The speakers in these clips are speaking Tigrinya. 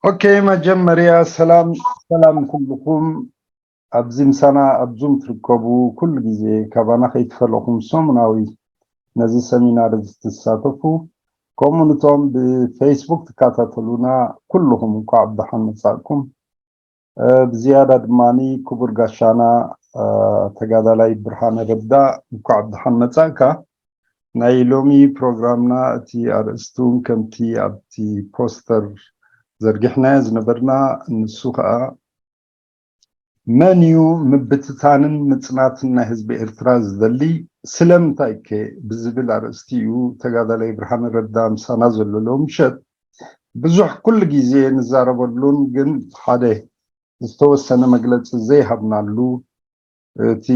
ኦኬ፣ መጀመርያ ሰላም ሰላም ኩልኩም ኣብዚ ምሳና ኣብ ዙም ትርከቡ፣ ኩሉ ግዜ ካባና ከይትፈለኹም ሰሙናዊ ነዚ ሰሚናር እዚ ትሳተፉ፣ ከምኡ ንቶም ብፌስቡክ ትከታተሉና ኩልኹም እንኳዕ ብደሓን መጻእኩም። ብዝያዳ ድማ ክቡር ጋሻና ተጋዳላይ ብርሃነ ረዳ እንኳዕ ብደሓን መጻእካ። ናይ ሎሚ ፕሮግራምና እቲ ኣርእስቲ እውን ከምቲ ኣብቲ ፖስተር ዘርጊሕናዮ ዝነበርና፣ ንሱ ከዓ መን እዩ ምብትታንን ምጽናትን ናይ ህዝቢ ኤርትራ ዝደሊ፣ ስለምንታይ ከ ብዝብል ኣርእስቲ እዩ ተጋዳላይ ብርሃነ ረዳ ምሳና ዘሎ። ሎምሸት ብዙሕ ኩሉ ግዜ ንዛረበሉን ግን ሓደ ዝተወሰነ መግለጺ ዘይሃብናሉ፣ እቲ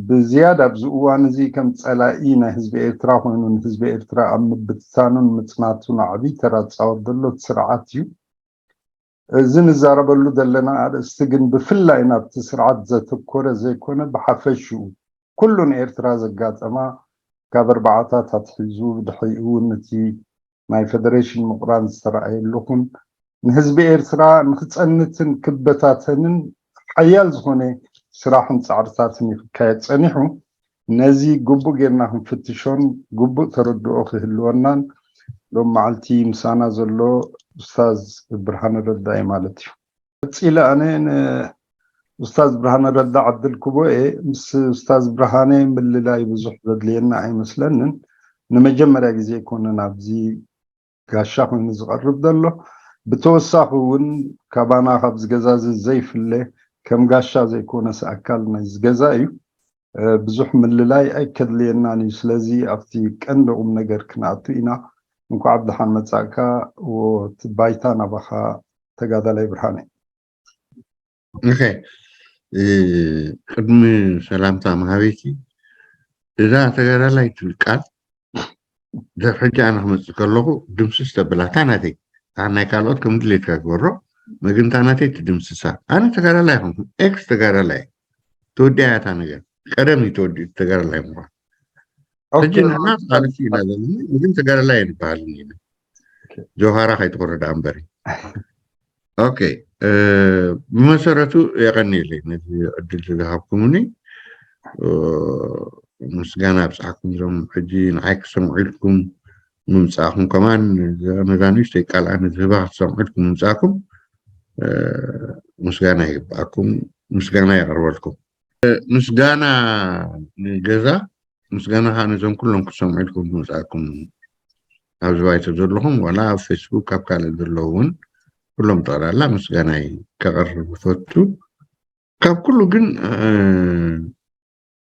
ብዝያዳ ኣብዚ እዋን እዚ ከም ጸላኢ ናይ ህዝቢ ኤርትራ ኮይኑ ንህዝቢ ኤርትራ ኣብ ምብትታኑን ምጽናቱን ዓቢ ተራ ዝጻወት ዘሎ እቲ ስርዓት እዩ። እዚ ንዛረበሉ ዘለና ኣርእስቲ ግን ብፍላይ ናብቲ ስርዓት ዘተኮረ ዘይኮነ ብሓፈሽኡ ኩሉ ንኤርትራ ዘጋጠማ ካብ ኣርባዓታት ኣትሒዙ ብድሕሪኡ እውን እቲ ናይ ፈደሬሽን ምቑራን ዝተረኣየሉ ኹን ንህዝቢ ኤርትራ ንክጸንትን ክበታተንን ሓያል ዝኾነ ስራሕን ጻዕርታትን እዩ ክካየድ ጸኒሑ። ነዚ ግቡእ ጌርና ክንፍትሾን ግቡእ ተረድኦ ክህልወናን ሎም መዓልቲ ምሳና ዘሎ ኡስታዝ ብርሃነ ረዳኢ ማለት እዩ። ቀጺለ ኣነ ንኡስታዝ ብርሃነ ረዳ ዕድል ክቦ እየ። ምስ ኡስታዝ ብርሃነ ምልላይ ብዙሕ ዘድልየና ኣይመስለንን። ንመጀመርያ ግዜ ኣይኮነን ኣብዚ ጋሻ ኮይኑ ዝቐርብ ዘሎ። ብተወሳኺ እውን ካባና ካብዚ ገዛ እዚ ዘይፍለ ከም ጋሻ ዘይኮነስ ኣካል ናይዚ ገዛ እዩ። ብዙሕ ምልላይ ኣይከድልየናን እዩ። ስለዚ ኣብቲ ቀንዲ ቁም ነገር ክንኣቱ ኢና። እንኳዕ ብደሓን መጻእካ። እቲ ባይታ ናባኻ ተጋዳላይ ብርሃነ። ኦኬ፣ ቅድሚ ሰላምታ መሃቤኪ እዛ ተጋዳላይ ትብል ቃል ድሕር ሕጂ ኣነ ክመፅእ ከለኹ ድምስስ ተብላታ ናተይ ናይ ካልኦት ከም ድሌትካ ግበሮ መግንታ ናተይ ትድምስሳ። ኣነ ተጋዳላይ ይኹንኩ ኤክስ ተጋዳላይ ተወዲያ እታ ነገር ቀደም እዩ ተወዲኡ ተጋዳላይ ምኳን። ሕጂ ንሕና ተቃለስቲ ኢና ዘለና ግን ተጋዳላይ ኣይንበሃልን ኢና። ጆሃራ ከይትቁርዳ እምበሪ። ኦኬ፣ ብመሰረቱ የቐንየለይ ነዚ ዕድል ዝሃብኩምኒ። ምስጋና ኣብፅሓኩም እዞም ሕጂ ንዓይ ክሰምዑ ኢልኩም ምምፃእኩም ከማን ነዛ ንእሽተይ ቃል ኣነ ዝህባ ክትሰምዑ ኢልኩም ምምፃእኩም ምስጋና ይግብኣኩም፣ ምስጋና የቕርበልኩም። ምስጋና ንገዛ ምስጋና ከዓ ነዞም ኩሎም ክትሰምዑ ኢልኩም ዝመፅኣኩም ኣብዚ ባይቶ ዘለኹም ዋላ ኣብ ፌስቡክ ኣብ ካልእ ዘለዉ እውን ኩሎም ጠቕላላ ምስጋናይ ከቐርብ ይፈቱ። ካብ ኩሉ ግን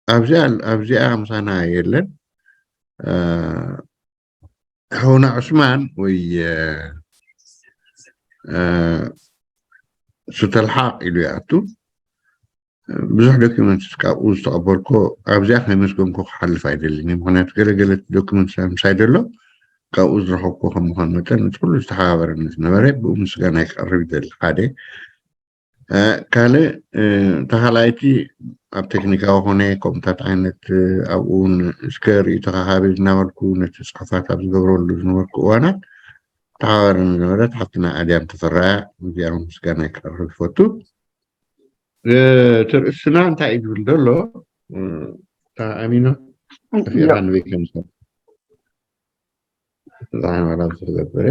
ኣብዚኣ ኣብዚኣ ምሳና የለን ሓውና ዑስማን ወይ ሱተልሓቅ ኢሉ ይኣቱ ብዙሕ ዶኪመንትስ ካብኡ ዝተቐበልኮ ኣብዚኣ ከይመስገንኮ ክሓልፍ ኣይደልን እየ። ምክንያቱ ገለገለ ዶኪመንት ምሳይ ደሎ ካብኡ ዝረኸብኮ ከም ምኳን መጠን እቲ ኩሉ ዝተሓባበረኒ ዝነበረ ብኡ ምስጋና ይቀርብ ይደሊ ሓደ ካልእ ተኻላይቲ ኣብ ቴክኒካዊ ኮነ ከምኡታት ዓይነት ኣብኡ እስከ ርእዩ ተኻኻቢ ዝናበልኩ ነቲ ፅሑፋት ኣብ ዝገብረሉ ዝነበርኩ እዋናት ተሓባበረኒ ዝነበረት ሓፍትና ኣድያም ተፈራያ እዚኣ ምስጋና ይቀርብ ይፈቱ። እቲ ርእስና እንታይ እዩ ዝብል ዘሎ? ኣሚኖ ጠፊእካ ንበይ ከም ዝገብረ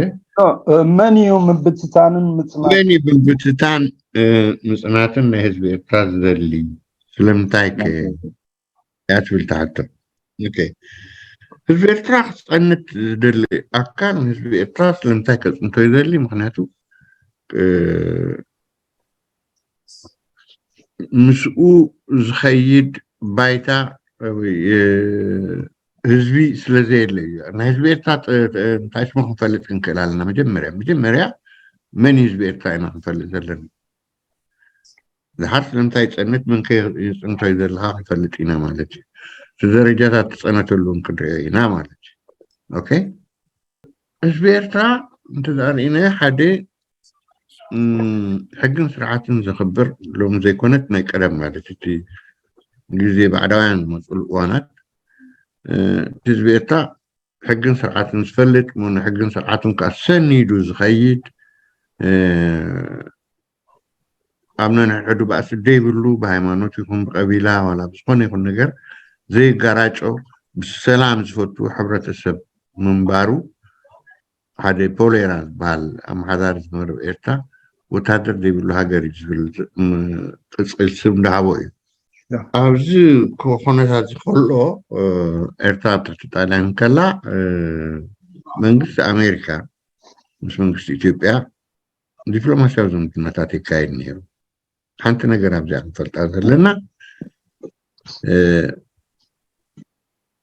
መን እዩ ምብትታንን ምፅናትን? መን እዩ ምብትታን ምፅናትን ናይ ህዝቢ ኤርትራ ዝደሊ? ስለምንታይ ከ እያ ትብል ትሓቶ። ህዝቢ ኤርትራ ክፀንት ዝደሊ ኣካል ንህዝቢ ኤርትራ ስለምንታይ ከፅንቶ ይደሊ? ምክንያቱ ምስኡ ዝኸይድ ባይታ ህዝቢ ስለዘየለ እዩ። ናይ ህዝቢ ኤርትራ እንታይ ስሙ ክንፈልጥ ክንክእል ኣለና። መጀመርያ መጀመርያ መን እዩ ህዝቢ ኤርትራ ኢና ክንፈልጥ ዘለና። ድሓር ስለምንታይ ይፀንት መን ከ ይፅንቶ እዩ ዘለካ ክንፈልጥ ኢና ማለት እዩ። እቲ ደረጃታት ትፀነተሉ ክንሪኦ ኢና ማለት እዩ። ኦኬ ህዝቢ ኤርትራ እንተዘኣ ርኢናዮ ሓደ ሕግን ስርዓትን ዘኽብር ሎም ዘይኮነት ናይ ቀደም ማለት እቲ ግዜ ባዕዳውያን ዝመፅሉ እዋናት ህዝቢ ኤርትራ ሕግን ስርዓትን ዝፈልጥ ሞ ንሕግን ስርዓትን ከዓ ሰኒዱ ዝኸይድ ኣብ ነንሕድሕዱ ባእሲ ዘይብሉ፣ ብሃይማኖት ይኹን ብቀቢላ ዋላ ብዝኾነ ይኹን ነገር ዘይጋራጮ፣ ብሰላም ዝፈቱ ሕብረተሰብ ምንባሩ፣ ሓደ ፖሌራ ዝበሃል ኣመሓዳሪ ዝነበረ ኤርትራ፣ ወታደር ዘይብሉ ሃገር እዩ ዝብል ቅጽል ስም ዝሃቦ እዩ። ኣብዚ ኩነታት እዚ ከሎ፣ ኤርትራ ኣብ ትሕቲ ጣልያን ከላ፣ መንግስቲ ኣሜሪካ ምስ መንግስቲ ኢትዮጵያ ዲፕሎማስያዊ ዝምድናታት ይካየድ ነይሩ። ሓንቲ ነገር ኣብዚኣ ክንፈልጣ ዘለና፣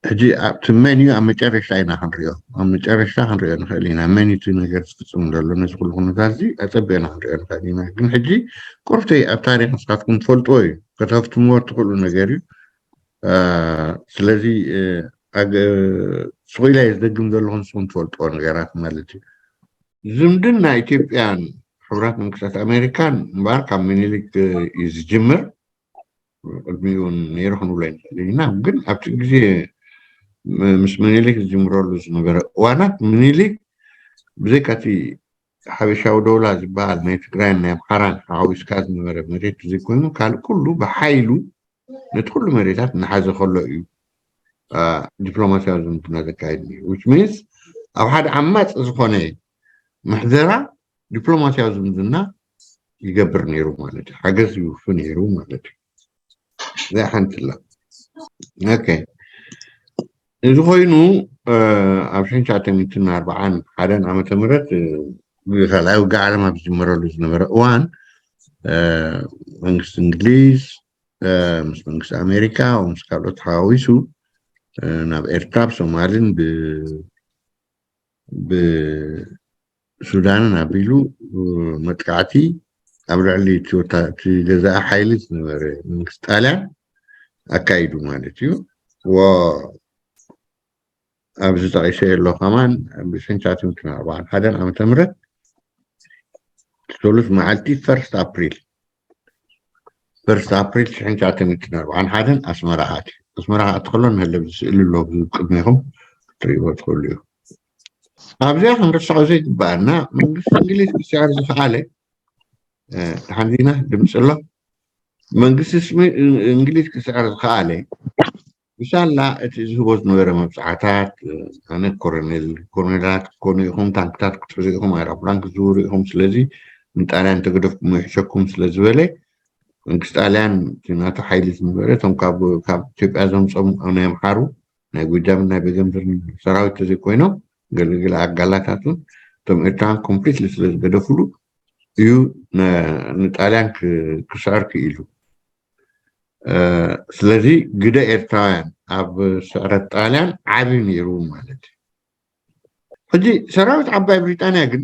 ሕጂ ኣብቲ መን እዩ ኣብ መጨረሽታ ኢና ክንሪኦ፣ ኣብ መጨረሽታ ክንሪኦ ንኽእል ኢና። መን እዩ እቲ ነገር ዝፍፅም ዘሎ? ነዚ ኩሉ ኩነታት እዚ ኣፀቢቕና ክንሪኦ ንኽእል ኢና። ግን ሕጂ ቁርብተይ ኣብ ታሪክ ንስኻትኩም ትፈልጥዎ እዩ፣ ከተፍትምዎ እትኽእሉ ነገር እዩ። ስለዚ ስቑኢላ እየ ዝደግም ዘለኹ፣ ንስኹም ትፈልጥዎ ነገራት ማለት እዩ። ዝምድና ኢትዮጵያን ሕቡራት መንግስታት ኣሜሪካን እምበኣር ካብ ምኒልክ እዩ ዝጅምር። ቅድሚኡ እውን ነይሩ ክንብሎ ኣይንኽእል ኢና። ግን ኣብቲ ግዜ ምስ ምኒልክ ዝጅምረሉ ዝነበረ እዋናት፣ ምኒልክ ብዘይካቲ ሓበሻዊ ደውላ ዝበሃል ናይ ትግራይን ናይ ኣምሓራን ሓዊስካ ዝነበረ መሬት ዘይኮይኑ፣ ካልእ ኩሉ ብሓይሉ ነቲ ኩሉ መሬታት እናሓዘ ከሎ እዩ ዲፕሎማስያዊ ዝምድና ዘካየድ ነይሩ። Which means ኣብ ሓደ ዓማፂ ዝኾነ ምሕደራ ዲፕሎማስያዊ ዝምድና ይገብር ነይሩ ማለት እዩ። ሓገዝ ይውፊ ነይሩ ማለት እዩ። እዚኣ ሓንቲ ኣላ። ኦኬ፣ እዚ ኮይኑ ኣብ ሽሕን ትሽዓተ ሚእትን ኣርባዓን ሓደን ዓመተ ምህረት ካልኣይ ውግእ ዓለም ኣብ ዝጅመረሉ ዝነበረ እዋን መንግስቲ እንግሊዝ ምስ መንግስቲ ኣሜሪካ ምስ ካልኦት ተሓዋዊሱ ናብ ኤርትራ ብሶማልን ብሱዳንን ኣቢሉ መጥቃዕቲ ኣብ ልዕሊ እቲ ገዛኢ ሓይሊ ዝነበረ መንግስቲ ጣልያን ኣካይዱ ማለት እዩ። ኣብዚ ጠቒሰ ኣሎ ከማን ብሽሕን ትሽዓተ ሚእትን ኣርባዓን ሓደን ዓመተ ምህረት ሰሉስ መዓልቲ ፈርስት ኣፕሪል ፈርስት ኣፕሪል ሽሕን ትሽዓተ ሚእትን ኣርባዓን ሓደን ኣስመራ ኣትዩ። ኣስመራ ክኣቲ ከሎ ንህለብ ዝስእሊ ኣሎ፣ ቅድሜኹም ክትርእይዎ ትኽእሉ እዩ። ኣብዚኣ ክንርስዖ ዘይግበኣና መንግስቲ እንግሊዝ ክስዕር ዝኸኣለ፣ ተሓንዚና ድምፂ ኣሎ፣ መንግስቲ እንግሊዝ ክስዕር ዝኸኣለ ብሳላ እቲ ዝህቦ ዝነበረ መብፅዓታት፣ ኣነ ኮረኔል፣ ኮረኔላት ክትኮኑ ኢኹም፣ ታንክታት ክትሕዙ ኢኹም፣ ኣይሮፕላን ክትዝውሩ ኢኹም፣ ስለዚ ንጣልያን ተገደፍኩም ይሕሸኩም ስለ ዝበለ መንግስቲ ጣልያን እቲ ናቱ ሓይሊ ዝነበረ እቶም ካብ ኢትዮጵያ ዘምፆም ናይ ኣምሓሩ ናይ ጎጃምን ናይ በገምድርን ሰራዊት ተዘይኮይኖም ገለገለ ኣጋላታቱን እቶም ኤርትራውያን ኮምፕሊትሊ ስለ ዝገደፍሉ እዩ ንጣልያን ክስዕር ክኢሉ። ስለዚ ግደ ኤርትራውያን ኣብ ስዕረት ጣልያን ዓቢ ነይሩ ማለት እዩ። ሕጂ ሰራዊት ዓባይ ብሪጣንያ ግን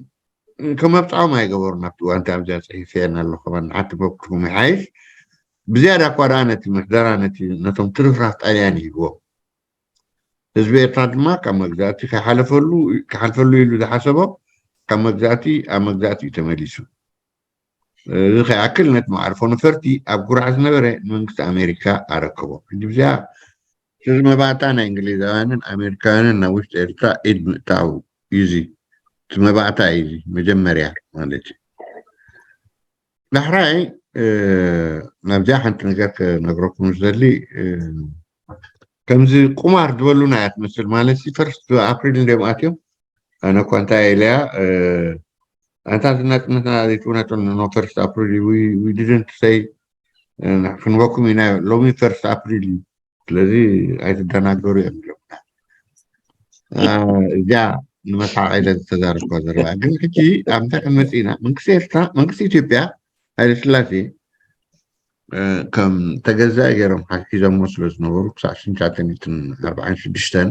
ከመብፅዖም ኣይገበሩን። ኣብቲ እዋንቲ ኣብዚኣ ፅሒፈየን ኣለኹ፣ ንዓቲ በብክልኩም ይሓይሽ። ብዝያዳ እኳ ደኣ ነቲ ምሕደራ ነቶም ትርፍራፍ ጣልያን ይህብዎም። ህዝቢ ኤርትራ ድማ ካብ መግዛእቲ ክሓልፈሉ ኢሉ ዝሓሰቦ ካብ መግዛእቲ ኣብ መግዛእቲ እዩ ተመሊሱ። እዚ ከይኣክል ነቲ መዓርፎ ነፈርቲ ኣብ ጉራዕ ዝነበረ ንመንግስቲ ኣሜሪካ ኣረከቦ። ሕጂ ብዚኣ እዚ መባእታ ናይ እንግሊዛውያንን ኣሜሪካውያንን ናብ ውሽጢ ኤርትራ ኢድ ምእታው እዩ። እዚ እቲ መባእታ እዩ፣ እዚ መጀመርያ ማለት እዩ። ዳሕራይ ናብዚኣ ሓንቲ ነገር ክነግረኩም ዝደሊ፣ ከምዚ ቁማር ዝበሉና እያ ትመስል። ማለት ፈርስት ኣፕሪል እንዲኦም ኣትዮም፣ ኣነ እኳ እንታይ ኢለያ፣ ኣንታ ናጽነትና ዘይትውነጠሉ ፈርስት ኣፕሪል፣ we didn't say ክንበኩም ኢና፣ ሎሚ ፈርስት ኣፕሪል እዩ፣ ስለዚ ኣይትደናገሩ እዮም ኢሎምና። እዚኣ ንመስሓቕ ኢለ ዝተዛረብኳ ዘረባ። ግን ሕጂ ኣብ እንታይ ክንመጽእ ኢና? መንግስቲ ኤርትራ፣ መንግስቲ ኢትዮጵያ፣ ሃይለ ስላሴ ከም ተገዛኢ ገይሮም ሒዞሞ ስለ ዝነበሩ ክሳብ ሽሕን ትሽዓተ ሚእትን ኣርባዓን ሽዱሽተን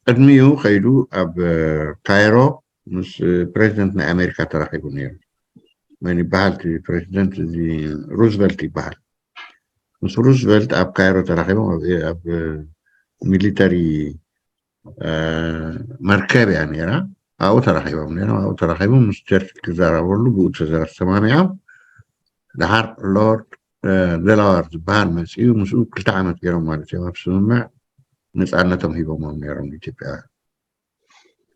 ቅድሚኡ ከይዱ ኣብ ካይሮ ምስ ፕሬዚደንት ናይ ኣሜሪካ ተራኺቡ ነይሩ። መን ይበሃል እቲ ፕሬዚደንት? እዚ ሩዝቨልት ይበሃል። ምስ ሩዝቨልት ኣብ ካይሮ ተራኺቦም ኣብ ሚሊተሪ መርከብ እያ ነይራ። ኣብኡ ተራኺቦም ነይሮም። ኣብኡ ተራኺቦም ምስ ቸርችል ክዘራረበሉ ብኡ ተሰማሚዖም። ደሓር ሎርድ ደላዋር ዝበሃል መፅኡ፣ ምስኡ ክልተ ዓመት ገይሮም ማለት እዮም ኣብ ስምምዕ ነፃነቶም ሂቦሞም ነይሮም ኢትዮጵያውያን።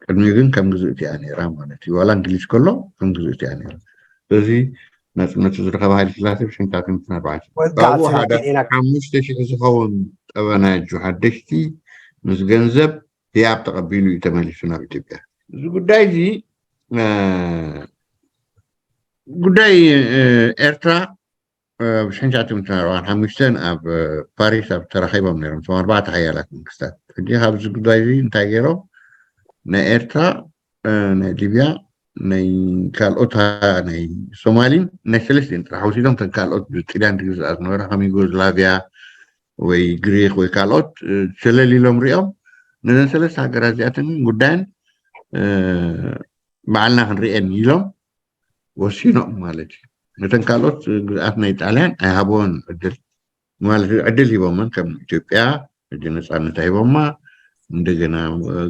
ቅድሚኡ ግን ከም ግዝእቲ እያ ነይራ ማለት እዩ። ዋላ እንግሊዝ ከሎ ከም ግዝእቲ እያ ነይራ። ስለዚ ናፅነቱ ዝረኸበ ሃይለ ስላሴ ብሽንታትን ኣርባዕተ ወጋዕ ካብኡ ሓደ ኢና ሓሙሽተ ሽሕ ዝኸውን ጠበናጁ ሓደሽቲ ምስ ገንዘብ ህያብ ተቐቢሉ እዩ ተመሊሱ ናብ ኢትዮጵያ። እዚ ጉዳይ እዚ እ፣ ጉዳይ እ፣ ኤርትራ እ፣ ብ ሽሕን ትሽዓተ ሚእትን ኣርባዓን ሓሙሽተን ኣብ እ፣ ፓሪስ ኣብ ተራኺቦም ነይሮም እቶም ኣርባዕተ ሓያላት መንግስታት። ሕጂ ካብዚ ጉዳይ እዚ እንታይ ገይሮም ናይ ኤርትራ እ፣ ናይ ሊብያ ናይ ካልኦት ሃ- ናይ ሶማሊን ናይ ሰለስቲን ጥራሕ ወሲዶም እተን ካልኦት ብጥልያን ዝግዝኣ ዝነበረ ከም ዩጎዝላቪያ ወይ ግሪክ ወይ ካልኦት እ፣ ሸለል ኢሎም ሪኦም ነዘን ሰለስተ ሃገራት እዚኣተን ግን ጉዳየን እ፣ ባዕልና ክንሪአን ኢሎም ወሲኖም ማለት እዩ። ነተን ካልኦት ግዝኣት ናይ ጣልያን ኣይሃበዎን ዕድል ማለት እዩ። ዕድል ሂቦመን ከም ኢትዮጵያ ሕጂ ነፃነት ሂቦማ እንደገና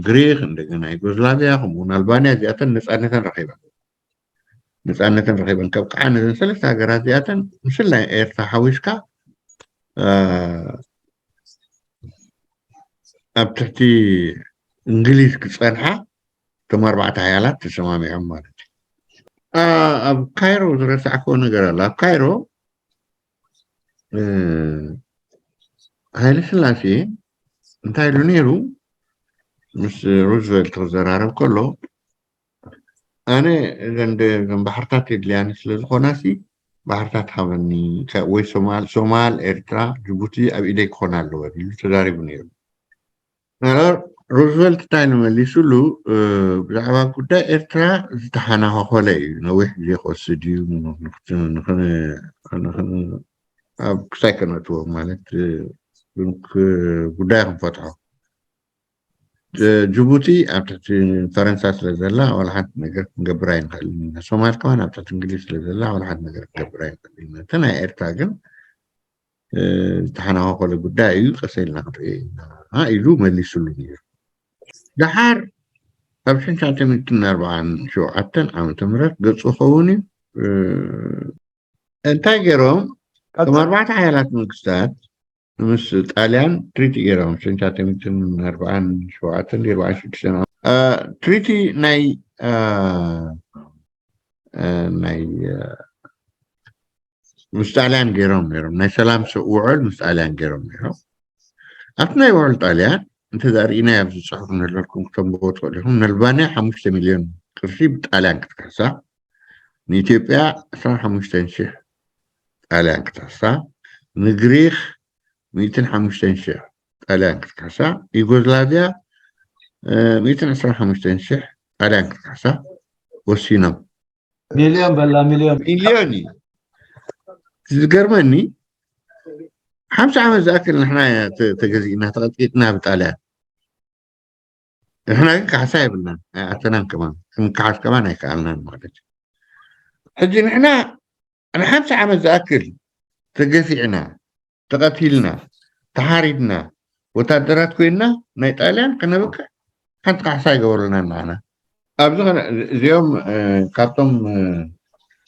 ግሪክ እንደገና ዩጎዝላቪያ ከምኡውን ኣልባንያ እዚኣተን ነፃነተን ረኺበን ነፃነተን ረኺበን ከብቅዓ ነዘን ሰለስተ ሃገራት እዚኣተን ምስላይ ኤርትራ ሓዊስካ ኣብ ትሕቲ እንግሊዝ ክፀንሓ እቶም ኣርባዕተ ሓያላት ተሰማሚዖም ማለት እዩ። ኣብ ካይሮ ዝረሳዕክዎ ነገር ኣሎ። ኣብ ካይሮ ሃይለ ስላሴ እንታይ ኢሉ ነይሩ? ምስ ሩዝቨልት ክዘራረብ ከሎ ኣነ እዘን ባሕርታት የድልያኒ ስለዝኾና ሲ ባሕርታት ሃበኒ ወይ ሶማል ሶማል ኤርትራ ጅቡቲ ኣብ ኢደይ ክኾና ኣለወን ኢሉ ተዛሪቡ ነይሩ። ሩዝቨልት እንታይ ንመሊሱሉ ብዛዕባ ጉዳይ ኤርትራ ዝተሓናኸኸለ እዩ። ነዊሕ ግዜ ክወስድ እዩ ኣብ ክሳይ ከነእትዎ ማለት ጉዳይ ክንፈትሖ ጅቡቲ ኣብ ትሕቲ ፈረንሳ ስለ ዘላ ዋላ ሓንቲ ነገር ክንገብር ኣይንኽእል ኢና። ሶማል ከማን ኣብ ትሕቲ እንግሊዝ ስለ ዘላ ዋላ ሓንቲ ነገር ክንገብር ኣይንኽእል ኢና። እቲ ናይ ኤርትራ ግን ዝተሓናኸኸለ ጉዳይ እዩ፣ ቀስ ኢልና ክንሪኦ ኢና ኢሉ መሊሱሉ ነይሩ። ደሓር ኣብ ሽሕን ትሽዓተ ሚእትን ኣርባዓን ሸውዓተን ዓመተ ምህረት ገጹ ክኸውን እዩ። እንታይ ገይሮም እቶም ኣርባዕተ ሓያላት መንግስታት ምስ ጣልያን ትሪቲ ገይሮም ሽሕን ትሽዓተ ሚእትን ኣርባዓን ሸውዓተን ኣርባዓን ሽዱሽተን ትሪቲ ናይ ናይ ምስ ጣልያን ገይሮም ነይሮም ናይ ሰላም ውዕል ምስ ጣልያን ገይሮም ነይሮም። ኣብቲ ናይ ውዕል ጣልያን እንተ ርኢናይ ኣብዚ ፅሑፍ ንህለልኩም ክተንብቦ ትኽእሉ ኢኹም። ነልባንያ ሓሙሽተ ሚልዮን ቅርሺ ብጣልያን ክትካሕሳ፣ ንኢትዮጵያ ዕስራን ሓሙሽተን ሽሕ ጣልያን ክትካሕሳ፣ ንግሪክ ሚእትን ሓሙሽተን ሽሕ ጣልያን ክትካሕሳ፣ ዩጎዝላቪያ ሚእትን ዕስራን ሓሙሽተን ሽሕ ጣልያን ክትካሕሳ ወሲኖም። ሚልዮን በላ ሚልዮን ሚልዮን እዩ። ዝገርመኒ ሓምሳ ዓመት ዝኣክል ንሕና ተገዚእና ተቐጥቂጥና ብጣልያን ንሕና ግን ካሕሳ የብልናን ኣይኣተናን ከማን ክንካሓስ ከማን ኣይከኣልናን ማለት እዩ። ሕጂ ንሕና ንሓምሳ ዓመት ዝኣክል ተገፊዕና ተቐቲልና ተሓሪድና ወታደራት ኮይንና ናይ ጣልያን ከነብቅዕ ሓንቲ ካሕሳ ኣይገበሩልናን ንዓና። ኣብዚ እዚኦም ካብቶም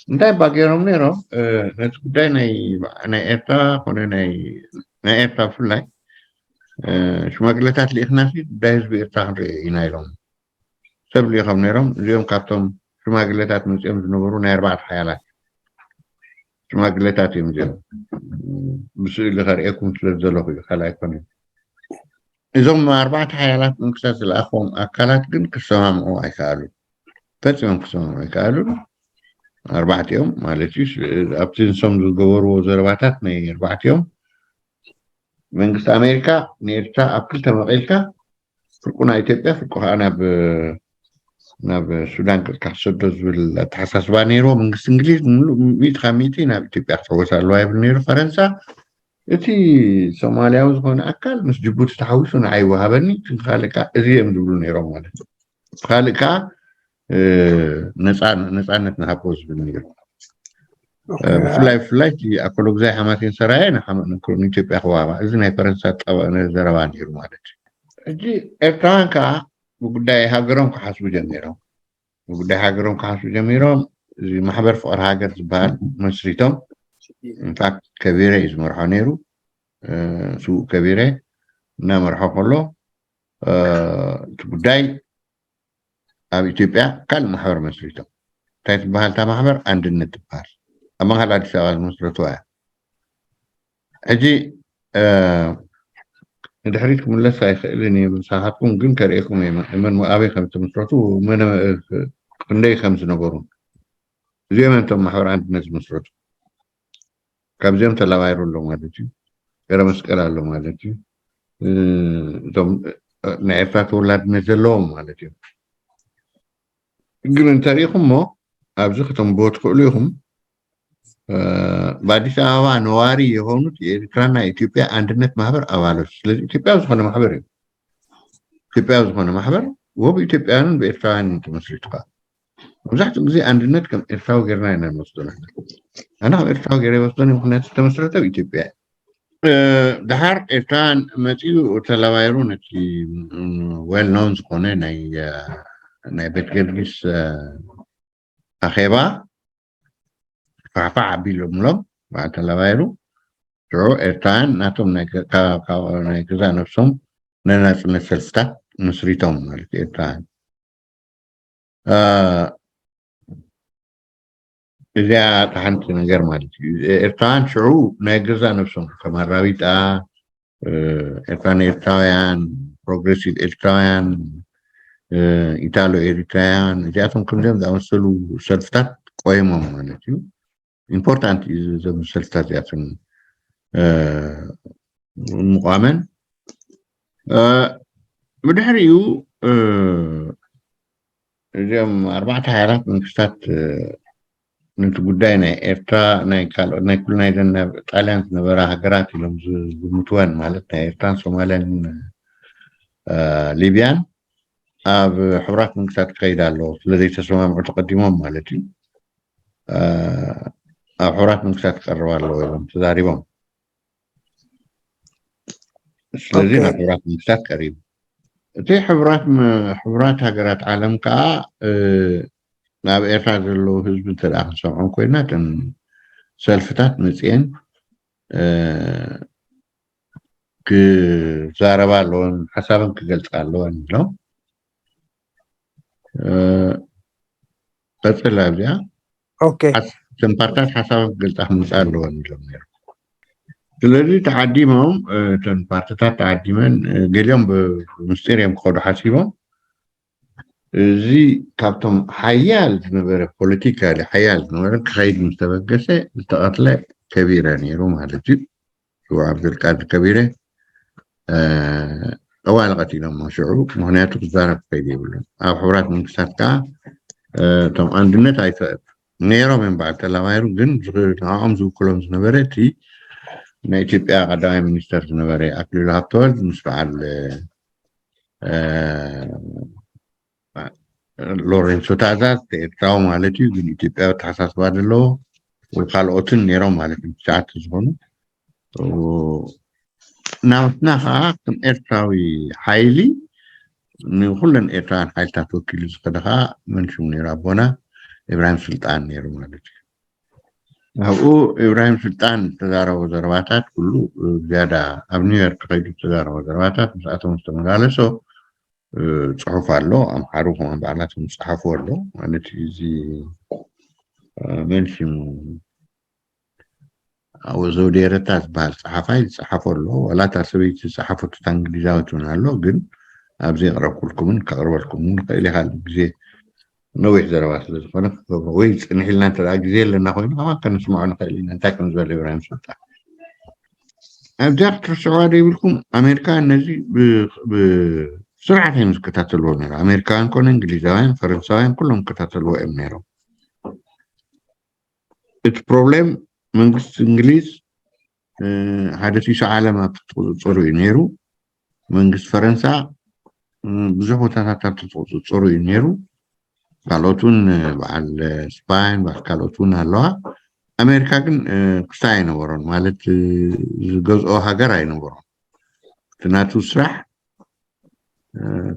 እንታይ እባ ገይሮም ነይሮም ነቲ ጉዳይ ናይ ኤርትራ ኮነ ናይ ኤርትራ ብፍላይ ሽማግለታት ልኢኽና ሲ ጉዳይ ህዝቢ ኤርትራ ክንርኢ ኢና ኢሎም ሰብ ልኢኾም ነይሮም። እዚኦም ካብቶም ሽማግለታት መፂኦም ዝነበሩ ናይ ኣርባዕተ ሓያላት ሽማግለታት እዮም እዚኦም። ብስእሊ ከርእየኩም ስለ ዝደለኹ እዩ ካልእ ኣይኮነን። እዞም ኣርባዕተ ሓያላት መንግስታት ዝለኣኽዎም ኣካላት ግን ክሰማምዑ ኣይከኣሉን። ፈፂሞም ክሰማምዑ ኣይከኣሉን። ኣርባዕቲኦም ማለት እዩ ኣብቲ ንሶም ዝገበርዎ ዘረባታት ናይ ኣርባዕቲኦም መንግስቲ ኣሜሪካ ንኤርትራ ኣብ ክልተ መቒልካ ፍርቁ ናብ ኢትዮጵያ ፍርቁ ከዓ ናብ ናብ ሱዳን ቅጥካ ክሰዶ ዝብል ኣተሓሳስባ ነይርዎ መንግስቲ እንግሊዝ ምሉእ ሚእቲ ካብ ሚእቲ ናብ ኢትዮጵያ ክትሕወስ ኣለዋ ይብል ነይሩ ፈረንሳ። እቲ ሶማልያዊ ዝኾነ ኣካል ምስ ጅቡቲ ተሓዊሱ ንዓይ ይወሃበኒ እቲ ካልእ ከዓ እዚ እዮም ዝብሉ ነይሮም ማለት እዩ። ካልእ ከዓ ነፃነት ንሃቦ ዝብል ነይሩ። ብፍላይ ብፍላይ ኣኮሎግዛይ ሓማሴን ሰራየ ንኢትዮጵያ ክዋባ እዚ ናይ ፈረንሳ ጠበነ ዘረባ ነይሩ ማለት እዩ። ሕጂ ኤርትራውያን ከዓ ብጉዳይ ሃገሮም ክሓስቡ ጀሚሮም ብጉዳይ ሃገሮም ክሓስቡ ጀሚሮም እዚ ማሕበር ፍቕሪ ሃገር ዝበሃል መስሪቶም ኢንፋክት ከቢረ እዩ ዝመርሖ ነይሩ። ስዉእ ከቢረ እናመርሖ ከሎ እቲ ጉዳይ ኣብ ኢትዮጵያ ካልእ ማሕበር መስሪቶም። እንታይ ትበሃል እታ ማሕበር? ኣንድነት ትበሃል። ኣብ ማእኸል ኣዲስ ኣበባ ዝመስረትዋ እያ። ሕጂ ንድሕሪት ክምለስ ኣይኽእልን እየ፣ ምሳኻትኩም ግን ከርእየኩም እየ፣ መን ኣበይ ከም ዝተመስረቱ፣ ክንደይ ከም ዝነበሩ። እዚኦም እዮም እቶም ማሕበር ኣንድነት ዝመስረቱ። ካብዚኦም ተላባይሩ ኣሎ ማለት እዩ። ገረ መስቀል ኣሎ ማለት እዩ። እቶም ናይ ኤርትራ ተወላድነት ዘለዎም ማለት እዮም። ግን እንተሪኢኹሞ ኣብዚ ከተንብቦ ትኽእሉ ኢኹም። በአዲስ አበባ ነዋሪ የሆኑት የኤርትራና የኢትዮጵያ አንድነት ማህበር አባሎች። ስለዚህ ኢትዮጵያዊ ዝኾነ ማህበር እዩ። ኢትዮጵያዊ ዝኾነ ማህበር ወብ ኢትዮጵያውያንን ብኤርትራውያን ተመስሪቱ ከዓ መብዛሕትኡ ግዜ አንድነት ከም ኤርትራዊ ጌርና ኢና ንወስዶ። ኣነ ከም ኤርትራዊ ገይረ ይወስዶ፣ ምክንያቱ ዝተመስረተ ኣብ ኢትዮጵያ እዩ። ድሓር ኤርትራውያን መፂኡ ተለባይሩ ነቲ well known ዝኾነ ናይ ቤት ገርጊስ ኣኼባ ፋሕፋሕ ኣቢሎምሎም ተለባይሩ። ሽዑ ኤርትራውያን ናቶም ናይ ገዛ ነብሶም ናይ ናፅነት ሰልፍታት መስሪቶም ማለት ኤርትራውያን። እዚኣ ሓንቲ ነገር ማለት እዩ። ኤርትራውያን ሽዑ ናይ ገዛ ነብሶም ከም ኣራቢጣ ኤርትራ ንኤርትራውያን፣ ፕሮግረሲቭ ኤርትራውያን፣ ኢታሎ ኤሪትራውያን፣ እዚኣቶም ከምዚኦም ዝኣመሰሉ ሰልፍታት ቆይሞም ማለት እዩ። ኢምፖርታንት እዩ እዞም ሰልፍታት እዚኣቶም ምቋመን። ብድሕሪኡ እዚኦም ኣርባዕተ ሓያላት መንግስታት ነቲ ጉዳይ ናይ ኤርትራ ናይ ካልኦት ናይ ኩሉ ናይ ጣልያን ዝነበራ ሃገራት ኢሎም ዝግምትወን ማለት ናይ ኤርትራን ሶማልያን ሊብያን ኣብ ሕቡራት መንግስታት ክኸይድ ኣለዎ ስለ ዘይተሰማምዑ ተቐዲሞም ማለት እዩ። ኣብ ሕቡራት መንግስታት ክቀርብ ኣለዎ ኢሎም ተዛሪቦም። ስለዚ ናብ ሕቡራት መንግስታት ቀሪቡ። እቲ ሕቡራት ሕቡራት ሃገራት ዓለም ከዓ ናብ ኤርትራ ዘለዉ ህዝቢ እንተ ደኣ ክንሰምዖም ኮይና እተን ሰልፍታት መፅኤን ክዛረባ ኣለወን፣ ሓሳበን ክገልፃ ኣለወን ኢሎም ቀፅል ኣብዚኣ እተን ፓርትታት ሓሳቦም ክገልፃ ክምፃ ኣለወን ኢሎም ነይሮም። ስለዚ ተዓዲሞም እተን ፓርትታት ተዓዲመን ገሊኦም ብምስጢር እዮም ክኸዱ ሓሲቦም። እዚ ካብቶም ሓያል ዝነበረ ፖለቲካ ሓያል ዝነበረ ክኸይድ ምስ ተበገሰ ዝተቐትለ ከቢረ ነይሩ ማለት እዩ። ሽዑ ዓብዱልቃድር ከቢረ ጠዋሊ ቀቲሎሞ ሽዑ፣ ምክንያቱ ክዛረብ ክኸይድ የብሉን። ኣብ ሕቡራት መንግስታት ከዓ እቶም ኣንድነት ኣይፈ ነይሮም እዮም በዓል ተላባይሩ፣ ግን ንዕኦም ዝውክሎም ዝነበረ እቲ ናይ ኢትዮጵያ ቀዳማይ ሚኒስተር ዝነበረ ኣክሊሉ ሃብተወልድ ምስ በዓል ሎሬንሶ ታዛዝ ኤርትራዊ ማለት እዩ፣ ግን ኢትዮጵያዊ ኣተሓሳስባ ዘለዎ ወይ ካልኦትን ነይሮም ማለት እዩ። ትሽዓተ ዝኾኑ ናትና ከዓ ከም ኤርትራዊ ሓይሊ ንኩለን ኤርትራውያን ሓይልታት ወኪሉ ዝኸደ ከዓ መን ሽሙ ነይሩ ኣቦና ኢብራሂም ስልጣን ነይሩ ማለት እዩ። ኣብኡ ኢብራሂም ስልጣን ዝተዛረቦ ዘረባታት ኩሉ ዝያዳ ኣብ ኒውዮርክ ከይዱ ዝተዛረቦ ዘረባታት ምስኣቶም ዝተመላለሶ ፅሑፍ ኣሎ። ኣምሓሩ ከማን ባዕላቶም ዝፀሓፉ ኣሎ ማለት እዩ። እዚ መን ሽሙ ኣወ ዘውዴ ረታ ዝበሃል ፀሓፋይ ዝፀሓፎ ኣሎ። ዋላ እታ ሰበይቲ ዝፀሓፈቱ እታ እንግሊዛዊት እውን ኣሎ፣ ግን ኣብዚ የቕረብኩልኩምን ከቕርበልኩም እውን ይኽእል እየ። ካልእ ግዜ ነዊሕ ዘረባ ስለ ዝኾነ ክገብሮ ወይ ፅንሕ ኢልና እንተ ግዜ ኣለና ኮይኑ ከማን ከነስምዖ ንኽእል ኢና። እንታይ ከም ዝበለ ኢብራሂም ስልጣን ኣብዚኣ ክትርስዕዋ ዶ ይብልኩም? ኣሜሪካውያን ነዚ ብስርዓት እዮም ዝከታተልዎ ነይሩ። ኣሜሪካውያን ኮነ እንግሊዛውያን፣ ፈረንሳውያን ኩሎም ይከታተልዎ እዮም ነይሮም። እቲ ፕሮብሌም መንግስቲ እንግሊዝ ሓደ ሲሶ ዓለም ኣብ ትሕቲ ቁፅፅሩ እዩ ነይሩ። መንግስቲ ፈረንሳ ብዙሕ ቦታታት ኣብ ትሕቲ ቁፅፅሩ እዩ ነይሩ። ካልኦት እውን በዓል ስፓይን በዓል ካልኦት እውን ኣለዋ። ኣሜሪካ ግን ክስታይ ኣይነበሮን፣ ማለት ዝገዝኦ ሃገር ኣይነበሮን። እቲ ናቱ ስራሕ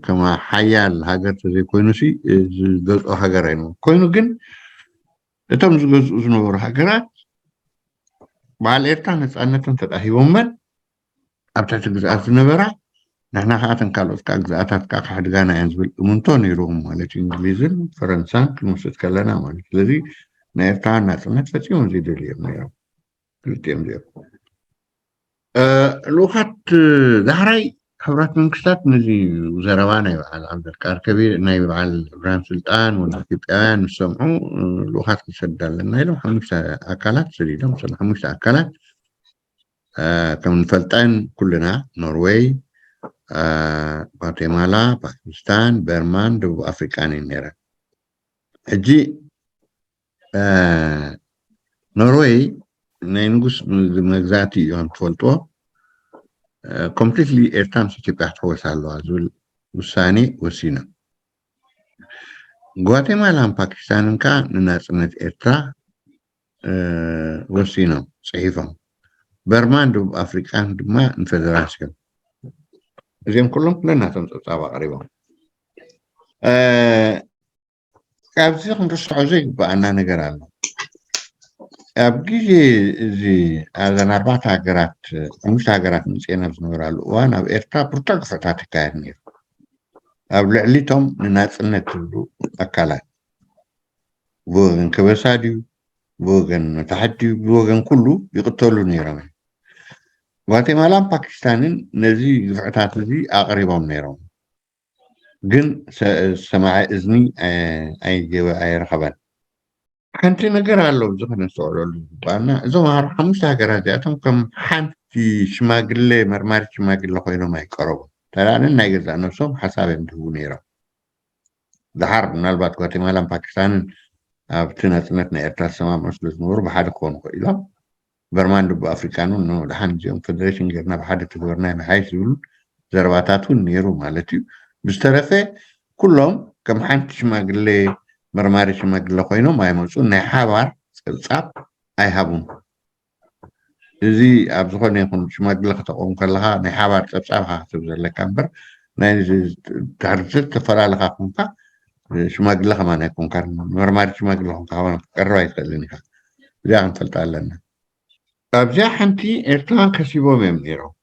ከማ ሓያል ሃገር ተዘይኮይኑ ሲ ዝገዝኦ ሃገር ኣይነበሮን። ኮይኑ ግን እቶም ዝገዝኡ ዝነበሩ ሃገራት በዓል ኤርትራ ነፃነተን ተጣሂቦመን ኣብ ትሕቲ ግዝኣት ዝነበራ ንሕና ከዓ እተን ካልኦት ከዓ ግዝኣታት ከዓ ክሕድጋና እየን ዝብል እምንቶ ነይርዎም ማለት እዩ። እንግሊዝን ፈረንሳን ክንወስድ ከለና ማለት። ስለዚ ናይ ኤርትራውያን ናፅነት ፈፂሞም ዘይደልዩ እዮም ነይሮም ክልቲኦም እዚኦም። ልኡኻት ዳሕራይ ሕቡራት መንግስታት ነዚ ዘረባ ናይ በዓል ዓብደልቃር ከቢር፣ ናይ በዓል እብራሂም ስልጣን ወላ ኢትዮጵያውያን ምስ ሰምዑ ልኡኻት ክንሰድድ ኣለና ኢሎም ሓሙሽተ ኣካላት ሰዲዶም። እዞም ሓሙሽተ ኣካላት ከም እንፈልጠን ኩልና ኖርዌይ፣ ጓቴማላ፣ ፓኪስታን፣ በርማን ደቡብ ኣፍሪቃን እየን ነይረን። ሕጂ ኖርዌይ ናይ ንጉስ መግዛእቲ እዩ ከም ትፈልጥዎ። ኮምፕሊትሊ ኤርትራ ምስ ኢትዮጵያ ክትሕወስ ኣለዋ ዝብል ውሳኔ ወሲኖም። ጓቴማላን ፓኪስታንን ከዓ ንናፅነት ኤርትራ ወሲኖም ፅሒፎም። በርማን ደቡብ ኣፍሪቃን ድማ ንፌደራሲዮን። እዚኦም ኩሎም ኩለናቶም ፀብፃብ ኣቕሪቦም። ካብዚ ክንርስዖ ዘይግበኣና ነገር ኣሎ። ኣብ ግዜ እዚ ኣብዘን ኣርባዕተ ሃገራት ሓሙሽተ ሃገራት ምፅኤን ኣብ ዝነበራሉ እዋን ኣብ ኤርትራ ብርቱዕ ግፍዕታት ይካየድ ነይሩ። ኣብ ልዕሊቶም ንናፅነት ዝብሉ ኣካላት ብወገን ከበሳ ድዩ ብወገን መታሕት ድዩ ብወገን ኩሉ ይቕተሉ ነይሮም። ጓቴማላን ፓኪስታንን ነዚ ግፍዕታት እዚ ኣቕሪቦም ነይሮም። ግን ሰማዒ እዝኒ ኣይረኸበን። ሓንቲ ነገር ኣሎ እዚ ከነስተውዕለሉ ዝግባኣና። እዞም ሓሙሽተ ሃገራት እዚኣቶም ከም ሓንቲ ሽማግሌ መርማሪት ሽማግሌ ኮይኖም ኣይቀረቡን። ተላንን ናይ ገዛእ ነብሶም ሓሳብ እዮም ዝህቡ ነይሮም። ድሓር ምናልባት ጓቴማላን ፓኪስታንን ኣብቲ ናፅነት ናይ ኤርትራ ዝሰማምዑ ስለ ዝነበሩ ብሓደ ክኾኑ ክኢሎም። በርማን ደቡብ ኣፍሪቃን እውን ደሓን እዚኦም ፌደሬሽን ጌርና ብሓደ ተግበርና ይመሓይሽ ዝብሉ ዘረባታት እውን ነይሩ ማለት እዩ። ብዝተረፈ ኩሎም ከም ሓንቲ ሽማግሌ መርማሪ ሽማግሌ ኮይኖም ኣይመፁን። ናይ ሓባር ፀብፃብ ኣይሃቡን። እዚ ኣብ ዝኾነ ይኹን ሽማግሌ ከተቆም ከለካ ናይ ሓባር ፀብፃብ ኢካ ክትህብ ዘለካ እምበር ናይ ተፈላለካ ኮንካ ሽማግሌ ከማን ኣይኮንካን። መርማሪ ሽማግሌ ኮንካ ከማን ክትቀርብ ኣይትኽእልን ኢካ። እዚኣ ክንፈልጣ ኣለና። ኣብዚኣ ሓንቲ ኤርትራውያን ከሲቦም እዮም ነይሮም።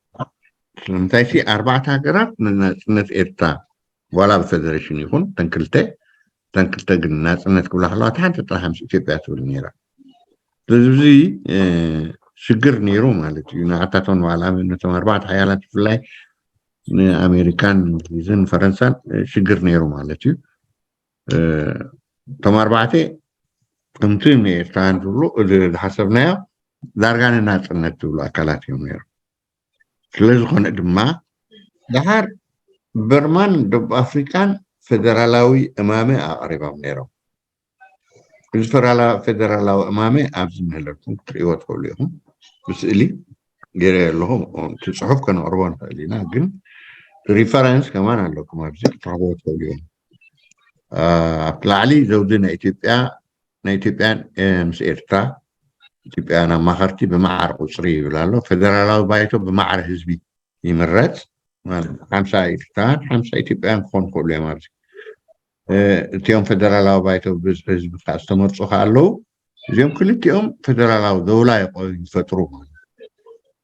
ስለምንታይ ሲ ኣርባዕተ ሃገራት ንናፅነት ኤርትራ ዋላ ብፌደሬሽን ይኹን ተን ክልተ ተን ክልተ ግን ናፅነት ክብላ ከለዋ እታ ሓንቲ ጥራሕ ምስ ኢትዮጵያ ትብል ነይራ። ስለዚ እዚ ሽግር ነይሩ ማለት እዩ። ንዓታቶም ንባዕል ነቶም ኣርባዕተ ሓያላት ብፍላይ ንኣሜሪካን እንግሊዝን ፈረንሳን ሽግር ነይሩ ማለት እዩ። እቶም ኣርባዕተ ከምቲ ንኤርትራውያን ዝብሉ ዝሓሰብናዮ ዳርጋ ንናፅነት ዝብሉ ኣካላት እዮም ነይሩ። ስለዝኾነ ድማ ድሓር በርማን ደቡብ ኣፍሪቃን ፌደራላዊ እማመ ኣቕሪቦም ነይሮም። እዚ ፈራላ ፌደራላዊ እማመ ኣብዚ ምህለልኩም ክትርእይዎ ትኽእሉ ኢኹም። ብስእሊ ገይረ ኣለኹ። እቲ ጽሑፍ ከነቕርቦ ንኽእል ኢና፣ ግን ሪፈረንስ ከማን ኣለኩም ኣብዚ ክትረኽብዎ ትኽእሉ ኢኹም። ኣብቲ ላዕሊ ዘውዲ ናይ ኢትዮጵያ ናይ ኢትዮጵያን ምስ ኤርትራ ኢትዮጵያውያን ኣማኸርቲ ብማዕረ ቁፅሪ ይብል ኣሎ። ፌደራላዊ ባይቶ ብማዕረ ህዝቢ ይምረፅ። ሓምሳ ኤርትራውያን ሓምሳ ኢትዮጵያውያን ክኾኑ ክእሉ እዮም። ኣብዚ እቲኦም ፌደራላዊ ባይቶ ብብዝሒ ህዝቢ ከዓ ዝተመርፁ ከዓ ኣለዉ። እዚኦም ክልቲኦም ፌደራላዊ ደውላ ይፈጥሩ ማለት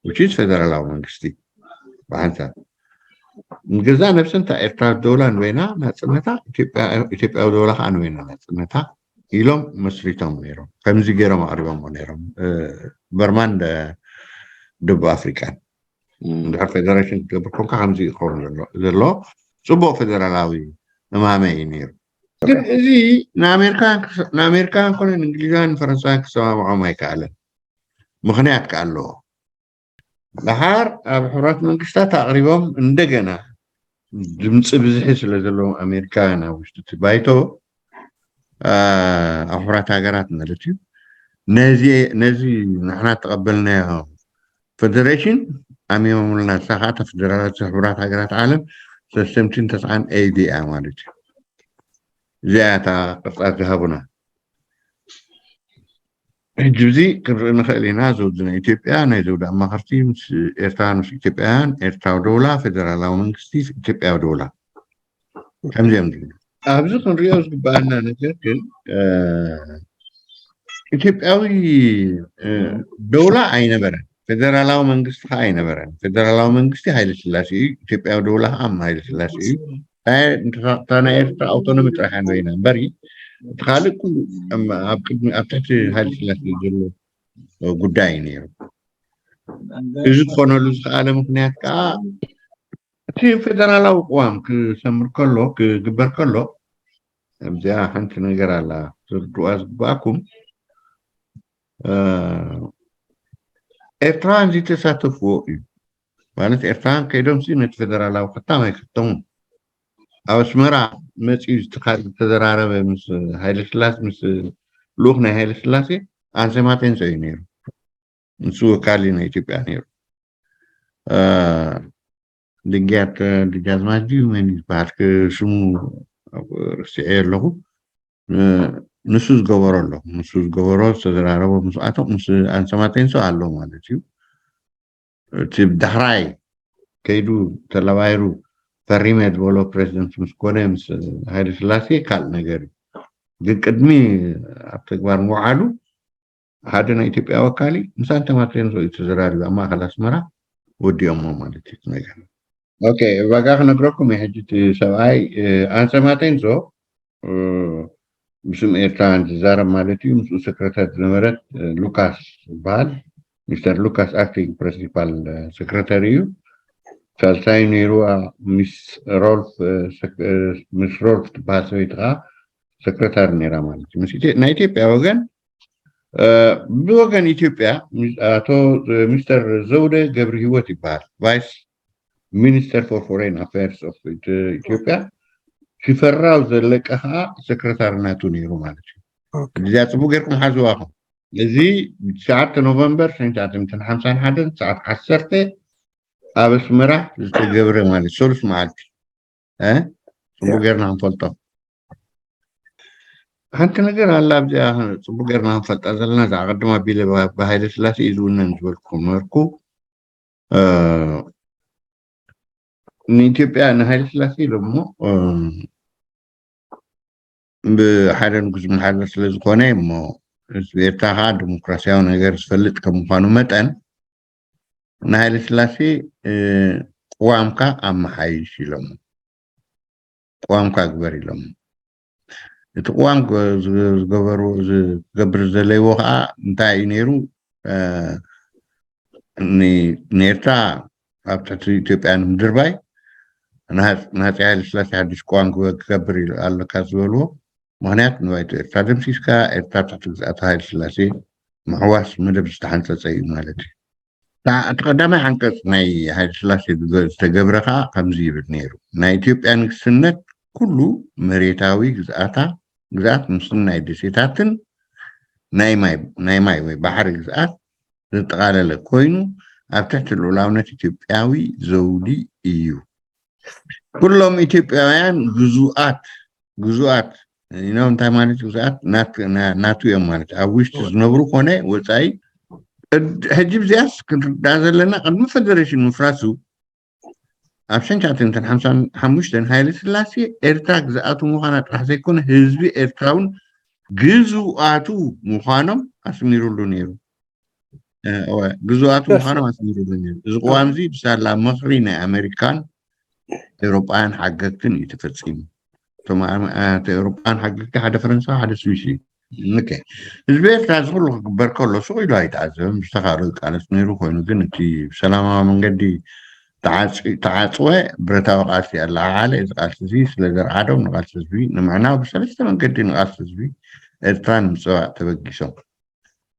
እዩ። ፌደራላዊ መንግስቲ ብሓንሳብ ንገዛ ነብሰን እታ ኤርትራ ደውላ ንበይና ናፅነታ ኢትዮጵያዊ ደውላ ከዓ ንበይና ናፅነታ ኢሎም መስሪቶም ነይሮም። ከምዚ ገይሮም ኣቅሪቦምዎ ነይሮም። በርማን ደቡብ ኣፍሪቃን እንድሕር ፌደሬሽን ክትገብር ኮንካ ከምዚ ይኸውን ዘሎ ጽቡቅ ፌደራላዊ እማመ እዩ ነይሩ። ግን እዚ ንኣሜሪካን ኮነ ንእንግሊዛውያን ንፈረንሳውያን ክሰማምዖም ኣይከኣለን። ምኽንያት ከኣ ኣለዎ። ደሓር ኣብ ሕቡራት መንግስታት ኣቕሪቦም እንደገና ድምፂ ብዝሒ ስለ ዘለዎም ኣሜሪካውያን ኣብ ውሽጢ እቲ ባይቶ ኣብ ሕቡራት ሃገራት ማለት እዩ ነዚ ንሕና ተቐበልናዮ ፌደሬሽን ኣሚሞምልና። ንሳ ከዓ እታ ፌደራላዊት ሕቡራት ሃገራት ዓለም ሰሰምቲን ተስዓን ኤዲ እያ ማለት እዩ። እዚኣ እታ ቅርፃ ዝሃቡና። ሕጂ እዚ ክንርኢ ንኽእል ኢና። ዘውዲ ናይ ኢትዮጵያ ናይ ዘውዲ ኣማኸርቲ ምስ ኤርትራ ምስ ኢትዮጵያውያን ኤርትራዊ ደውላ ፌደራላዊ መንግስቲ ኢትዮጵያዊ ደውላ ከምዚኦም ዝብሉ ኣብዚ ክንሪኦ ዝግበኣና ነገር ግን ኢትዮጵያዊ ደውላ ኣይነበረን። ፌደራላዊ መንግስቲ ከዓ ኣይነበረን። ፌደራላዊ መንግስቲ ሃይለ ስላሴ እዩ። ኢትዮጵያዊ ደውላ ከዓ ሃይለ ስላሴ እዩ። እታ ናይ ኤርትራ ኣውቶኖሚ ጥራሕ ንበይና እምበሪ፣ እቲ ካልእ ኩሉ ኣብ ትሕቲ ሃይለ ስላሴ ዘሎ ጉዳይ እዩ ነይሩ። እዚ ዝኾነሉ ዝኸኣለ ምክንያት ከዓ እቲ ፌደራላዊ ቅዋም ክሰምር ከሎ፣ ክግበር ከሎ፣ ኣብዚኣ ሓንቲ ነገር ኣላ ክትርድዋ ዝግባኣኩም። ኤርትራውያን ዝተሳተፍዎ እዩ። ማለት ኤርትራውያን ከይዶም ሲ ነቲ ፌደራላዊ ክታም ኣይክተሙ። ኣብ ኣስመራ መፂኡ ዝተዘራረበ ምስ ሃይለ ስላሴ፣ ምስ ልኡኽ ናይ ሃይለ ስላሴ ኣንሰማቴንሶ እዩ ነይሩ። ንሱ ወካሊ ናይ ኢትዮጵያ ነይሩ። ድንጊያት ደጃዝማች ድዩ መን ዝበሃል ሽሙ ርስዐ ኣለኹ። ንሱ ዝገበሮ ኣሎ። ንሱ ዝገበሮ ዝተዘራረቦ ምስኣቶም ምስ ኣንሰማቴንሶ ኣሎ ማለት እዩ። እቲ ዳሕራይ ከይዱ ተለባይሩ ፈሪመ ዝበሎ ፕሬዚደንት ምስ ኮነ ምስ ሃይለ ስላሴ ካልእ ነገር እዩ። ግን ቅድሚ ኣብ ተግባር ምውዓሉ ሓደ ናይ ኢትዮጵያ ወካሊ ምስ ኣንሰማቴንሶ እዩ ተዘራሪቡ ኣብ ማእከል ኣስመራ ወዲኦሞ ማለት እዩ እቲ ነገር። ኦኬ፣ ባጋ ክነግረኩም እየ ሕጂ እቲ ሰብኣይ ኣንሰማቴንሶ ብስም ኤርትራውያን ዝዛረብ ማለት እዩ። ምስኡ ሰክረታሪ ዝነበረት ሉካስ ዝበሃል ሚስተር ሉካስ ኣክቲንግ ፕሪንሲፓል ሰክረታሪ እዩ። ሳልሳይ ነይሩ ምስ ሮልፍ ምስ ሮልፍ ትበሃል ሰበይቲ ከዓ ሰክረታሪ ነይራ ማለት እዩ። ናይ ኢትዮጵያ ወገን ብወገን ኢትዮጵያ ኣቶ ሚስተር ዘውደ ገብረ ህይወት ይበሃል፣ ቫይስ ሚኒስተር ፎር ፎሬን ኣፌርስ ኦፍ ኢትዮጵያ። ሽፈራው ዘለቀ ከዓ ሰክረታሪ ናቱ ነይሩ ማለት እዩ። እዚኣ ፅቡቅ ጌርኩም ሓዝዋኹም። እዚ ብትሽዓተ ኖቨምበር ሰንሻትም ሓምሳን ሓደን ሰዓት ዓሰርተ ኣብ ኣስመራ ዝተገብረ ማለት ሰሉስ መዓልቲ። ጽቡቅ ጌርና ክንፈልጦ። ሓንቲ ነገር ኣላ ኣብዚኣ ጽቡቅ ጌርና ክንፈልጣ ዘለና፣ እዛ ቅድም ኣቢለ ብሃይለ ስላሴ እዩ ዝውነን ዝበልኩ ነበርኩ። ንኢትዮጵያ ንሃይለ ስላሴ ኢሎሞ ብሓደ ንጉስ ዝመሓደር ስለ ዝኾነ እሞ ህዝቢ ኤርትራ ከዓ ዲሞክራሲያዊ ነገር ዝፈልጥ ከም ምዃኑ መጠን ንሃይለ ስላሴ ቅዋምካ ኣመሓይሽ ኢሎም፣ ቅዋምካ ግበር ኢሎም። እቲ ቅዋም ዝገበሩ ዝገብር ዘለይዎ ከዓ እንታይ እዩ ነይሩ? ንኤርትራ ኣብ ትሕቲ ኢትዮጵያ ንምድርባይ ንሃፀይ ሃይለ ስላሴ ሓድሽ ቅዋም ክገብር ኣለካ ዝበልዎ ምክንያት ንባይቶ ኤርትራ ደምሲስካ ኤርትራ ኣብ ትሕቲ ግዝኣት ሃይለ ስላሴ ምሕዋስ መደብ ዝተሓንፀፀ እዩ ማለት እዩ። እቲ ቀዳማይ ዓንቀፅ ናይ ሃይለ ስላሴ ዝተገብረ ከዓ ከምዚ ይብል ነይሩ፣ ናይ ኢትዮጵያ ንግስነት ኩሉ መሬታዊ ግዝኣታ ግዝኣት ምስናይ ደሴታትን ናይ ማይ ወይ ባሕሪ ግዝኣት ዘጠቓለለ ኮይኑ ኣብ ትሕቲ ልኡላውነት ኢትዮጵያዊ ዘውዲ እዩ። ኩሎም ኢትዮጵያውያን ግዙኣት ግዙኣት ኢኖም እንታይ ማለት ግዙኣት ናቱ እዮም ማለት ኣብ ውሽጢ ዝነብሩ ኮነ ወፃኢ። ሕጂ ብዚያስ ክንርዳእ ዘለና ቅድሚ ፌደሬሽን ምፍራሱ ኣብ ሸንሻትንትን ሓምሳን ሓሙሽተን ሃይለ ስላሴ ኤርትራ ግዝኣቱ ምዃና ጥራሕ ዘይኮነ ህዝቢ ኤርትራውን ግዙኣቱ ምዃኖም ኣስሚሩሉ ነይሩ። ግዙኣቱ ምዃኖም ኣስሚሩሉ ነይሩ። እዚ ቅዋም እዚ ብሳላ ምኽሪ ናይ ኣሜሪካን ኤውሮጳውያን ሓገግትን እዩ ተፈፂሙ። እቶም ኤውሮጳውያን ሓገግቲ ሓደ ፈረንሳዊ ሓደ ስዊስ እዩ። ህዝቢ ኤርትራ እዚ ኩሉ ክግበር ከሎ ሱቕ ኢሉ ኣይተዓዘበን። ብዝተኻእሎ ይቃለስ ነይሩ ኮይኑ ግን እቲ ብሰላማዊ መንገዲ ተዓፅወ ብረታዊ ቃልሲ ኣለዓዓለ። እዚ ቃልሲ እዚ ስለ ዘርዓዶም ንቃልሲ ህዝቢ ንምዕናው ብሰለስተ መንገዲ ንቃልሲ ህዝቢ ኤርትራ ንምፅባእ ተበጊሶም።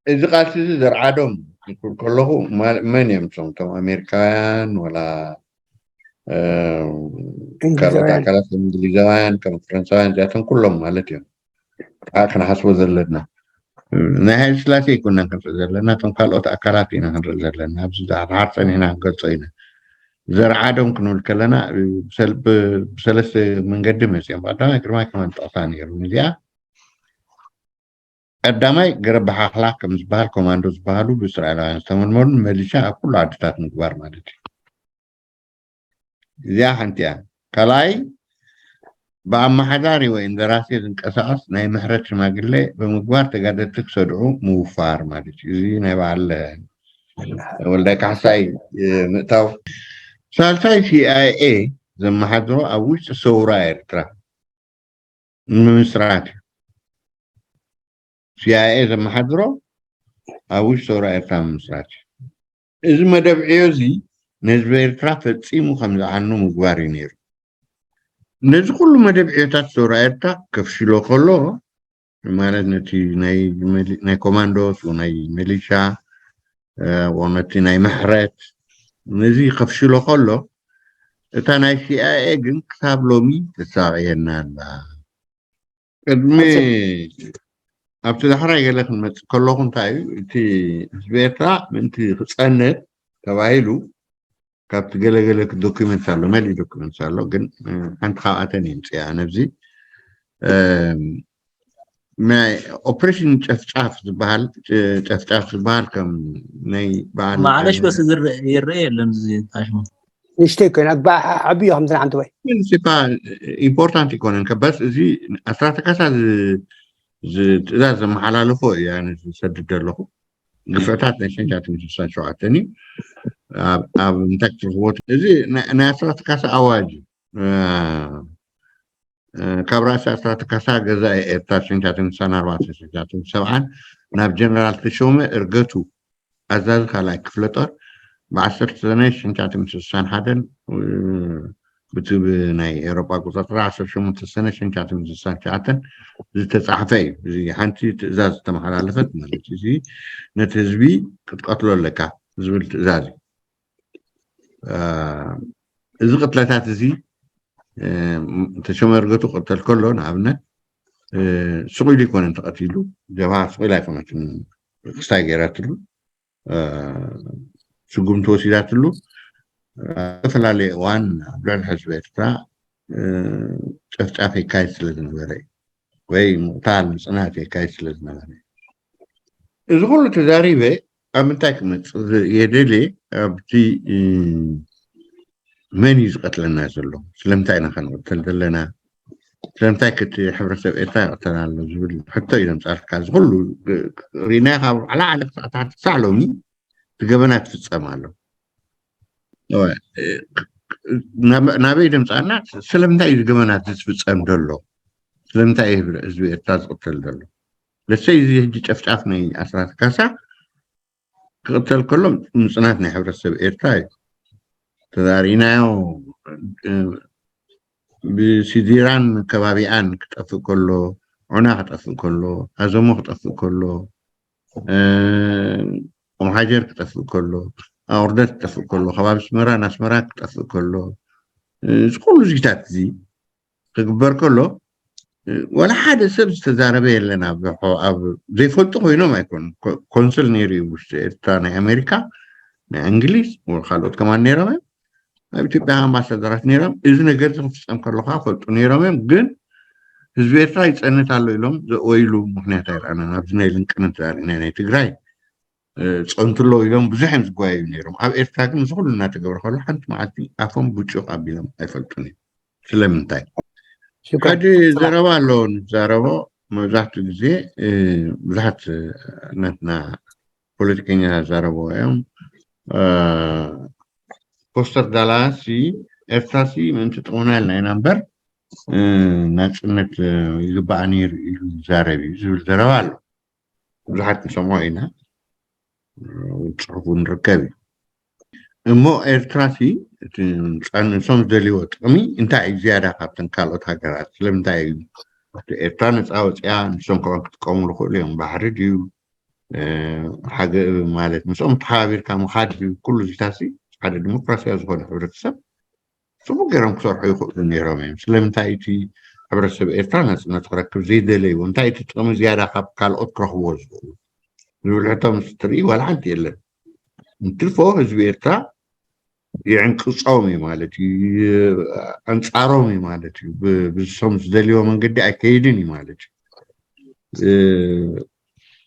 እዚ ቃልሲ እዚ ዘርዓዶም ክብል ከለኹ መን እዮም እቶም? እቶም ኣሜሪካውያን ወላ ካልኦት ኣካላት ከም እንግሊዛውያን ከም ፈረንሳውያን እዚኣቶም ኩሎም ማለት እዮም። ከዓ ክንሓስቦ ዘለና ናይ ሃይለ ስላሴ ኣይኮናን ክንርኢ ዘለና፣ እቶም ካልኦት ኣካላት ኢና ክንርኢ ዘለና። ኣብዚ ድሓር ፀኒሕና ክንገልፆ ኢና። ዘርዓዶም ክንብል ከለና ብሰለስተ መንገዲ መፅኦም። ቀዳማይ ግርማይ ከማን ጠቕሳ ነይሩ። እዚኣ ቀዳማይ ገረብ በሓኽላ ከም ዝበሃል ኮማንዶ ዝበሃሉ ብእስራኤላውያን ዝተመልመሉ መሊሻ ኣብ ኩሉ ዓድታት ምግባር ማለት እዩ። እዚኣ ሓንቲ እያ። ካልኣይ ብኣመሓዳሪ ወይ እንደራሴ ዝንቀሳቐስ ናይ ምሕረት ሽማግሌ ብምግባር ተጋደልቲ ክሰድዑ ምውፋር ማለት እዩ። እዚ ናይ በዓል ወልዳይ ካሕሳይ ምእታው። ሳልሳይ ሲኣይኤ ዘመሓድሮ ኣብ ውሽጢ ሰውራ ኤርትራ ንምምስራት እዩ። ሲኣይኤ ዘመሓድሮ ኣብ ውሽጢ ሰውራ ኤርትራ ምምስራት እዩ። እዚ መደብ ዕዮ እዚ ንህዝቢ ኤርትራ ፈጺሙ ከም ዝዓኑ ምግባር እዩ ነይሩ። ነዚ ኩሉ መደብ ዕዮታት ሰውራ ኤርትራ ከፍሽሎ ከሎ፣ ማለት ነቲ ናይ ኮማንዶስ፣ ናይ ሚሊሻ፣ ነቲ ናይ ምሕረት፣ ነዚ ከፍሽሎ ከሎ፣ እታ ናይ ሲኣይኤ ግን ክሳብ ሎሚ ተሳቕየና ኣላ። ቅድሚ ኣብቲ ዳሕራይ ገለ ክንመፅእ ከለኹ እንታይ እዩ እቲ ህዝቢ ኤርትራ ምእንቲ ክፀንት ተባሂሉ ካብቲ ገለገለ ዶኪመንት ኣሎ፣ መሊእ ዶኪመንት ኣሎ፣ ግን ሓንቲ ካብኣተን እየ ምፅኣ ነብዚ ናይ ኦፕሬሽን ጨፍጫፍ ዝበሃል ጨፍጫፍ ዝበሃል ከም ናይ በዓል ማዕለሽ በስ ዝርእ ይርእ የለን እዚ ታሽሙ ንሽተይ ኮይና ዓብዮ ከምዚ ሓንቲ ወይ ፕሪንሲፓል ኢምፖርታንት ይኮነን ከበስ እዚ ኣስራተ ካሳ ትእዛዝ ዘመሓላለፎ እያ ዝሰድድ ዘለኹ ግፍዕታት ናይ ሸንሻትን ስሳን ሸውዓተን እዩ ኣብ እንታይ ክትረክቦ እዚ ናይ ኣስራተ ካሳ ኣዋጅ ካብ ራእሲ ኣስራተ ካሳ ገዛ ኤርትራ ሸንሻትን ስሳን ኣርባዕተ ሸንሻትን ሰብዓን ናብ ጀነራል ተሾመ እርገቱ ኣዛዚ ካልኣይ ክፍለ ጦር ብዓሰርተ ሰነ ሸንሻትን ስሳን ሓደን ብቲ ብናይ ኤሮጳ ቁፅፅር ዓሰርተ ሸሞንተ ሰነ ሸንሻትን ስሳን ሸዓተን ዝተፃሕፈ እዩ። እዚ ሓንቲ ትእዛዝ ዝተመሓላለፈት ማለት እዚ ነቲ ህዝቢ ክትቀትሎ ኣለካ ዝብል ትእዛዝ እዩ። እዚ ቅትለታት እዚ ተሾመ እርገቱ ክቅተል ከሎ ንኣብነት ስቁ ኢሉ ይኮነን ተቀቲሉ ጀብሃ ስቁ ኢላ ኣይኮነትን ክስታይ ገይራትሉ ስጉምቲ ወሲዳትሉ ኣብ ዝተፈላለየ እዋን ኣብ ልዕሊ ህዝቢ ኤርትራ ጨፍጫፍ የካይድ ስለ ዝነበረ ወይ ምቕታል ምፅናት የካይድ ስለ ዝነበረ እዚ ኩሉ ተዛሪበ ኣብ ምንታይ ክመፅእ የደልየ ኣብቲ መን እዩ ዝቀትለና ዘሎ ስለምንታይ ኢና ከንቅተል ዘለና ስለምንታይ ክቲ ሕብረተሰብ ኤርትራ ይቅተል ኣሎ ዝብል ሕቶ እዩ ዘምፃልካ እዚ ኩሉ ርኢናዮ ካብ ዓላ ዓለ ክሳዕ ሎሚ እቲ ገበናት ይፍፀም ኣሎ ናበይ ደምፃና ስለምንታይ እዩ ገበናት ዝፍፀም ዘሎ ስለምንታይ እዩ ህዝቢ ኤርትራ ዝቅተል ዘሎ ለሰይ እዚ ህጂ ጨፍጫፍ ናይ ኣስራት ካሳ ክቅተል ከሎ ምፅናት ናይ ሕብረተሰብ ኤርትራ እዩ ተዛሪናዮ ብሲዲራን ከባቢኣን ክጠፍእ ከሎ ዑና ክጠፍእ ከሎ ኣዘሞ ክጠፍእ ከሎ ኦምሓጀር ክጠፍእ ከሎ ኣውርደት ክጠፍእ ከሎ ከባቢ ኣስመራ ናስመራ ክጠፍእ ከሎ እዚ ኩሉ ዚታት እዚ ክግበር ከሎ ወላ ሓደ ሰብ ዝተዛረበ የለን ኣብ ዘይፈልጡ ኮይኖም ኣይኮኑ ኮንስል ነይሩ እዩ ውሽጢ ኤርትራ ናይ ኣሜሪካ ናይ እንግሊዝ ካልኦት ከማን ነይሮም እዮም ኣብ ኢትዮጵያ ኣምባሳደራት ነይሮም እዚ ነገር ክፍፀም ከለካ ፈልጡ ነይሮም እዮም ግን ህዝቢ ኤርትራ ይፀንት ኣሎ ኢሎም ዘእወይሉ ምክንያት ኣይረኣናን ኣብዚ ናይ ልንቅነት ዛሪእና ናይ ትግራይ ፀንትሎ ኢሎም ብዙሕ እዮም ዝጓየዩ ነይሮም ኣብ ኤርትራ ግን እዚ ኩሉ እናተገብረ ከሎ ሓንቲ መዓልቲ ኣፎም ብጩቕ ኣቢሎም ኣይፈልጡን እዮም ስለምንታይ ሓደ ዘረባ ኣሎ ንዛረቦ መብዛሕትኡ ግዜ ብዙሓት ነትና ፖለቲከኛ ዛረብዎ እዮም ፖስተር ዳላስ ኤርትራሲ ምእንቲ ጥቕምና ኢልና ኢና እምበር ናፅነት ይግባኣ ነይሩ ኢሉ ይዛረብ እዩ ዝብል ዘረባ ኣሎ ብዙሓት ንሰምዖ ኢና ፅሑፉ ንርከብ እዩ እሞ ኤርትራሲ እቲ ፃንሶም ዝደልይዎ ጥቕሚ እንታይ እዩ ዝያዳ ካብተን ካልኦት ሃገራት ስለምንታይ እዩ ኤርትራ ነፃ ወፅያ ንሶም ከማን ክጥቀሙሉ ክእሉ እዮም ባሕሪ ድዩ ሓደ ማለት ምስኦም ተሓባቢርካ ምኻድ እዩ ኩሉ ዚታሲ ሓደ ዲሞክራሲያዊ ዝኾነ ሕብረተሰብ ፅቡቅ ገይሮም ክሰርሑ ይኽእሉ ነይሮም እዮም ስለምንታይ እቲ ሕብረተሰብ ኤርትራ ናፅነት ክረክብ ዘይደለይዎ እንታይ እቲ ጥቕሚ ዝያዳ ካብ ካልኦት ክረኽብዎ ዝኽእሉ ዝብል ሕቶ ምስ ትርኢ ዋላ ሓንቲ የለን እንትልፎ ህዝቢ ኤርትራ ይዕንቅፆም እዩ ማለት እዩ ኣንፃሮም እዩ ማለት እዩ ብዝሶም ዝደልዮ መንገዲ ኣይከይድን እዩ ማለት እዩ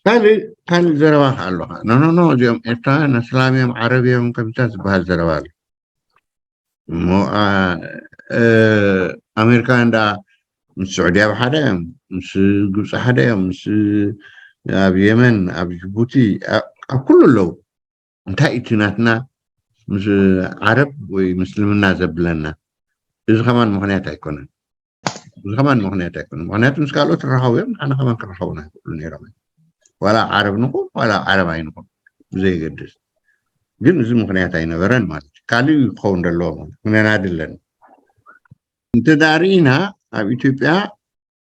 ካልእ ካልእ ዘረባ ከ ኣለካ ኖኖኖ እዚኦም ኤርትራውያን ኣስላም እዮም ዓረብ እዮም ከምታ ዝበሃል ዘረባ ኣሎ እሞ ኣሜሪካውያን ዳ ምስ ስዑዲ ኣብ ሓደ እዮም ምስ ግብፂ ሓደ እዮም ምስ ኣብ የመን ኣብ ጅቡቲ ኣብ ኩሉ ኣለዉ እንታይ እቲ ናትና ምስ ዓረብ ወይ ምስልምና ዘብለና? እዚ ከማን ምኽንያት ኣይኮነን። እዚ ከማን ምኽንያት ኣይኮነን። ምኽንያቱ ምስ ካልኦት ይራኸቡ እዮም፣ ንዓና ከማን ክራኸቡና ይኽእሉ ነይሮም እዮም። ዋላ ዓረብ ንኹን ዋላ ዓረብ ኣይንኹን ብዘየገድስ። ግን እዚ ምኽንያት ኣይነበረን ማለት እዩ። ካልእ እዩ ክኸውን ዘለዎ ማለት እዩ። ክነናዲ ኣለና። እንተ ደኣ ርኢና ኣብ ኢትዮጵያ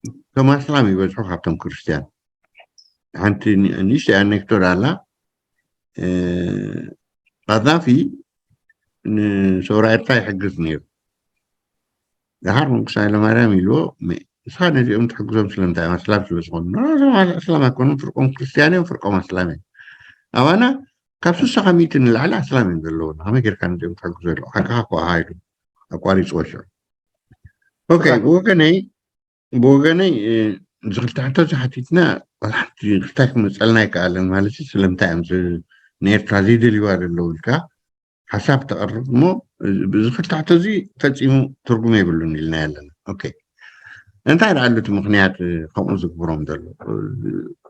እቶም ኣስላም ይበዝሑ ካብቶም ክርስትያን። ሓንቲ ን- ንእሽተይ ኣኔክዶት ኣላ። እ፣ ቃዛፊ ንሰውራ ኤርትራ ይሕግዝ ነይሩ። ደሓር መንግስቲ ሃይለማርያም ኢልዎ፣ "መ- ንስኻ ነዚኦም ትሕግዞም ስለምንታይ እዮም ኣስላም ስለ ዝኾኑ?" "ኖ፣ እዞም ኣስላም ኣይኮኑን፣ ፍርቆም ክርስትያን እዮም፣ ፍርቆም ኣስላም እዮም። ኣባና ካብ ስሳ ካብ ሚእቲ ንላዕሊ ኣስላም እዮም ዘለውና፣ ከመይ ጌርካ ነዚኦም ትሕግዞ?" ኢሉ ሓቅኻ እኮ ኢሉ ኣቋሪፅዎ ሽዑ። ኦኬ፣ ብወገነይ ብወገነይ እ፣ እዚ ክልተ ሕቶ እዚ ሓቲትና ዋላ ሓንቲ ክልታይ ክመፀልና ኣይከኣለን ማለት እዩ። ስለምንታይ እዮም ዝ- ንኤርትራ ዘይደልይዋ ዘለዉ ኢልካ ሓሳብ ተቕርብ እሞ፣ እዚ ክልተ ሕቶ እዚ ፈፂሙ ትርጉም የብሉን ኢልና ኣለና። ኦኬ፣ እንታይ ደኣ ኣሎ እቲ ምኽንያት እ፣ ከምኡ ዝግብሮም ዘሎ? እ፣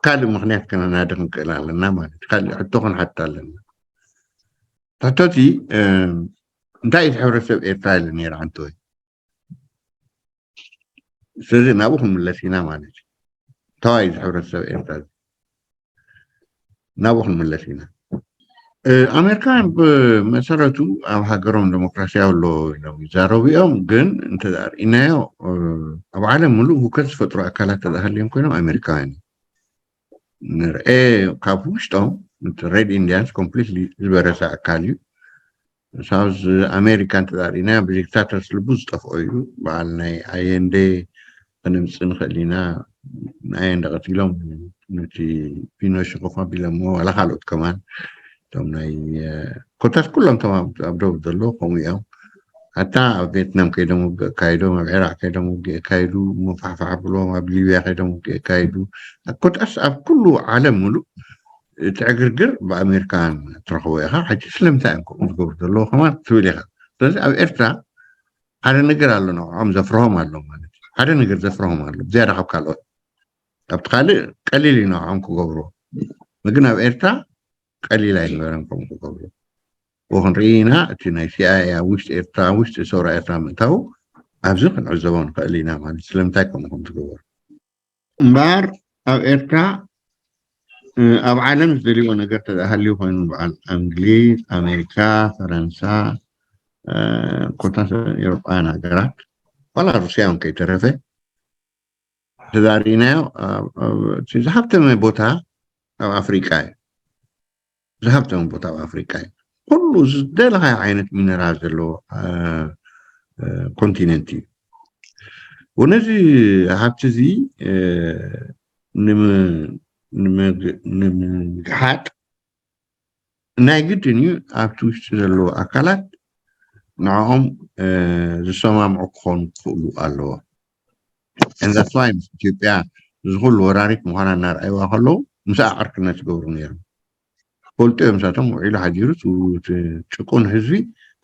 ካልእ ምኽንያት ከነናዲ ክንክእል ኣለና ማለት እዩ። ካልእ ሕቶ ክንሓትት ኣለና። ሕቶ እቲ እ፣ እንታይ እቲ ሕብረተሰብ ኤርትራ ኢለ ነይረ ዓንተወይ? ስለዚ ናብኡ ክንምለስ ኢና ማለት እዩ። ተዋይ እዚ ሕብረተሰብ ኤርትራ እዚ ናብኡ ክንምለስ ኢና። እ፣ ኣሜሪካውያን ብመሰረቱ ኣብ ሃገሮም ዴሞክራሲያዊ ኣሎ ኢሎም ይዛረቡ እዮም። ግን እንተ ደኣ ርኢናዮ እ፣ ኣብ ዓለም ምሉእ ሁከት ዝፈጥሩ ኣካላት ተደሃልዮም ኮይኖም ኣሜሪካውያን እዮም። ንርኤ ካብ ውሽጦም ሬድ ኢንዲያንስ ኮምፕሊትሊ ዝበረሰ ኣካል እዩ። ሳውዝ ኣሜሪካ እንተዳሪእና ብዲክታተርስ ልቡ ዝጠፍኦ እዩ። በዓል ናይ ኣየንዴ ከነምፅእ ንኽእል ኢና። ንኣየንደ ቀቲሎም ነቲ ፒኖሽ ኮፍ ኣቢሎሞ ዋላ ካልኦት ከማን እቶም ናይ ኮታስ ኩሎም እቶም ኣብ ደቡብ ዘለዉ ከምኡ እዮም። ኣታ ኣብ ቬትናም ከይዶም ውግእ ኣካይዶም ኣብ ዒራቅ ከይዶም ውግእ ኣካይዱ፣ መፋሕፋሕ ብሎም ኣብ ሊብያ ከይዶም ውግእ ኣካይዱ። ኮታስ ኣብ ኩሉ ዓለም ሙሉእ እቲ ዕግርግር ብኣሜሪካን ትረኽቦ ኢኻ። ሕጂ ስለምንታይ እዮም ከምኡ ዝገብሩ ዘለዉ ከማን ትብል ኢኻ። ስለዚ ኣብ ኤርትራ ሓደ ነገር ኣሎ ንዕኦም ዘፍርሆም ኣሎ ማለት እዩ። ሓደ ነገር ዘፍርሆም ኣሎ ዝያዳ ካብ ካልኦት። ኣብቲ ካልእ ቀሊል እዩ ንዕኦም ክገብርዎ። ግን ኣብ ኤርትራ ቀሊል ኣይነበረን ከምኡ ክገብሩ። ወክንርኢ ኢና እቲ ናይ ሲኣይኤ ኣብ ውሽጢ ኤርትራ ኣብ ውሽጢ ሰውራ ኤርትራ ምእታው ኣብዚ ክንዕዘቦ ንኽእል ኢና ማለት ስለምንታይ ከምኡ ከም ዝገበሩ። እምበኣር ኣብ ኤርትራ እ፣ ኣብ ዓለም ዝደልይዎ ነገር ተደኣ ሃልዩ ኮይኑ በዓል ኣንግሊዝ ኣሜሪካ ፈረንሳ እ፣ ኮታስ ኤውሮጳውያን ሃገራት ዋላ ሩስያ እውን ከይተረፈ ተዳሪእናዮ እቲ ዝሃብተመ ቦታ ኣብ ኣፍሪቃ እዩ። ዝሃብተመ ቦታ ኣብ ኣፍሪቃ እዩ። ኩሉ ዝደለኻዮ ዓይነት ሚነራል ዘለዎ ኮንቲነንት እዩ። ወነዚ ሃብቲ እዚ ንምግሓጥ ናይ ግድን እዩ ኣብቲ ውሽጢ ዘለዉ ኣካላት ንዕኦም ዝሰማምዑ ክኾኑ ክኽእሉ ኣለዎ። ንዛስዋይ ምስ ኢትዮጵያ ዝኹሉ ወራሪት ምዃና እናረኣይዋ ከለዉ ምስኣ ዕርክነት ዝገብሩ ነይሮም። ፈልጡ እዮም እሳቶም ውዒሉ ሓዲሩ ጭቁን ህዝቢ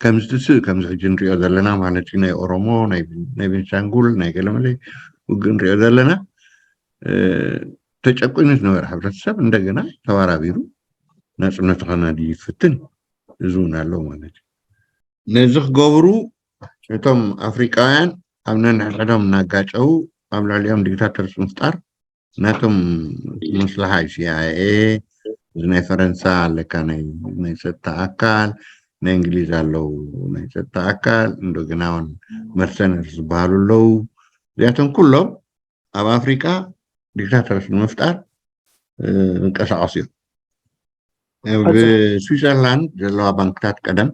ከም ዝትስእ ከምዚ ሕጂ ንሪኦ ዘለና ማለት እዩ። ናይ ኦሮሞ ናይ ቤንሻንጉል ናይ ገለመለ ውግእ ንሪኦ ዘለና ተጨቁኑ ዝነበረ ሕብረተሰብ እንደገና ተባራቢሩ ናፅነቱ ከናዲ ይፍትን እዚ እውን ኣሎ ማለት እዩ። ነዚ ክገብሩ እቶም ኣፍሪቃውያን ኣብ ነንሕድሕዶም እናጋጨው ኣብ ልዕሊኦም ዲክታተርስ ምፍጣር ናቶም መስላሓ እዩ። ሲኣይኤ እዚ ናይ ፈረንሳ ኣለካ ናይ ፀጥታ ኣካል ናይ እንግሊዝ ኣለዉ ናይ ፀጥታ ኣካል እንደገና እውን መርሰነር ዝበሃሉ ኣለዉ። እዚኣቶም ኩሎም ኣብ ኣፍሪቃ ዲክታተርስ ንምፍጣር ዝንቀሳቀሱ እዮም። ኣብ ስዊዘርላንድ ዘለዋ ባንክታት ቀደም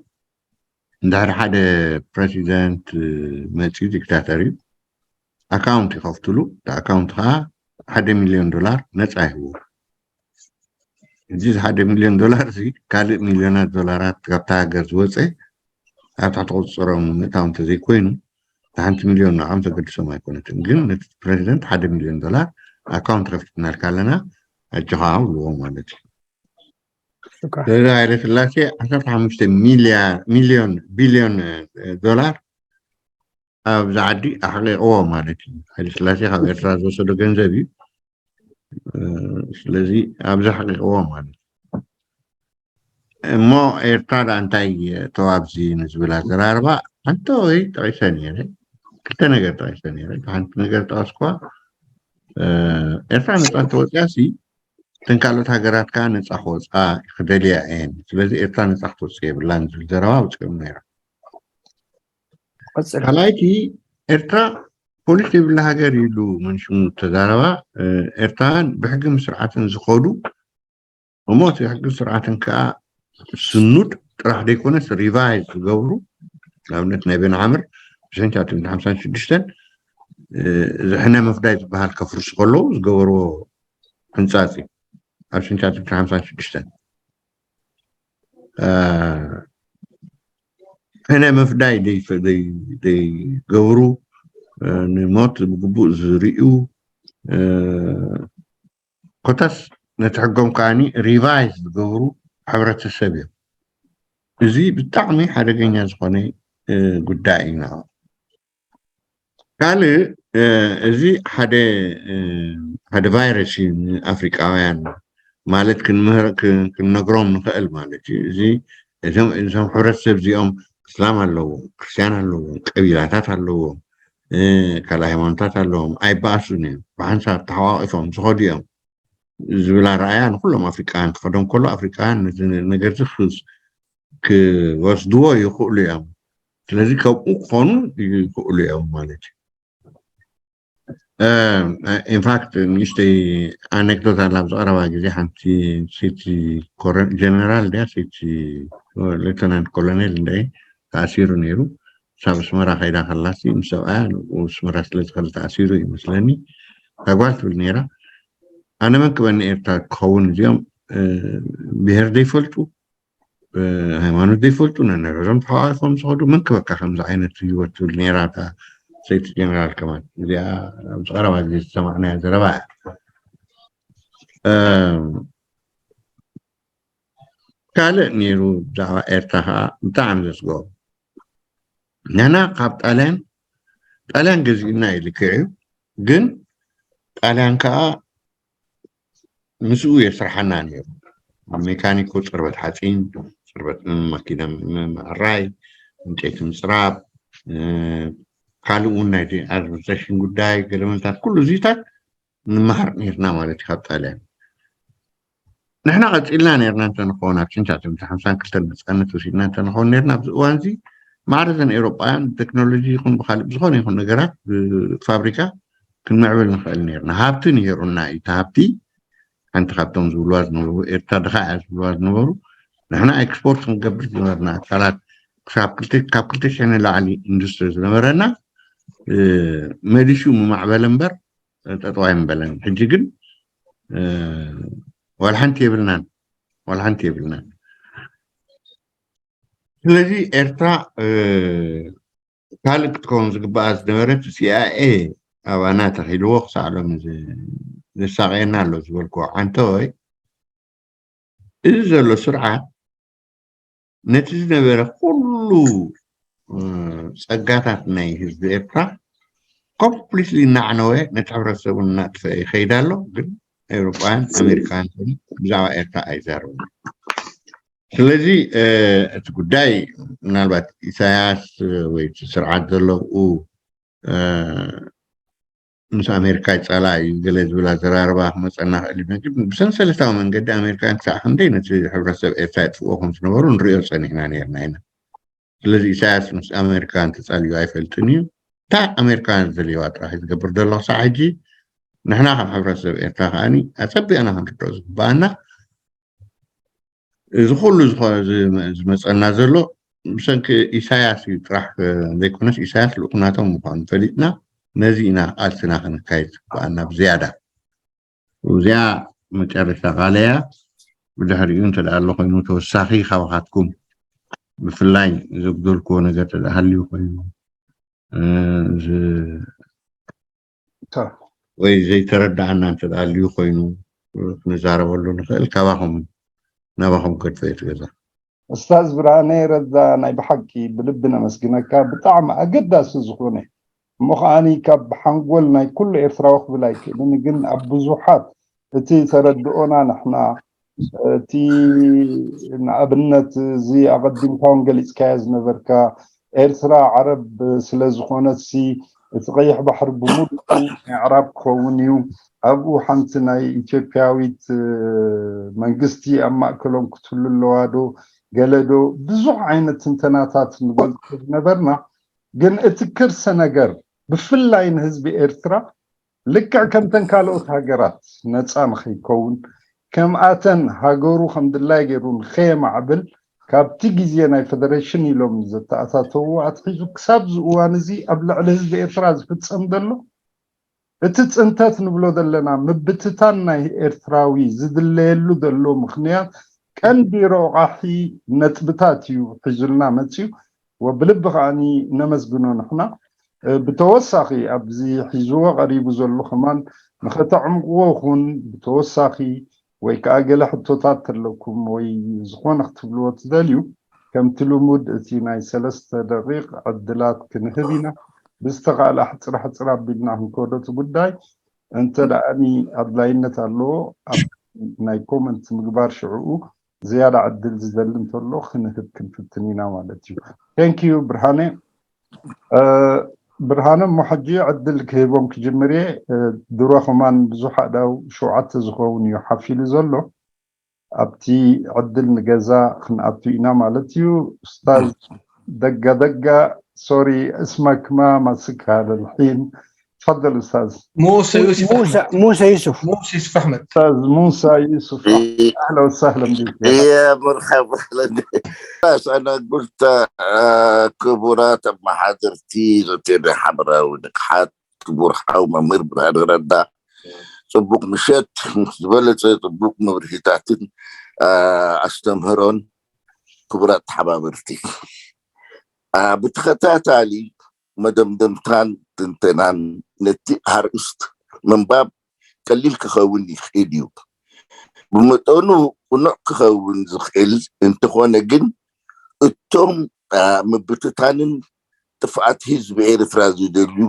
እንድሕር ሓደ ፕረሲደንት መፅዩ ዲክታተር እዩ ኣካውንት ይኸፍትሉ። እቲ ኣካውንት ከዓ ሓደ ሚሊዮን ዶላር ነፃ ይህቡ። እዚ ሓደ ሚሊዮን ዶላር እዚ ካልእ ሚሊዮናት ዶላራት ካብታ ሃገር ዝወፀ ኣብ ትሕቲ ቁፅፅሮም ምእታው እንተዘይኮይኑ ሓንቲ ሚሊዮን ንዓም ተገድሶም ኣይኮነትን። ግን ነቲ ፕረዚደንት ሓደ ሚሊዮን ዶላር ኣካውንት ከፊትናልካ ኣለና ኣጆኻ ብልዎ ማለት እዩ። ስለዚ ሃይለ ስላሴ ዓሰርተ ሓሙሽተ ሚሊዮን ቢሊዮን ዶላር ኣብዚ ዓዲ ኣሕቂቕዎ ማለት እዩ። ሃይለ ስላሴ ካብ ኤርትራ ዝወሰዶ ገንዘብ እዩ። ስለዚ ኣብዚ ኣሕቂቕዎ ማለት እዩ። እሞ ኤርትራ ደኣ እንታይ ተዋብዚ ንዝብል ኣዘራርባ፣ ሓንቲ ወይ ጠቒሰ ነይረ፣ ክልተ ነገር ጠቒሰ ነይረ። እቲ ሓንቲ ነገር ጠቐስኳ፣ ኤርትራ ነጻ እንተወፅያ ሲ እተን ካልኦት ሃገራት ከዓ ነጻ ክወፅኣ ክደልያ እየን። ስለዚ ኤርትራ ነጻ ክትወፅእ የብላን ዝብል ዘረባ ኣውፂኦም ነይሮም። ካልኣይቲ፣ ኤርትራ ፖሊስ ዘይብላ ሃገር ኢሉ መንሽሙ ተዛረባ። ኤርትራውያን ብሕግን ስርዓትን ዝኸዱ እሞ እቲ ሕግን ስርዓትን ከዓ ስኑድ ጥራሕ ዘይኮነስ ሪቫይዝ ዝገብሩ፣ ንኣብነት ናይ ቤን ዓምር ብሰንቻት ሓምሳን ሽዱሽተን እዚ ሕነ ምፍዳይ ዝበሃል ከፍርሱ ከለዉ ዝገበርዎ ሕንፃፅ እዩ። ኣብ ሽንቻት ሓምሳን ሽዱሽተን ሕነ ምፍዳይ ዘይገብሩ፣ ንሞት ብግቡእ ዝርእዩ፣ ኮታስ ነቲ ሕጎም ከዓኒ ሪቫይዝ ዝገብሩ ሕብረተሰብ እዮም። እዚ ብጣዕሚ ሓደገኛ ዝኾነ ጉዳይ እዩ። ካልእ፣ እዚ ሓደ ሓደ ቫይረስ እዩ ንኣፍሪቃውያን ማለት ክንነግሮም ንኽእል ማለት እዩ። እዚ እዞም ሕብረተሰብ እዚኦም እስላም ኣለዎም፣ ክርስትያን ኣለዎም፣ ቀቢላታት ኣለዎም፣ ካልእ ሃይማኖታት ኣለዎም፣ ኣይበኣሱን እዮም። ብሓንሳብ ተሓቋቂፎም ዝኸዱ እዮም ዝብል ኣረኣያ ንኩሎም ኣፍሪቃውያን ክኸዶም ከሎ ኣፍሪቃውያን ነዚ ነገር እዚ ክወስድዎ ይኽእሉ እዮም። ስለዚ ከምኡ ክኾኑ ይኽእሉ እዮም ማለት እዩ። ኢንፋክት ንእሽተይ ኣነክዶት ኣላ። ኣብዚ ቀረባ ግዜ ሓንቲ ሴቲ ጀነራል ድያ ሴቲ ሌተናንት ኮሎኔል እንደ ተኣሲሩ ነይሩ። ሳብ ኣስመራ ከይዳ ከላሲ ምስ ሰብኣያ ንኡ ኣስመራ ስለ ዝኸደ ተኣሲሩ ይመስለኒ። እታ ጓል ትብል ነይራ፣ ኣነ መን ክበኒ ኤርትራ ክኸውን፣ እዚኦም ብሄር ዘይፈልጡ፣ ሃይማኖት ዘይፈልጡ፣ ነንሕዞም ተሓቋቂፎም ዝኸዱ፣ መን ክበካ ከምዚ ዓይነት ህይወት ትብል ነይራ እታ ሰይቲ ጀነራል ከማን። እዚኣ ኣብዚ ቀረባ ግዜ ዝሰማዕናያ ዘረባ እያ። ካልእ ነይሩ ብዛዕባ ኤርትራ ከዓ ብጣዕሚ ዘስግኦ፣ ንሕና ካብ ጣልያን ጣልያን ገዚኡና እዩ ልክዕ እዩ፣ ግን ጣልያን ከዓ ምስኡ የስርሓና ነይሩ። ሜካኒኮ፣ ፅርበት ሓፂን፣ ፅርበት ማኪና ምዕራይ፣ ዕንጨይቲ ምፅራብ፣ ካልእ እውን ናይ ኣድሚኒስትሬሽን ጉዳይ ገለመልታት ኩሉ እዚታት ንመሃር ነይርና ማለት እዩ ካብ ጣልያን። ንሕና ቀፂልና ነርና እንተንኸውን ኣብ ሽንቻት ሓምሳን ክልተን ነፃነት ወሲድና እንተንኸውን ነርና ኣብዚ እዋን እዚ ማዕረ ዘን ኤውሮጳውያን ብቴክኖሎጂ ይኹን ብካልእ ብዝኾነ ይኹን ነገራት ብፋብሪካ ክንምዕብል ንኽእል ነርና። ሃብቲ ነይሩና እዩ። እቲ ሃብቲ ሓንቲ ካብቶም ዝብልዋ ዝነበሩ ኤርትራ ድኻ እያ ዝብልዋ ዝነበሩ ንሕና ኤክስፖርት ክንገብር ዝነበርና ኣካላት ካብ ክልተ ሽሕ ንላዕሊ ኢንዱስትሪ ዝነበረና መሊሹ ምማዕበለ እምበር ጠጠው ኣይምበለን። ሕጂ ግን ዋላ ሓንቲ የብልናን፣ ዋላ ሓንቲ የብልናን። ስለዚ ኤርትራ ካልእ ክትከውን ዝግባኣ ዝነበረት ሲኣይኤ ኣባና ተኺልዎ ክሳዕ ሎሚ ዘሳቀየና ኣሎ ዝበልክዎ ዓንተወይ እዚ ዘሎ ስርዓት ነቲ ዝነበረ ኩሉ ጸጋታት ናይ ህዝቢ ኤርትራ ኮምፕሊትሊ እናዕነወ ነቲ ሕብረተሰቡ እናጥፈአ ይኸይድ ኣሎ። ግን ኤውሮጳውያን ኣሜሪካውያን ብዛዕባ ኤርትራ ኣይዛረቡ። ስለዚ እቲ ጉዳይ ምናልባት ኢሳያስ ወይ እቲ ስርዓት ዘለዉ ምስ ኣሜሪካ ይጻላ እዩ ገለ ዝብል ኣዘራርባ ክመፀና ክእል እዩ። ግን ብሰንሰለታዊ መንገዲ ኣሜሪካውያን ክሳዕ ክንደይ ነቲ ሕብረተሰብ ኤርትራ የጥፍዎ ከም ዝነበሩ ንሪኦ ፀኒሕና ነርና ኢና። ስለዚ ኢሳያስ ምስ ኣሜሪካውያን ተፃልዩ ኣይፈልጥን እዩ። እታ ኣሜሪካውያን ዝደልይዋ ጥራሕ እዩ ዝገብር ዘሎ ክሳዕ ሕጂ። ንሕና ከም ሕብረተሰብ ኤርትራ ከዓኒ ኣፀቢቕና ክንርድኦ ዝግበኣና እዚ ኩሉ ዝመፀና ዘሎ ብሰንኪ ኢሳያስ እዩ ጥራሕ ዘይኮነስ ኢሳያስ ልኡኹናቶም ምኳኑ ፈሊጥና ነዚ ኢና ቃልስና ክንካየድ ዝግበኣና ብዝያዳ። እዚኣ መጨረሻ ቃለያ። ብድሕሪኡ እንተ ኣሎ ኮይኑ ተወሳኺ ካባኻትኩም ብፍላይ ዘጉደልክዎ ነገር ተደኣ ሃልዩ ኮይኑ ወይ ዘይተረዳኣና እንተ ኣልዩ ኮይኑ ክንዛረበሉ ንኽእል። ካባኹም ናባኹም ገድፈ እቲ ገዛ። እስታዝ ብርሃነ ረዛ ናይ ብሓቂ ብልቢ ነመስግነካ። ብጣዕሚ ኣገዳሲ ዝኾነ እሞ ከዓኒ ካብ ሓንጎል ናይ ኩሉ ኤርትራዊ ክብል ኣይክእልን፣ ግን ኣብ ብዙሓት እቲ ተረድኦና ንሕና እቲ ንኣብነት እዚ ኣቐዲምካ እውን ገሊፅካዮ ዝነበርካ ኤርትራ ዓረብ ስለ ዝኾነትሲ እቲ ቀይሕ ባሕሪ ብምሉኡ ናይ ኣዕራብ ክኸውን እዩ። ኣብኡ ሓንቲ ናይ ኢትዮጵያዊት መንግስቲ ኣብ ማእከሎም ክትህሉ ኣለዋ ዶ ገለ ዶ ብዙሕ ዓይነት ትንተናታት ንገልጾ ዝነበርና፣ ግን እቲ ከርሰ ነገር ብፍላይ ንህዝቢ ኤርትራ ልክዕ ከምተን ካልኦት ሃገራት ነፃ ንኸይከውን ከምኣተን ሃገሩ ከም ድላይ ገይሩ ንኸየማዕብል ካብቲ ግዜ ናይ ፈደሬሽን ኢሎም ዘተኣታተዉ ኣትሒዙ ክሳብ እዚ እዋን እዚ ኣብ ልዕሊ ህዝቢ ኤርትራ ዝፍጸም ዘሎ እቲ ፅንተት ንብሎ ዘለና ምብትታን ናይ ኤርትራዊ ዝድለየሉ ዘሎ ምኽንያት ቀንዲ ረቋሒ ነጥብታት እዩ ሒዙልና መፅዩ። ወብልቢ ከዓኒ ነመስግኖ ንሕና። ብተወሳኺ ኣብዚ ሒዝዎ ቀሪቡ ዘሎ ከማን ንኸተዕምቕዎ ኹን ብተወሳኺ ወይ ከዓ ገለ ሕቶታት ተለኩም ወይ ዝኾነ ክትብልዎ ትደልዩ ከምቲ ልሙድ እቲ ናይ ሰለስተ ደቂቕ ዕድላት ክንህብ ኢና። ብዝተኻእለ ኣሕፅር ኣሕፅር ኣቢልና ክንከዶ እቲ ጉዳይ እንተ ደኣኒ ኣድላይነት ኣለዎ ኣብ ናይ ኮመንት ምግባር ሽዕኡ ዝያዳ ዕድል ዝደሊ እንተሎ ክንህብ ክንፍትን ኢና ማለት እዩ። Thank you ብርሃነ። ብርሃነ እሞ ሕጂ ዕድል ክህቦም ክጅምር እየ። ድሮ ከማን ብዙሕ ኣእዳው ሸውዓተ ዝኸውን እዩ ሓፊሉ ዘሎ። ኣብቲ ዕድል ንገዛ ክንኣቱ ኢና ማለት እዩ። ኡስታዝ ደጋ ደጋ ሶሪ እስመክማ ማስካ ለልሒን تفضل أستاذ. موسى يوسف موسى أحمد. موسى يوسف احمد. أستاذ موسى يوسف أحمد. أهلا وسهلا بك. يا مرحبا اهلا. بس انا قلت آه، ክቡራት ኣብ መሓደርቲ ዞቴሪ ሓምራዊ ንቕሓት ክቡር ሓው መምህር ብርሃን ረዳ ጽቡቅ ምሸት ምስ ዝበለጸ ጽቡቅ መብርሂታትን ኣስተምህሮን ክቡራት ተሓባበርቲ ብተኸታታሊ መደምደምታን ትንተናን ነቲ ኣርእስት ምንባብ ቀሊል ክኸውን ይኽእል እዩ። ብመጠኑ ቅኑዕ ክኸውን ዝኽእል እንተኾነ ግን እቶም ምብትታንን ጥፍኣት ህዝቢ ኤርትራ ዝደልዩ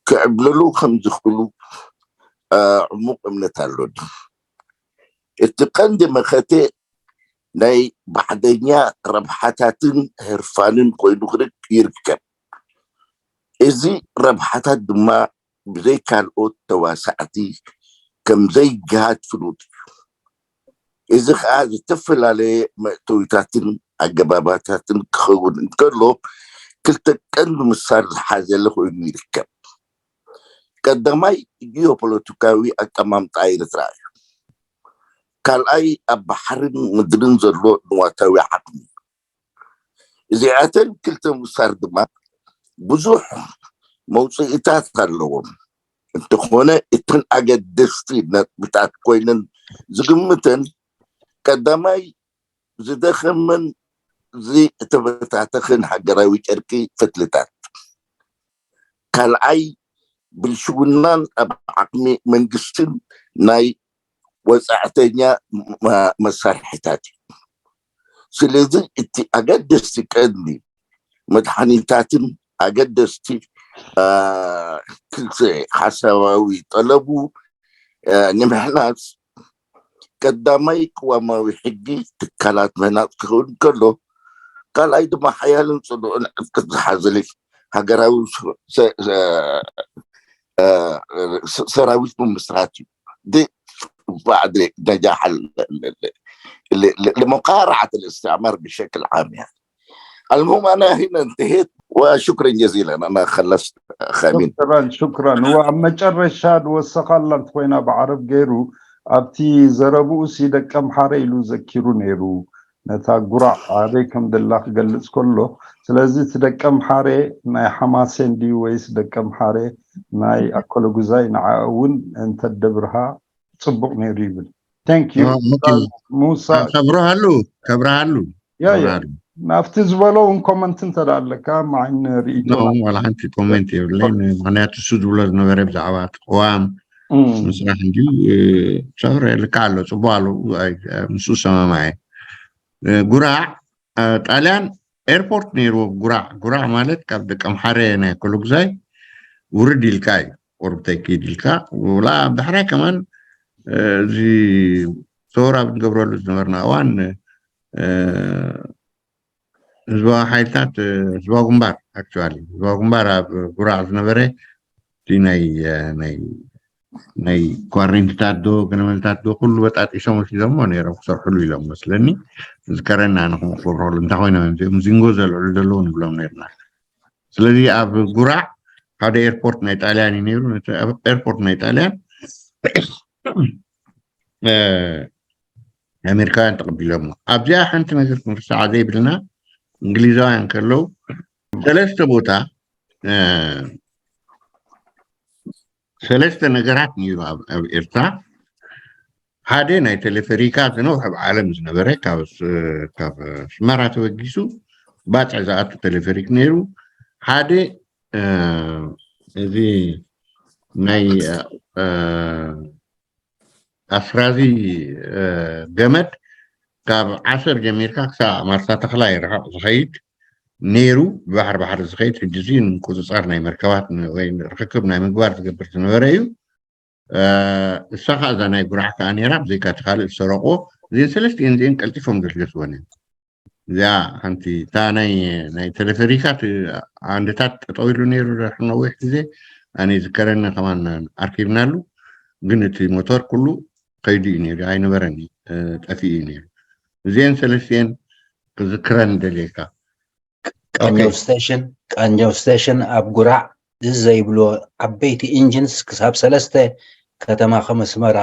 ክዕብለሉ ከም ዝኽእሉ ዕሙቕ እምነት ኣሎኒ። እቲ ቀንዲ መኸተ ናይ ባዕደኛ ረብሓታትን ህርፋንን ኮይኑ ክርክ ይርከብ። እዚ ረብሓታት ድማ ብዘይ ካልኦት ተዋሳእቲ ከም ዘይገሃድ ፍሉጥ እዩ። እዚ ከዓ ዝተፈላለየ መእተዊታትን ኣገባባታትን ክኸውን እንከሎ ክልተ ቀንዲ ምሳር ዝሓዘለ ኮይኑ ይርከብ። ቀዳማይ ጂኦፖለቲካዊ ኣቀማምጣ ኤርትራ እዩ። ካልኣይ ኣብ ባሕርን ምድርን ዘሎ ንዋታዊ ዓቕሚ። እዚኣተን ክልተ ምሳር ድማ ብዙሕ መውፅኢታት ኣለዎም። እንተኾነ እተን ኣገደስቲ ነጥብታት ኮይነን ዝግምተን ቀዳማይ ዝደኸመን ዝተበታተኸን ሃገራዊ ጨርቂ ፈትልታት፣ ካልኣይ ብልሽውናን ኣብ ዓቕሚ መንግስትን ናይ ወፃዕተኛ መሳርሒታት እዩ። ስለዚ እቲ ኣገደስቲ ቀንዲ መድሓኒታትን ኣገደስቲ ክልተ ሓሳባዊ ጠለቡ ንምሕናፅ ቀዳማይ ቅዋማዊ ሕጊ ትካላት ምህናፅ ክኸውን ከሎ ካልኣይ ድማ ሓያልን ፅኑዕን ዕጥቂ ዝሓዘለ ሃገራዊ ሰራዊት ምምስራት እዩ። بعد نجاح لمقارعة الاستعمار بشكل عام يعني. المهم أنا هنا انتهيت وشكرا جزيلا. أنا خلصت أخي أمين. شكرا شكرا. وأما جرشاد وسخلت خوينا بعرب غيره ኣብቲ ዘረብኡ ሲ ደቂ ኣምሓረ ኢሉ ዘኪሩ ነይሩ ነታ ጉራዕ ኣበይ ከም ደላ ክገልጽ ከሎ። ስለዚ እቲ ደቂ ኣምሓረ ናይ ሓማሴን ድዩ ወይስ ደቂ ኣምሓረ ናይ ኣከለጉዛይ ንዓ እውን እንተደብርሃ ጽቡቕ ነይሩ ይብል። Thank you ሙሳ። ከብረሃሉ ከብረሃሉ ያ ያ ናብቲ ዝበሎ እውን ኮመንት እንተ ኣለካ ማይን ርእይቶ ዋላ ሓንቲ ኮሜንት የብለይን። ምክንያቱ እሱ ዝብሎ ዝነበረ ብዛዕባ እቲ ቅዋም ምስራሕ እንድዩ። ሰብረ ልካ ኣሎ ጽቡቅ ኣሎ ምስኡ ሰማማየ። ጉራዕ ጣልያን ኤርፖርት ነይርዎ። ጉራዕ ጉራዕ ማለት ካብ ደቂ ኣምሓረ ናይ ኮሎግዛይ ውርድ ኢልካ እዩ። ቁርብተይ ክይድ ኢልካ ውላ ብሕራይ ከማን እዚ ሰውራ ኣብ ንገብረሉ ዝነበርና እዋን ህዝባዊ ሓይልታት ህዝባዊ ግንባር ኣክቹዋሊ ህዝባዊ ግንባር ኣብ ጉራዕ ዝነበረ እቲ ናይ ናይ ናይ ኳሬንቲታት ዶ ገለመለታት ዶ ኩሉ በጣጢሶም ወሲዶሞ ነይሮም ክሰርሕሉ ኢሎም መስለኒ። ዝከረና ንክምክብረሉ እንታይ ኮይኖም እዮም እዚኦም ዚንጎ ዘልዕሉ ዘለዉ ንብሎም ነርና። ስለዚ ኣብ ጉራዕ ሓደ ኤርፖርት ናይ ጣልያን እዩ ነይሩ። ነቲ ኤርፖርት ናይ ጣልያን ኣሜሪካውያን ተቐቢሎሞ። ኣብዚኣ ሓንቲ ነገር ክንርሳዓ ዘይብልና እንግሊዛውያን ከለዉ ሰለስተ ቦታ ሰለስተ ነገራት ነይሩ ኣብ ኤርትራ። ሓደ ናይ ቴሌፈሪካ ዝነውሐ ኣብ ዓለም ዝነበረ ካብ ኣስመራ ተበጊሱ ባጽዕ ዝኣቱ ቴሌፈሪክ ነይሩ። ሓደ እዚ ናይ ኣስራዚ ገመድ ካብ ዓሰብ ጀሚርካ ክሳብ ማርሳ ተኽላይ ርሕቕ ዝኸይድ ነይሩ። ብባሕሪ ባሕሪ ዝኸይድ ሕጂ እዚ ንቁፅፃር ናይ መርከባት ወይ ርክክብ ናይ ምግባር ዝገብር ዝነበረ እዩ። እሳ ከዓ እዛ ናይ ጉራሕ ከዓ ነይራ ብዘይካ እቲ ካልእ ዝሰረቆ እዚን ሰለስቲኤን እዚኤን ቀልጢፎም ዘልገስወን እዮም። እዚኣ ሓንቲ እታ ናይ ናይ ቴሌፈሪካ እቲ ዓንድታት ጠጠው ኢሉ ነይሩ ድሕሪ ነዊሕ ግዜ ኣነ ዝከረኒ ከማን ኣርኪብናሉ። ግን እቲ ሞተር ኩሉ ከይዱ እዩ ነይሩ ኣይነበረን እዩ ጠፊኡ እዩ ነይሩ። እዚኤን ሰለስቲኤን ክዝክረን ደልየካ። ቃኘው ስቴሽን ቃኘው ስቴሽን ኣብ ጉራዕ እዚ ዘይብሎ ዓበይቲ ኢንጂንስ ክሳብ ሰለስተ ከተማ ከም ኣስመራ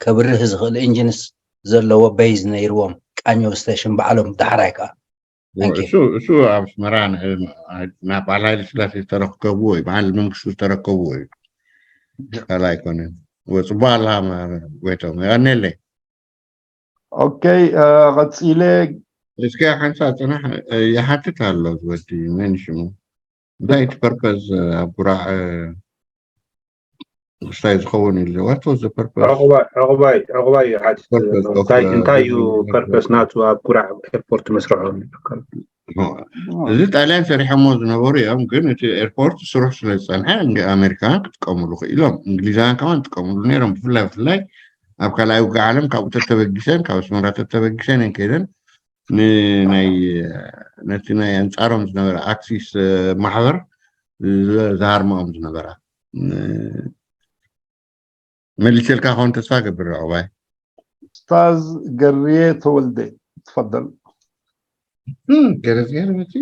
ከብርህ ዝኽእል ኢንጂንስ ዘለዎ በይዝ ነይርዎም ቃኘው ስቴሽን ባዕሎም ዳሕራይ ከዓ እሱ እሱ ኣብ ኣስመራ ናብ በዓል ሃይለ ስላሴ ዝተረከብዎ እዩ በዓል መንግስቱ ዝተረከብዎ እዩ። ካልእ ኣይኮነን። ወፅቦ ኣለሃ ጎይቶም የቀኔለይ። ኦኬ ቀፂለ እስኪ ሓንሳ ፅናሕ ይሓትት ኣሎ ዝወዲ መን ሽሙ እንታይ እቲ ፐርፐዝ ኣብ ጉራዕ ክስታይ ዝኸውን ኢሉ what was the purpose? ዕቑባይ ዕቑባይ ዕቑባይ እዩ ሓቲት እንታይ እንታይ እዩ ፐርፐስ ናቱ ኣብ ጉራዕ ኤርፖርት መስርዖ እዚ ጣልያን ሰሪሖሞ ዝነበሩ እዮም ግን እቲ ኤርፖርት ስሩሕ ስለ ዝፀንሐ እንግ ኣሜሪካውያን ክጥቀሙሉ ክኢሎም እንግሊዛውያን ከማን ጥቀሙሉ ነይሮም ብፍላይ ብፍላይ ኣብ ካልኣይ ውግእ ዓለም ካብኡ ተተበጊሰን ካብ ኣስመራ ተተበጊሰን እየን ከይደን ንናይ ነቲ ናይ ኣንፃሮም ዝነበረ ኣክሲስ ማሕበር ዝሃርምኦም ዝነበራ መሊሰልካ ከውን ተስፋ ገብር ዕባይ ኡስታዝ ገርየ ተወልደ ትፈደል ገረዝገር መሲ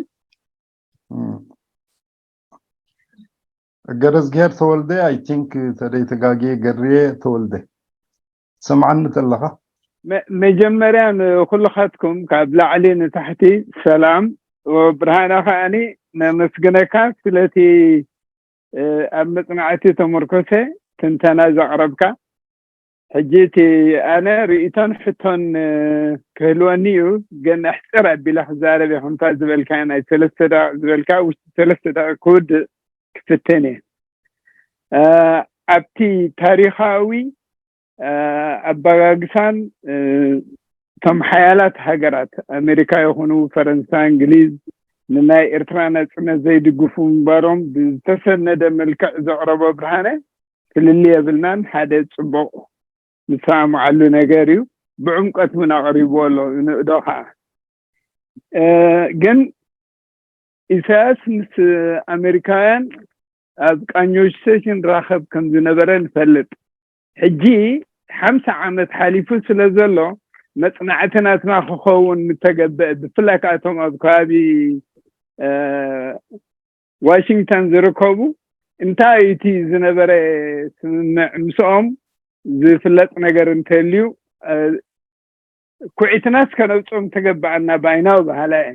ገረዝግሄር ተወልደ I think ተደይ ተጋግየ ገርየ ተወልደ ሰምዓኒ ተለኻ መጀመርያ ንኩልኻትኩም ካብ ላዕሊ ንታሕቲ ሰላም ብርሃነ ከዓኒ ነመስግነካ ስለቲ ኣብ መፅናዕቲ ተመርኮሰ ትንተና ዘቕረብካ ሕጂ እቲ ኣነ ርእቶን ሕቶን ክህልወኒ እዩ ግን ኣሕፅር ኣቢለ ክዛረብ እየ ከምታ ዝበልካዮ ናይ ሰለስተ ደቂቕ ዝበልካ ውሽጢ ሰለስተ ደቂቕ ክውድእ ክፍትን እየ ኣብቲ ታሪኻዊ ኣባጋግሳን እቶም ሓያላት ሃገራት ኣሜሪካ ይኹኑ ፈረንሳ እንግሊዝ ንናይ ኤርትራ ናፅነት ዘይድግፉ ምንባሮም ብዝተሰነደ መልክዕ ዘቕረቦ ብርሃነ ፍልልይ የብልናን ሓደ ፅቡቕ ንሰማምዓሉ ነገር እዩ ብዕምቀት እውን ኣቕሪብዎ ኣሎ ንእዶ ከዓ ግን ኢሳያስ ምስ ኣሜሪካውያን ኣብ ቃኞች ሴሽን ራኸብ ከም ዝነበረ ንፈልጥ ሕጂ ሓምሳ ዓመት ሓሊፉ ስለ ዘሎ መፅናዕቲ ናትና ክኸውን ምተገበአ ብፍላይ ከኣቶም ኣብ ከባቢ ዋሽንግተን ዝርከቡ እንታይ እቲ ዝነበረ ስምምዕ ምስኦም ዝፍለጥ ነገር እንተልዩ ኩዒትናስ ከነውፅኦም ተገባኣና ባይናው በሃላ እየ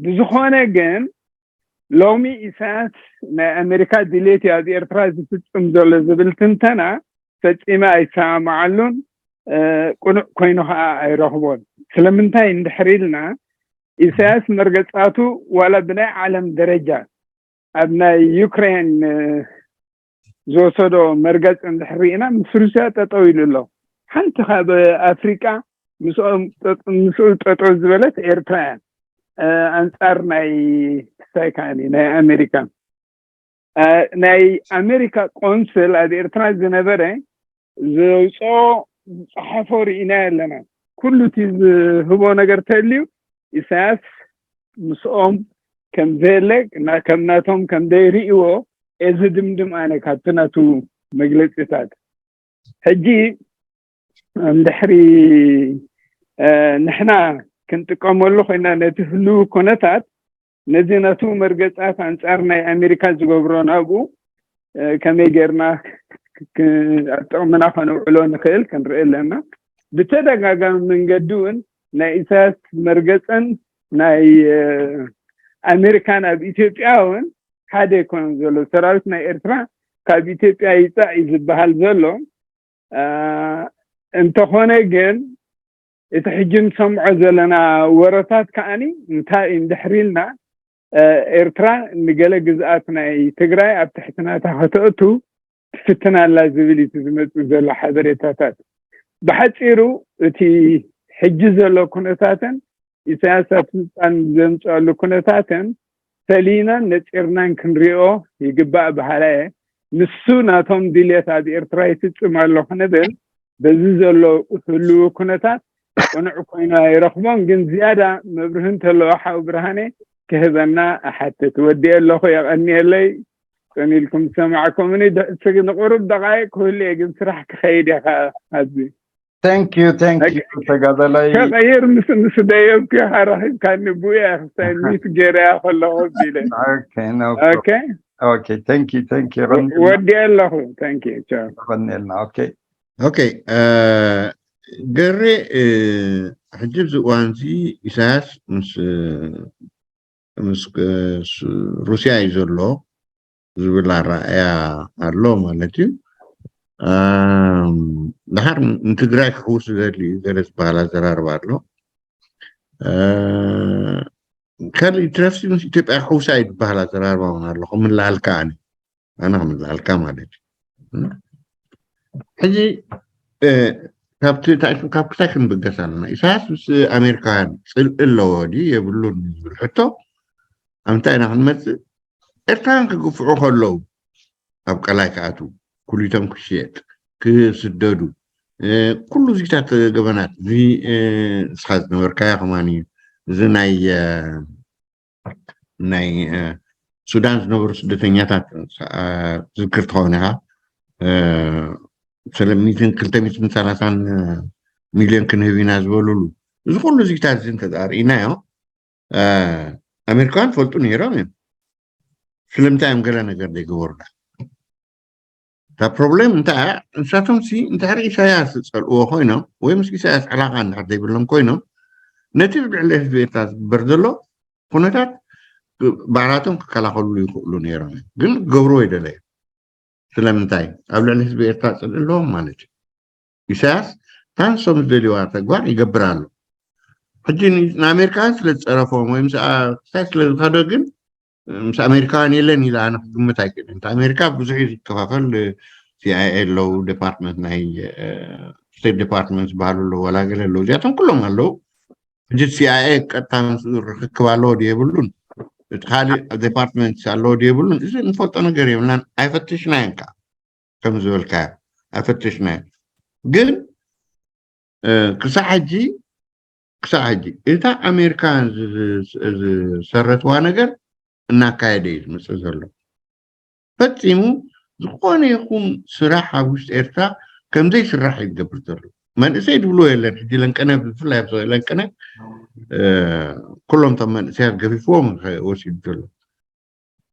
ብዝኾነ ግን ሎሚ ኢሳያስ ናይ ኣሜሪካ ድሌት እዩ ኣብ ኤርትራ ዝፍፅም ዘሎ ዝብል ትንተና ፈፂመ ኣይሰማማዓሉን ቁኑዕ ኮይኑ ከዓ ኣይረኽቦን ስለምንታይ እንድሕር ኢልና ኢሳያስ መርገፃቱ ዋላ ብናይ ዓለም ደረጃ ኣብ ናይ ዩክሬን ዝወሰዶ መርገፂ እንድሕር ርኢና ምስ ሩስያ ጠጠው ኢሉ ኣሎ ሓንቲ ካብ ኣፍሪቃ ምስኡ ጠጠው ዝበለት ኤርትራ እያ ኣንፃር ናይ ክስታይ ከዓኒ ናይ ኣሜሪካ ናይ ኣሜሪካ ቆንስል ኣብ ኤርትራ ዝነበረ ዘውፅኦ ዝፀሓፎ ርኢና ኣለና። ኩሉ እቲ ዝህቦ ነገር ተልዩ ኢሳያስ ምስኦም ከም ዘየለ እና ከም ናቶም ከም ዘይርእዎ እዚ ድምድም ኣነ ካብቲ ናቱ መግለፂታት። ሕጂ እንድሕሪ ንሕና ክንጥቀመሉ ኮይና ነቲ ህልው ኩነታት ነዚ ነቱ መርገጻት ኣንጻር ናይ ኣሜሪካ ዝገብሮ ናብኡ ከመይ ጌርና ኣብ ጥቕምና ከነውዕሎ ንኽእል ክንርኢ ኣለና። ብተደጋጋሚ መንገዲ እውን ናይ ኢሳያስ መርገጽን ናይ ኣሜሪካን ኣብ ኢትዮጵያ እውን ሓደ ኣይኮነን ዘሎ። ሰራዊት ናይ ኤርትራ ካብ ኢትዮጵያ ይጻእ እዩ ዝበሃል ዘሎ። እንተኾነ ግን እቲ ሕጂ ንሰምዖ ዘለና ወረታት ከዓኒ እንታይ እዩ እንድሕር ኢልና ኤርትራ ንገለ ግዝኣት ናይ ትግራይ ኣብ ትሕቲ ናታ ከተእቱ ትፍትን ኣላ ዝብል እዩ ዝመፅእ ዘሎ ሓበሬታታት። ብሓፂሩ እቲ ሕጂ ዘሎ ኩነታትን ኢሳያስ ኣብ ስልጣን ዘምፀሉ ኩነታትን ፈሊናን ነፂርናን ክንሪኦ ይግባእ በሃላ እየ። ንሱ ናቶም ድልየት ኣብ ኤርትራ ይፍፅም ኣሎ ክንብል በዚ ዘሎ ህልው ኩነታት ቅኑዕ ኮይኑ ኣይረኽቦን። ግን ዝያዳ መብርህ እንተለዎ ሓው ብርሃነ ክህበና እሓትት። ወዲኤ ኣለኹ፣ የቐንየለይ። ጽን ኢልኩም ዝሰማዕኩምኒ። ንቕሩብ ደቓይቕ ክህሉ እየ፣ ግን ስራሕ ክኸይድ እየ ኣብዚ። Thank you, thank you ተጋዳላይ። ከቐይር ምስ ምስ ደየብኩ ኢኻ ረኺብካኒ፣ ብኡ እየ ክሳይ ሚት ገይረያ ከለኹ ቢለ። Okay, no problem. Okay? Okay, thank you, thank you. ወዲኤ ኣለኹ። Thank you. Ciao. ይቐንየልና። Okay. Okay. ገሬ ሕጂ ኣብዚ እዋን እዚ ኢሳያስ ምስ ምስ ሩስያ እዩ ዘሎ ዝብል ኣረኣእያ ኣሎ ማለት እዩ። ድሓር ንትግራይ ክሕውስ ዝደሊ እዩ ገለ ዝበሃል ኣዘራርባ ኣሎ። ካልእ ትረፍሲ ምስ ኢትዮጵያ ክሕውሳ እዩ ዝበሃል ኣዘራርባ እውን ኣሎ። ከምልኣልካ ኣነ ኣነ ከምልኣልካ ማለት እዩ። ሕጂ ካብቲ ካብ ክሳይ ክንብገስ ኣለና። ኢሳያስ ምስ ኣሜሪካውያን ፅልኢ ኣለዎ ድዩ የብሉን ዝብል ሕቶ ኣብ እንታይ ኢና ክንመፅእ? ኤርትራውያን ክግፍዑ ከለዉ ኣብ ቀላይ ክኣትዉ፣ ኩሊቶም ክሽየጥ፣ ክስደዱ፣ ኩሉ እዚታት ገበናት እዚ ንስኻ ዝነበርካዮ ከማን እዩ። እዚ ናይ ናይ ሱዳን ዝነበሩ ስደተኛታት ዝክር ትኸውን ኢኻ። ሚትን ክልተ ሚትን ሰላሳን ሚልዮን ክንህብ ኢና ዝበሉሉ እዚ ኩሉ እዚታት እዚ እንተርኢናዮ ኣሜሪካውያን ትፈልጡ ነይሮም እዮም። ስለምንታይ እዮም ገለ ነገር ዘይገበሩና? እታ ፕሮብሌም እንታይ እያ? ንሳቶም ሲ እንድሕሪ ኢሳያስ ዝፀልእዎ ኮይኖም ወይ ምስ ኢሳያስ ዕላቃ እንድሕር ዘይብሎም ኮይኖም ነቲ ኣብ ልዕሊ ህዝቢ ኤርትራ ዝግበር ዘሎ ኩነታት ባዕላቶም ክከላኸሉ ይኽእሉ ነይሮም እዮም። ግን ክገብርዎ ይደለዩ። ስለምንታይ? ኣብ ልዕሊ ህዝቢ ኤርትራ ፅልኢ ኣለዎም ማለት እዩ። ኢሳያስ ታንሶም ዝደልይዋ ተግባር ይገብር ኣሎ። ሕጂ ንኣሜሪካውያን ስለ ዝፀረፎም ወይ ምስ ክሳይ ስለ ዝኸዶ ግን ምስ ኣሜሪካውያን የለን ኢለ ኣነ ክግምት ኣይክእልን። እቲ ኣሜሪካ ብዙሕ እዩ ዝከፋፈል። ሲኣይኤ ኣለዉ፣ ዴፓርትመንት ናይ ስቴት ዴፓርትመንት ዝበሃሉ ኣለዉ፣ ዋላ ገለ ኣለዉ፣ እዚኣቶም ኩሎም ኣለዉ። ሕጂ ሲኣይኤ ቀጥታ ምስኡ ርክክብ ኣለዎ ድዩ የብሉን፣ እቲ ካልእ ዴፓርትመንት ኣለዎ ድዩ የብሉን፣ እዚ እንፈልጦ ነገር የብልናን። ኣይፈትሽናዮን ከዓ ከም ዝበልካዮ ኣይፈትሽናዮን። ግን ክሳብ ሕጂ ክሳብ ሕጂ እታ ኣሜሪካውያን ዝሰረትዋ ነገር እናካየደ እዩ ዝመፅእ ዘሎ። ፈፂሙ ዝኾነ ይኹን ስራሕ ኣብ ውሽጢ ኤርትራ ከምዘይስራሕ እዩ ዝገብር ዘሎ። መንእሰይ ድብልዎ የለን። ሕጂ ለንቀነ ብፍላይ ኣብ ለንቀነ ኩሎም እቶም መንእሰያት ገፊፍዎም ወሲዱ ዘሎ።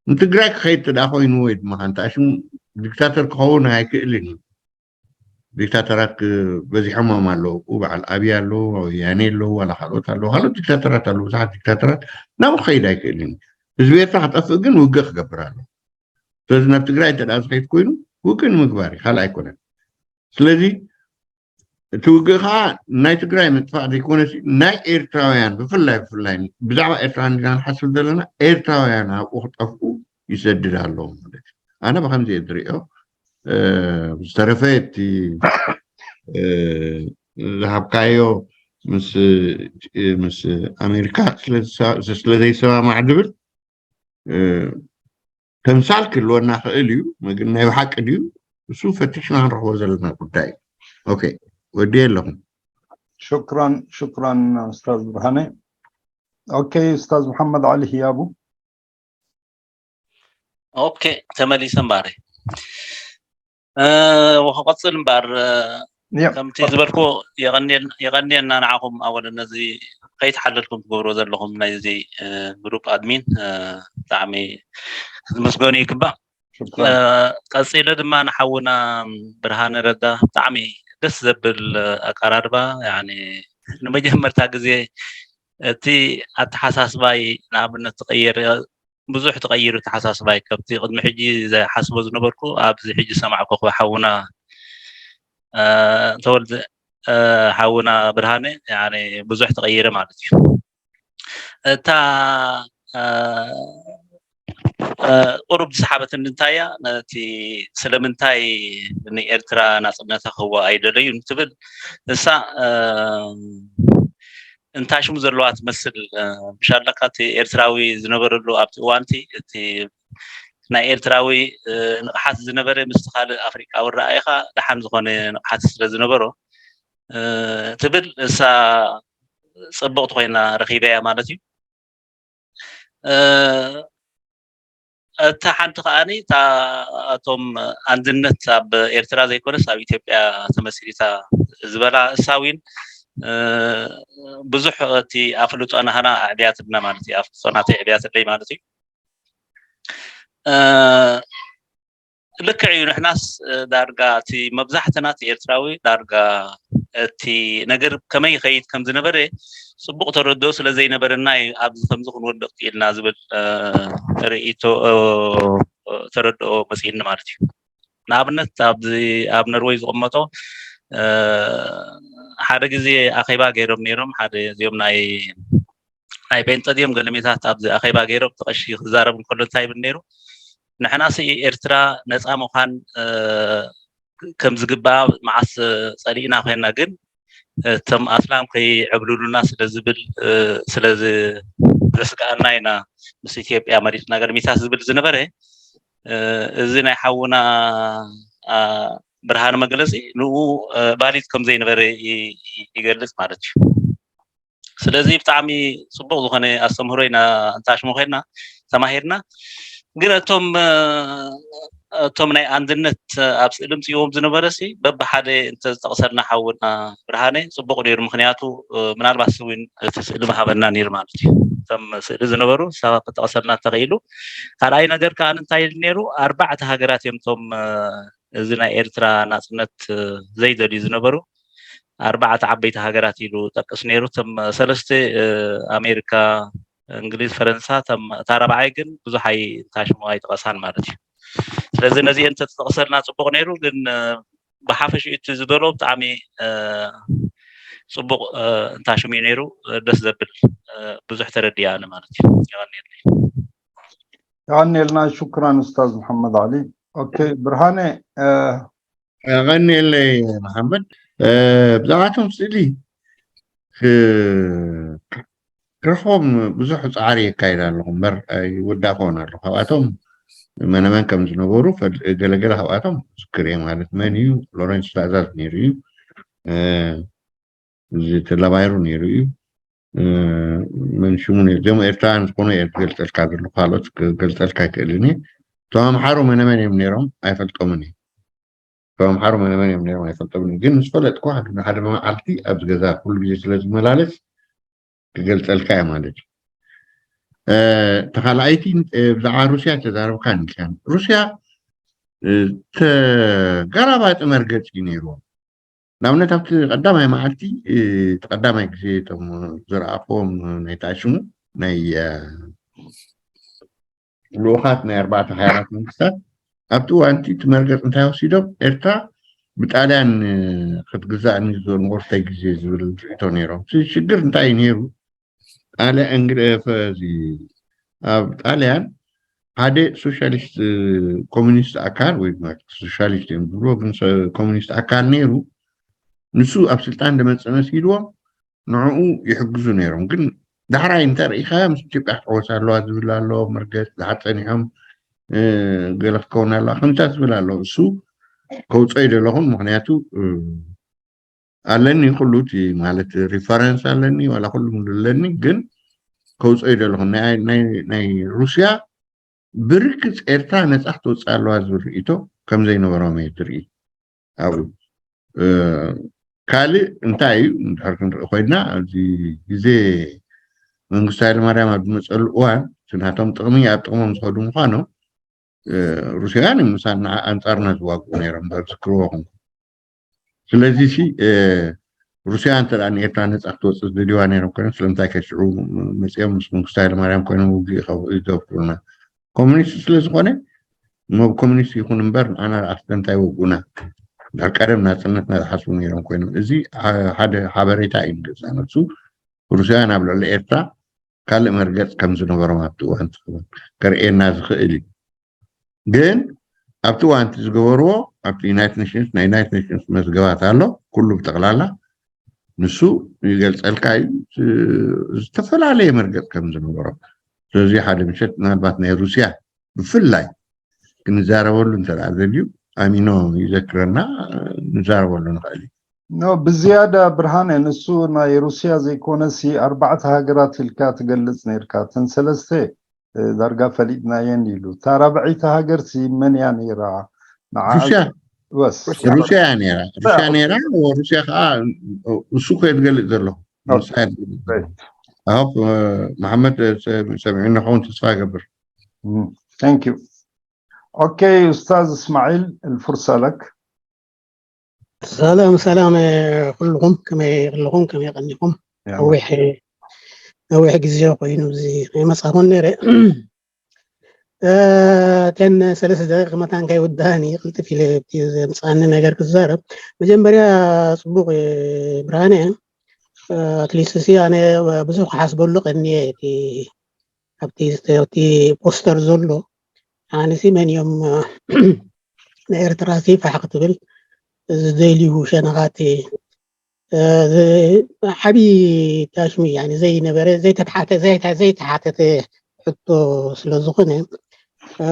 ንትግራይ ክኸይድ ትዳ ኮይኑ ወይ ድማ ሓንቲ ኣሽሙ ዲክታተር ክኸውን ኣይክእልን እዩ። ዲክታተራት በዚሖሞም ኣለዉ። በዓል ኣብይ ኣለዉ፣ ወያኔ ኣለዉ፣ ዋላ ካልኦት ኣለዉ፣ ካልኦት ዲክታተራት ኣለዉ፣ ብዙሓት ዲክታተራት። ናብኡ ክኸይድ ኣይክእልን እዩ። ህዝቢ ኤርትራ ክጠፍእ ግን ውግእ ክገብር ኣለዎ። ስለዚ ናብ ትግራይ እንተ ዝኸይድ ኮይኑ ውግእ ንምግባር እዩ፣ ካልእ ኣይኮነን። ስለዚ እቲ ውግእ ከዓ ናይ ትግራይ ምጥፋእ ዘይኮነሲ ናይ ኤርትራውያን ብፍላይ ብፍላይ ብዛዕባ ኤርትራውያን ኢና ንሓስብ ዘለና። ኤርትራውያን ኣብኡ ክጠፍኡ ይሰድድ ኣለዎ ማለት እዩ። ኣነ ብከምዚ እየ ዝሪኦ። ዝተረፈ እቲ ዝሃብካዮ ምስ ምስ ኣሜሪካ ስለ ዘይሰማማዕ ዝብል ተምሳል ክህልወና ክእል እዩ። ግን ናይ ብሓቂ ድዩ? እሱ ፈቲሽና ክንረኽቦ ዘለና ጉዳይ እዩ። ኦኬ። ወዲየ ኣለኹ። ሽክራን ሽክራን ኡስታዝ ብርሃነ። ኦኬ፣ ኡስታዝ መሓመድ ዓሊ ህያቡ። ኦኬ፣ ተመሊሰ እምበኣር ክቐፅል እምበኣር፣ ከምቲ ዝበልኩ የቐንየልና ንዓኹም ኣወለ ነዚ ከይተሓለልኩም ትገብሮ ዘለኹም ናይዚ ግሩፕ ኣድሚን ብጣዕሚ ክትመስገኑ ይግባእ። ቀፂለ ድማ ንሓውና ብርሃነ ረዳ ብጣዕሚ ደስ ዘብል ኣቀራርባ። ንመጀመርታ ግዜ እቲ ኣተሓሳስባይ ንኣብነት ትቐየር ብዙሕ ተቐይሩ ተሓሳስባይ፣ ከብቲ ቅድሚ ሕጂ ዝሓስቦ ዝነበርኩ ኣብዚ ሕጂ ሰማዕኩ። ክበ ሓውና ተወልደ ሓውና ብርሃነ ብዙሕ ተቐይረ ማለት እዩ። እታ ቁሩብ ዝሰሓበትኒ እንታያ ነቲ ስለምንታይ ንኤርትራ ናፅነታ ክህቦ ኣይደለዩን ትብል እሳ እንታሽሙ ዘለዋ ትመስል። ምሻለካ እቲ ኤርትራዊ ዝነበረሉ ኣብቲ እዋንቲ እቲ ናይ ኤርትራዊ ንቕሓት ዝነበረ ምስቲ ካልእ ኣፍሪቃዊ ረኣይኻ ደሓን ዝኾነ ንቕሓት ስለ ዝነበሮ ትብል እሳ ፅብቕቲ ኮይና ረኺበያ ማለት እዩ። እታ ሓንቲ ከዓኒ እታ እቶም ኣንድነት ኣብ ኤርትራ ዘይኮነስ ኣብ ኢትዮጵያ ተመስሪታ ዝበላ እሳ እውን ብዙሕ እቲ ኣፍልጦ ናህና ኣዕብያትና ማለት እዩ። ኣፍልጦ ናተይ ኣዕብያትለይ ማለት እዩ። ልክዕ እዩ። ንሕናስ ዳርጋ እቲ መብዛሕትና እቲ ኤርትራዊ ዳርጋ እቲ ነገር ከመይ ይኸይድ ከም ዝነበረ ፅቡቕ ተረድኦ ስለ ዘይነበረና እዩ ኣብዚ ከምዚ ክንወድቕ ክኢልና ዝብል ርእይቶ ተረድኦ መፅእኒ ማለት እዩ። ንኣብነት ኣብዚ ኣብ ነርወይ ዝቕመጦ ሓደ ግዜ ኣኼባ ገይሮም ነይሮም ሓደ እዚኦም ናይ ናይ ጴንጠ ድዮም ገለሜታት ኣብዚ ኣኼባ ገይሮም ተቐሺ ክዛረብ እንከሎ እንታይ ይብል ነይሩ? ንሕናሲ ኤርትራ ነፃ ምዃን ከም ዝግባኣ መዓስ ፀሊእና ኮይና ግን እቶም ኣስላም ከይዕብልሉና ስለ ዝብል ስለ ዘስግኣና ኢና ምስ ኢትዮጵያ መሪፅና ገለሜታት ዝብል ዝነበረ እዚ ናይ ሓውና ብርሃን መግለፂ ንኡ ባሊት ከም ዘይነበረ ይገልፅ ማለት እዩ። ስለዚ ብጣዕሚ ፅቡቅ ዝኮነ ኣስተምህሮ ኢና እንታሽሞ ኮይና ተማሂርና። ግን እቶም እቶም ናይ ኣንድነት ኣብ ስእሊ ምፅእዎም ዝነበረ ሲ በብሓደ እንተዝጠቅሰልና ሓውና ብርሃነ ፅቡቅ ነይሩ። ምክንያቱ ምናልባት እውን እቲ ስእሊ ምሃበና ነይሩ ማለት እዩ። እቶም ስእሊ ዝነበሩ ሳባ ክጠቅሰልና እንተኽኢሉ። ካልኣይ ነገር ከዓ እንታይ ነይሩ ኣርባዕተ ሃገራት እዮም እቶም እዚ ናይ ኤርትራ ናፅነት ዘይደልዩ ዝነበሩ ኣርባዕተ ዓበይቲ ሃገራት ኢሉ ጠቅስ ነይሩ። እቶም ሰለስተ ኣሜሪካ፣ እንግሊዝ፣ ፈረንሳ፣ እታ ራብዓይ ግን ብዙሕ ኣይታሽሙ ኣይጠቀሳን ማለት እዩ። ስለዚ ነዚአን እንተተጠቅሰልና ፅቡቅ ነይሩ። ግን ብሓፈሽኡ እቲ ዝበሎ ብጣዕሚ ፅቡቅ እንታሽሙ እዩ ነይሩ። ደስ ዘብል ብዙሕ ተረዲእ ኣነ ማለት እዩ። የቀንየለይ። የቀንየልና። ሽኩራን ኡስታዝ መሐመድ ዓሊ። ኦኬ ብርሃነ ቀኒለይ መሓመድ። ብዛዕባቶም ስእሊ ክረኽቦም ብዙሕ ፃዕሪ የካይድ ኣለኹ እምበር ኣይወዳእኮን ኣለኹ። ካብኣቶም መነመን ከም ዝነበሩ ገለገለ ካብኣቶም ዝክር እየ። ማለት መን እዩ? ሎረንስ ትእዛዝ ነይሩ እዩ። ዝተለባይሩ ነይሩ እዩ። መን ሽሙ ነይሩ? እዚኦም ኤርትራውያን ዝኾኑ እየ ዝገልጸልካ ዘለኹ፣ ካልኦት ክገልጸልካ ኣይክእልን እየ። እቶም ኣምሓሩ መነመን እዮም ነይሮም ኣይፈልጦምን እየ። እቶም ኣምሓሩ መነመን እዮም ነይሮም ኣይፈልጦምን እየ። ግን ምስ ፈለጥኩ ሓደ መዓልቲ ኣብዚ ገዛ ኩሉ ግዜ ስለ ዝመላለስ ክገልጸልካ እየ ማለት እዩ። ተኻልኣይቲ ብዛዕባ ሩስያ ተዛረብካ ንልካን ሩስያ ተጋላባጢ መርገፂ እዩ ነይርዎም። ንኣብነት ኣብቲ ቀዳማይ መዓልቲ እቲ ቀዳማይ ግዜ እቶም ዝረኣኽዎም ናይ ተኣሽሙ ናይ ልኡኻት ናይ ኣርባዕተ ሓያላት መንግስታት ኣብቲ እዋንቲ እቲ መርገፅ እንታይ ወሲዶም ኤርትራ ብጣልያን ክትግዛእ ንግዞ ንቆርታይ ግዜ ዝብል ርእቶ ነይሮም። ሽግር እንታይ እዩ ነይሩ? ጣልያን እንግዲህ እዚ ኣብ ጣልያን ሓደ ሶሻሊስት ኮሚኒስት ኣካል ወይ ድማ ሶሻሊስት እዮም ዝብልዎ ግን ኮሚኒስት ኣካል ነይሩ። ንሱ ኣብ ስልጣን ደመፀ መሲልዎም ንዕኡ ይሕግዙ ነይሮም። ግን ዳሕራይ እንተ ርኢኻ ምስ ኢትዮጵያ ክትዕወት ኣለዋ ዝብል ኣሎ። መርገፅ ዝሓፀኒሖም ገለ ክትከውን ኣለዋ ከምታት ዝብል ኣሎ። እሱ ከውፀ ይደለኹም ምክንያቱ ኣለኒ፣ ኩሉ እቲ ማለት ሪፈረንስ ኣለኒ፣ ዋላ ኩሉ ሙሉ ኣለኒ። ግን ከውፅኦ ይደለኹ ናይ ናይ ናይ ሩስያ ብርግፅ ኤርትራ ነፃ ክትወፅእ ኣለዋ ዝብል ርእይቶ ከም ዘይነበሮም እየ ትርኢ። ኣብኡ ካልእ እንታይ እዩ እንድሕር ክንርኢ ኮይና፣ ኣብዚ ግዜ መንግስቲ ሃይለማርያም ኣብ ዝመፀሉ እዋን እቲ ናቶም ጥቕሚ ኣብ ጥቕሞም ዝኸዱ ምዃኖም ሩስያውያን ምሳና ኣንፃርና ዝዋግኡ ነይሮም ዘዝክርዎ። ስለዚ ሲ ሩስያ እንተ ንኤርትራ ነፃ ክትወፅእ ዝደልዋ ነይሮም ኮይኖም ስለምንታይ ከሽዑ መፅኦም ምስ መንግስቲ ሃይለማርያም ኮይኖም ውግእ ይገብሩና? ኮሚኒስት ስለዝኾነ ሞብ ኮሚኒስት ይኹን እምበር ንዓና ኣስተ እንታይ ወጉና? ዳር ቀደም ናፅነትና ዝሓስቡ ነይሮም ኮይኖም፣ እዚ ሓደ ሓበሬታ እዩ ንገዛ ነሱ። ሩስያውያን ኣብ ልዕሊ ኤርትራ ካልእ መርገፅ ከም ዝነበሮም ኣብቲ እዋን ከርእየና ዝኽእል እዩ። ግን ኣብቲ እዋን እቲ ዝገበርዎ ኣብቲ ዩናይትድ ኔሽንስ ናይ ዩናይትድ ኔሽንስ መዝገባት ኣሎ፣ ኩሉ ብጠቕላላ ንሱ ይገልፀልካ እዩ። ዝተፈላለየ መርገፅ ከም ዝነበሮም። ስለዚ ሓደ ምሸት ምናልባት ናይ ሩስያ ብፍላይ ክንዛረበሉ እንተ ደኣ ዘድልዩ ኣሚኖ ይዘክረና፣ ንዛረበሉ ንኽእል እዩ። ኖ ብዝያዳ ብርሃነ፣ ንሱ ናይ ሩስያ ዘይኮነሲ ኣርባዕተ ሃገራት ኢልካ ትገልጽ ነርካ። እተን ሰለስተ ዳርጋ ፈሊጥናየን ኢሉ። እታ ራብዐይቲ ሃገርሲ መን እያ ነይራ? ንዓ ሩስያ ወስ ሩስያ እያ ነይራ። ሩስያ ነይራ። ሩስያ ከዓ እሱ እኮ እየ ዝገልጽ ዘለኹ። ንሳ እያ ዝገልጽ ዘለኹ። ኣሁን መሓመድ ሰሚዑ ንኸውን ተስፋ እገብር። Thank you. ኦኬ ኡስታዝ እስማዒል፣ الفرصة لك. ሰላም ሰላም ኩልኹም፣ ከመይ ኣለኹም? ከመይ ቀኒኹም? ነዊሕ ነዊሕ ግዜ ኮይኑ እዚ ኣይመጻኹን ነይረ። እተን ሰለስተ ደቂቕ መታን ከይውዳእኒ ቅልጥፍ ኢለ እቲ ዘምጻኒ ነገር ክዛረብ። መጀመርያ ጽቡቕ ብርሃነ፣ ኣትሊስት ሲ ኣነ ብዙሕ ክሓስበሉ ቀኒየ እቲ ኣብቲ ፖስተር ዘሎ ኣነሲ መን እዮም ንኤርትራ ሲ ፋሕ ክትብል ዝደልዩ ሸነኻት ዓብዪ ታሽሚ ዘይነበረ ዘይተተሓተ ዘይተሓተተ ሕቶ ስለዝኾነ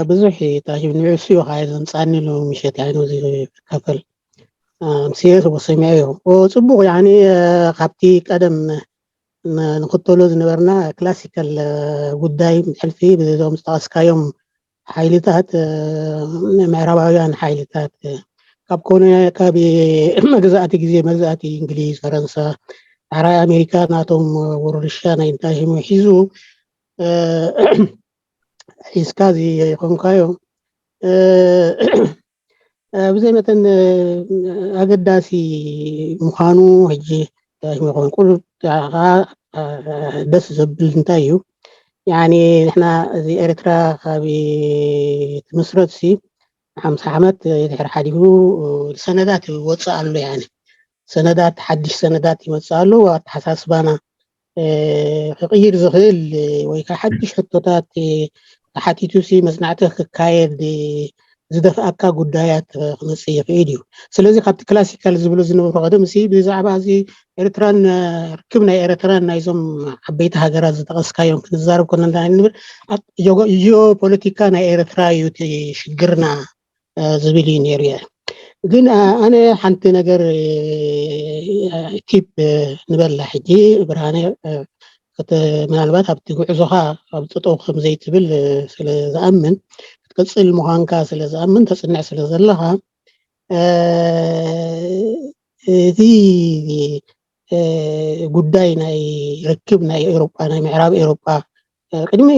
ብዙሕ ታሽሚ ንዕሱ እዩ ከዓ ዘምፃኒ ኢሉ ምሸት ያኑ ዝከፈል ሲሪየስ ወሰሚዐዮ ፅቡቕ ያኒ ካብቲ ቀደም ንክተሎ ዝነበርና ክላሲካል ጉዳይ ሕልፊ ብዞም ዝጠቐስካዮም ሓይልታት ምዕራባውያን ሓይልታት ካብ ኮነ ካብ መግዛእቲ ግዜ መግዛእቲ እንግሊዝ ፈረንሳ ዳሕራይ ኣሜሪካ ናቶም ወረርሻ ናይ እንታይ ሽሙ ሒዙ ሒዝካ እዚ ይኾንካዮ ብዘይ መጠን ኣገዳሲ ምዃኑ ሕጂ ይኾን ቁሩብ ደስ ዘብል እንታይ እዩ ያኒ ንሕና እዚ ኤርትራ ካብ ትምስረት ሲ ሓምሳ ዓመት ድሕሪ ሓሊፉ ሰነዳት ይወፅእ ኣሎ ያኒ ሰነዳት ሓድሽ ሰነዳት ይመፅእ ኣሎ ኣተሓሳስባና ክቕይር ዝኽእል ወይ ከዓ ሓድሽ ሕቶታት ተሓቲቱ ሲ መፅናዕቲ ክካየድ ዝደፍኣካ ጉዳያት ክመፅእ ይኽእል እዩ ስለዚ ካብቲ ክላሲካል ዝብሎ ዝነበሩ ቀደም ሲ ብዛዕባ እዚ ኤርትራን ርክብ ናይ ኤርትራን ናይዞም ዓበይቲ ሃገራት ዝጠቐስካዮም ክንዛረብ ኮነ ንብል ጂኦፖለቲካ ናይ ኤርትራ እዩ ሽግርና ዝብል እዩ ነይሩ እየ ግን ኣነ ሓንቲ ነገር ቲፕ ንበላ ሕጂ ብርሃነ ምናልባት ኣብቲ ጉዕዞኻ ኣብ ጠጠው ከም ዘይትብል ስለ ዝኣምን ክትቅፅል ምዃንካ ስለ ዝኣምን ተፅንዕ ስለ ዘለኻ እቲ ጉዳይ ናይ ርክብ ናይ ኤሮጳ ናይ ምዕራብ ኤሮጳ ቅድሚ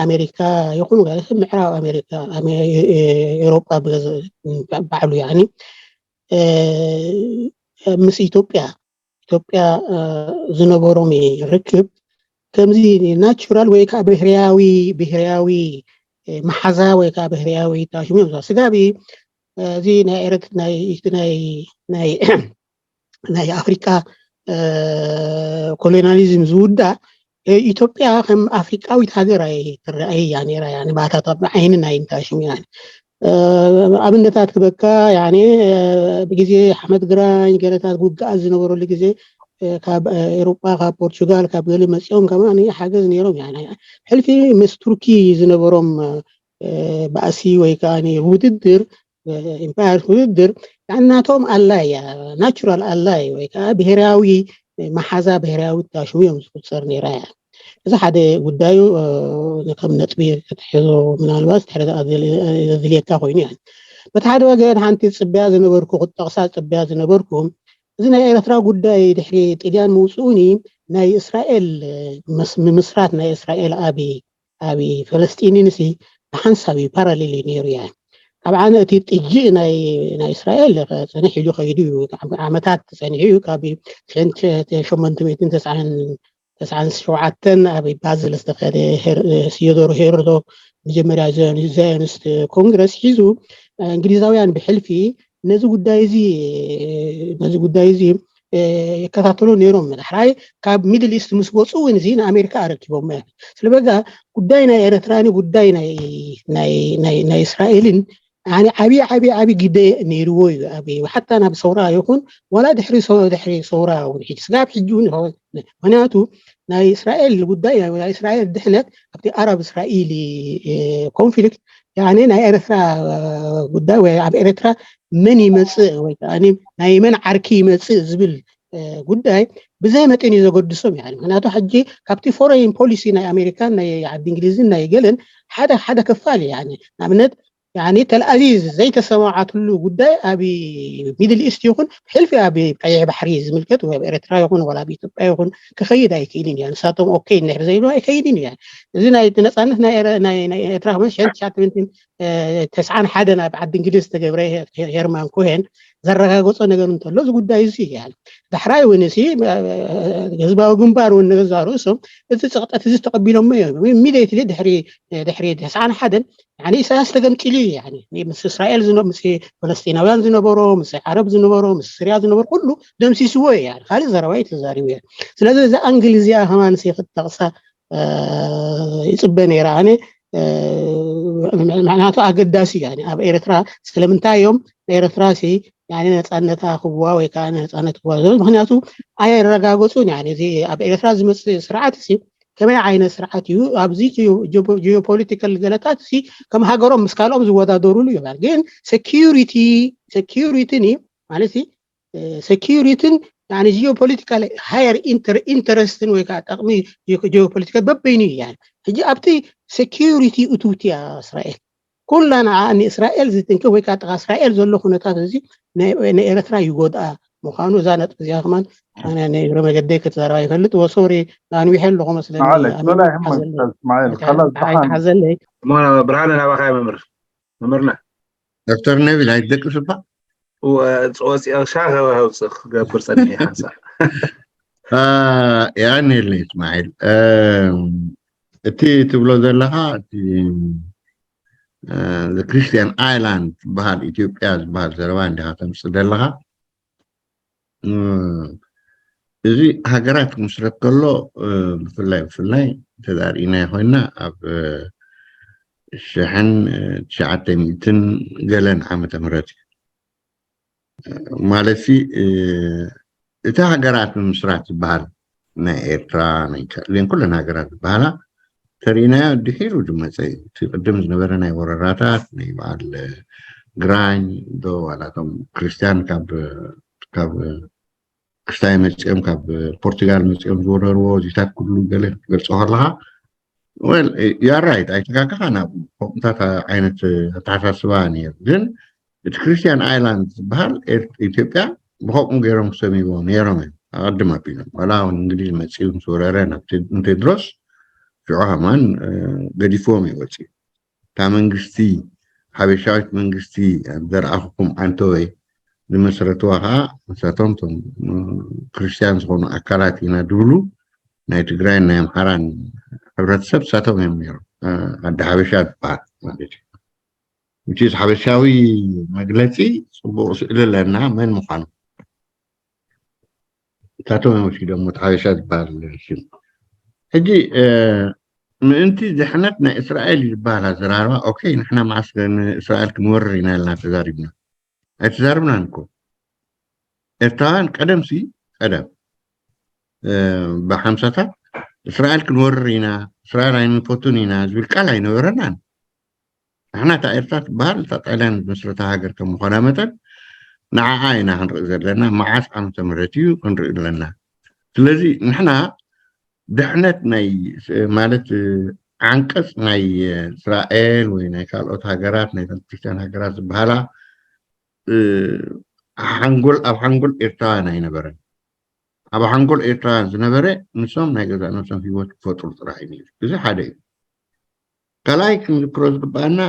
ኣሜሪካ ይኹን ምዕራብ ኣሜሪካ ኤሮጳ ባዕሉ ያኒ ምስ ኢትዮጵያ ኢትዮጵያ ዝነበሮም ርክብ ከምዚ ናቹራል ወይ ከዓ ብህርያዊ ብህርያዊ መሓዛ ወይ ከዓ ብህርያዊ ታሽሙ እዮም ስጋቢ እዚ ናይ ኤረት ናይ ናይ ናይ ኣፍሪቃ ኮሎኒያሊዝም ዝውዳእ ኢትዮጵያ ከም ኣፍሪቃዊት ሃገር ኣይትረኣይ እያ ነራ እያ ንባእታት ኣብ ዓይኒ ናይ እንታይ ሽሙ እያ ኣብነታት ክበካ ያኔ ብግዜ ሓመድ ግራኝ ገለታት ውግኣት ዝነበረሉ ግዜ ካብ ኤሮጳ ካብ ፖርቹጋል ካብ ገሊ መፂኦም ከማ ሓገዝ ነይሮም ሕልፊ ምስ ቱርኪ ዝነበሮም ባእሲ ወይ ከዓ ውድድር ኢምፓየር ውድድር ናቶም ኣላይ እያ፣ ናቹራል ኣላይ ወይ ከዓ ብሄራዊ መሓዛ ብሄራዊ ታሽሙ እዮም ዝቁፀር ነይራ እያ። እዚ ሓደ ጉዳዩ ከም ነጥቢ ክትሕዞ ምናልባት ድሕሪ ዘድልየካ ኮይኑ እያ። በቲ ሓደ ወገን ሓንቲ ፅበያ ዝነበርኩ ክጠቕሳ ፅበያ ዝነበርኩ እዚ ናይ ኤርትራ ጉዳይ ድሕሪ ጥልያን ምውፅኡኒ ናይ እስራኤል ምምስራት ናይ እስራኤል ኣብ ኣብ ፈለስጢንን ሲ ብሓንሳብ እዩ ፓራሌል እዩ ነይሩ እያ። ካብ ዓነ እቲ ጥጅእ ናይ ናይ እስራኤል ጸኒሕ ኢሉ ከይዱ እዩ። ዓመታት ጸኒሑ እዩ። ካብ ሽሕን ሸሞንተ ሚእትን ተስዓን ተስዓን ሸውዓተን ኣብ ባዝል ዝተኸደ ሲዮዶር ሄርዶ መጀመርያ ዛዮኒስት ኮንግረስ ሒዙ እንግሊዛውያን ብሕልፊ ነዚ ጉዳይ እዚ ነዚ ጉዳይ እዚ ይከታተሉ ነይሮም። ዳሕራይ ካብ ሚድል ኢስት ምስ ወፁ እውን እዚ ንኣሜሪካ ኣረኪቦም። ስለ በዛ ጉዳይ ናይ ኤረትራን ጉዳይ ናይ እስራኤልን ዓብዪ ዓብዪ ዓብዪ ግደ ነይርዎ እዩ። ኣብ ሓታ ናብ ሰውራ ይኹን ዋላ ድሕሪ ድሕሪ ሰውራ እውን ሕጂ ስጋብ ሕጂ እውን ይኸውን። ምክንያቱ ናይ እስራኤል ጉዳይ ናይ እስራኤል ድሕነት ኣብቲ ኣረብ እስራኤል ኮንፍሊክት ናይ ኤረትራ ጉዳይ ወይ ኣብ ኤረትራ መን ይመፅእ ወይ ናይ መን ዓርኪ ይመፅእ ዝብል ጉዳይ ብዘይ መጠን እዩ ዘገድሶም። ምክንያቱ ሕጂ ካብቲ ፎሬን ፖሊሲ ናይ ኣሜሪካን ናይ ዓዲ እንግሊዝን ናይ ገለን ሓደ ሓደ ክፋል እዩ። ንኣብነት ተልኣቪቭ ዘይተሰማዓትሉ ጉዳይ ኣብ ሚድል ኢስት ይኹን ብሕልፊ ኣብ ቀይሕ ባሕሪ ዝምልከት ወይ ኣብ ኤረትራ ይኹን ዋላ ኣብ ኢትዮጵያ ይኹን ክኸይድ ኣይክእልን እያ። ንሳቶም ኦኬ እንድሕር ዘይብሉ ኣይከይድን እያ። እዚ ናይ ነፃነት ናይ ኤረትራ ከመ ሽሕን ትሽዓተ ሚእትን ተስዓን ሓደን ኣብ ዓዲ እንግሊዝ ዝተገብረ ሄርማን ኮሄን ዘረጋገፆ ነገር እንተሎ እዚ ጉዳይ እዚ እያ። ዳሕራይ እውን ሲ ህዝባዊ ግንባር እውን ንገዛ ርእሶም እዚ ፀቕጠት እዚ ተቐቢሎሞ እዮም። ኢሚዲየትሊ ድሕሪ ድሕሪ ተስዓን ሓደን ኢሳያስ ተገምጢሉ እዩ። ምስ እስራኤል ምስ ፈለስጢናውያን ዝነበሮ ምስ ዓረብ ዝነበሮ ምስ ስርያ ዝነበሩ ኩሉ ደምሲስዎ እዩ። ካልእ ዘረባ እዩ ተዛሪቡ እየ። ስለዚ እዚ ኣንግል እዚኣ ከማን ክትጠቕሳ ይፅበ ነይረ ኣነ። ምክንያቱ ኣገዳሲ እዩ ኣብ ኤርትራ ስለምንታይ እዮም ንኤርትራ ሲ ነፃነታ ክዋ ወይ ከዓ ነፃነት ክዋ ዝብል ምክንያቱ ኣየረጋገፁን። እዚ ኣብ ኤርትራ ዝመፅእ ስርዓት ሲ ከመይ ዓይነት ስርዓት እዩ ኣብዚ ጂኦፖለቲካል ገለታት ሲ ከም ሃገሮም ምስ ካልኦም ዝወዳደሩሉ ይባል። ግን ሴኪሪቲ ሴኪሪቲን ማለት ሴኪሪቲን ጂኦፖለቲካል ሃየር ኢንተረስትን ወይ ከዓ ጠቕሚ ጂኦፖለቲካል በበይኑ እዩ። ሕጂ ኣብቲ ሴኪሪቲ እትውቲ እያ እስራኤል ኩላ ንዓ ንእስራኤል ዝትንክፍ ወይ ከዓ ጥቓ እስራኤል ዘሎ ኩነታት እዚ ንኤረትራ ይጎድኣ ምዃኑ እዛ ነጥቢ እዚኣ ከማን ኣነ ናይ እግረ መገደይ ክትዛረባ ይፈልጥ ወሶሪ ኣንዊሐ ኣለኹ መስለኒ። ብርሃነ ናባኻ መምህር መምህርና ዶክተር ነቢል ኣይትደቅስ እባ ወፂኦ ሻኸ ውፅእ ክገብር ፀኒሐ ሓንሳእ የቐንየለይ እስማዒል። እቲ ትብሎ ዘለኻ እቲ ክርስቲያን ኣይላንድ ዝበሃል ኢትዮጵያ ዝበሃል ዘረባ እንዲኻ ተምፅእ ዘለኻ። እዚ ሃገራት ክምስረት ከሎ ብፍላይ ብፍላይ ተዛርኢና ኮይና ኣብ ሽሕን ትሽዓተ ሚእትን ገለን ዓመተ ምህረት እዩ። ማለት እቲ ሃገራት ምምስራት ዝበሃል ናይ ኤርትራ ናይ ኩለን ሃገራት ዝበሃላ ተርእናዮ ድሒሩ ዝመፀ እዩ። እቲ ቅድም ዝነበረ ናይ ወረራታት ናይ በዓል ግራኝ ዶ ዋላቶም ክርስቲያን ካብ ካብ ክስታይ መፂኦም ካብ ፖርቱጋል መፂኦም ዝወረርዎ እዚታት ኩሉ ገለ ክትገልፆ ከለካ ወል ዩ ኣር ራይት ኣይተጋገኻን። ኣብ ከምኡታት ዓይነት ኣተሓሳስባ ነይሩ ግን እቲ ክርስቲያን ኣይላንድ ዝበሃል ኢትዮጵያ ብከምኡ ገይሮም ክሰምይዎ ነይሮም እዮም። ኣቐድም ኣቢሎም ዋላ እውን እንግሊዝ መፂኡ ምስ ወረረ ናብ ንቴድሮስ ሽዑ ከማን ገዲፍዎም እዩ ወፂኡ። እታ መንግስቲ ሓበሻዊት መንግስቲ ዘርኣኹኩም ዓንተወይ ዝመስረትዋ ከዓ ንሳቶም ቶም ክርስቲያን ዝኾኑ ኣካላት ኢና ዝብሉ ናይ ትግራይን ናይ ኣምሓራን ሕብረተሰብ ንሳቶም እዮም ነይሮም። ዓዲ ሓበሻ ዝበሃል ማለት እዩ። እቲ ሓበሻዊ መግለፂ ፅቡቅ ስእሊ ኣለና መን ምዃኑ። እታቶም እዮም ወሲዶም እቲ ሓበሻ ዝበሃል ሽም። ሕጂ ምእንቲ ድሕነት ናይ እስራኤል እዩ ዝበሃል ኣዘራርባ ኦኬ ንሕና መዓስ ንእስራኤል ክንወርር ኢና ኢልና ተዛሪብና ኣይተዛርብናን እኮ። ኤርትራውያን ቀደም ሲ ቀደም ብሓምሳታት እስራኤል ክንወርር ኢና እስራኤል ኣይንፈቱን ኢና ዝብል ቃል ኣይነበረናን። ንሕና እታ ኤርትራ ትበሃል እታ ጣልያን ዝመስረታ ሃገር ከም ምዃና መጠን ንዓዓ ኢና ክንርኢ ዘለና። መዓስ ዓመተ ምህረት እዩ ክንርኢ ኣለና። ስለዚ ንሕና ድሕነት ናይ ማለት ዓንቀፅ ናይ እስራኤል ወይ ናይ ካልኦት ሃገራት ናይ ክርስቲያን ሃገራት ዝበሃላ ሓንጎል ኣብ ሓንጎል ኤርትራውያን ኣይነበረን። ኣብ ሓንጎል ኤርትራውያን ዝነበረ ንሶም ናይ ገዛእ ነብሶም ህይወት ክፈጥሩ ጥራሕ እዩ ነይሩ። እዚ ሓደ እዩ። ካልኣይ ክንዝክሮ ዝግባኣና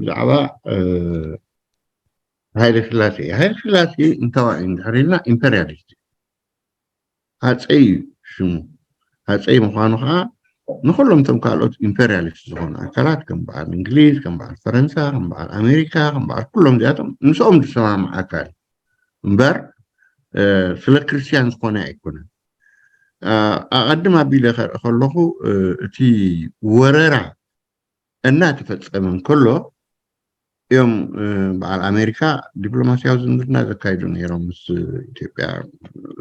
ብዛዕባ ሃይለ ስላሴ እዩ። ሃይለ ስላሴ እንተዋይ እንድሕር ኢልና ኢምፐርያሊስት እዩ። ሃፀይ እዩ ሽሙ። ሃፀይ ምዃኑ ከዓ ንኩሎም እቶም ካልኦት ኢምፐርያሊስት ዝኾኑ ኣካላት ከም በዓል እንግሊዝ፣ ከም በዓል ፈረንሳ፣ ከም በዓል ኣሜሪካ፣ ከም በዓል ኩሎም እዚኣቶም ምስኦም ዝሰማምዕ ኣካል እምበር ስለ ክርስትያን ዝኾነ ኣይኮነን። ኣቐድም ኣቢለ ከርኢ ከለኹ እቲ ወረራ እናተፈጸመ እንከሎ እዮም በዓል ኣሜሪካ ዲፕሎማስያዊ ዝምድና ዘካይዱ ነይሮም ምስ ኢትዮጵያ።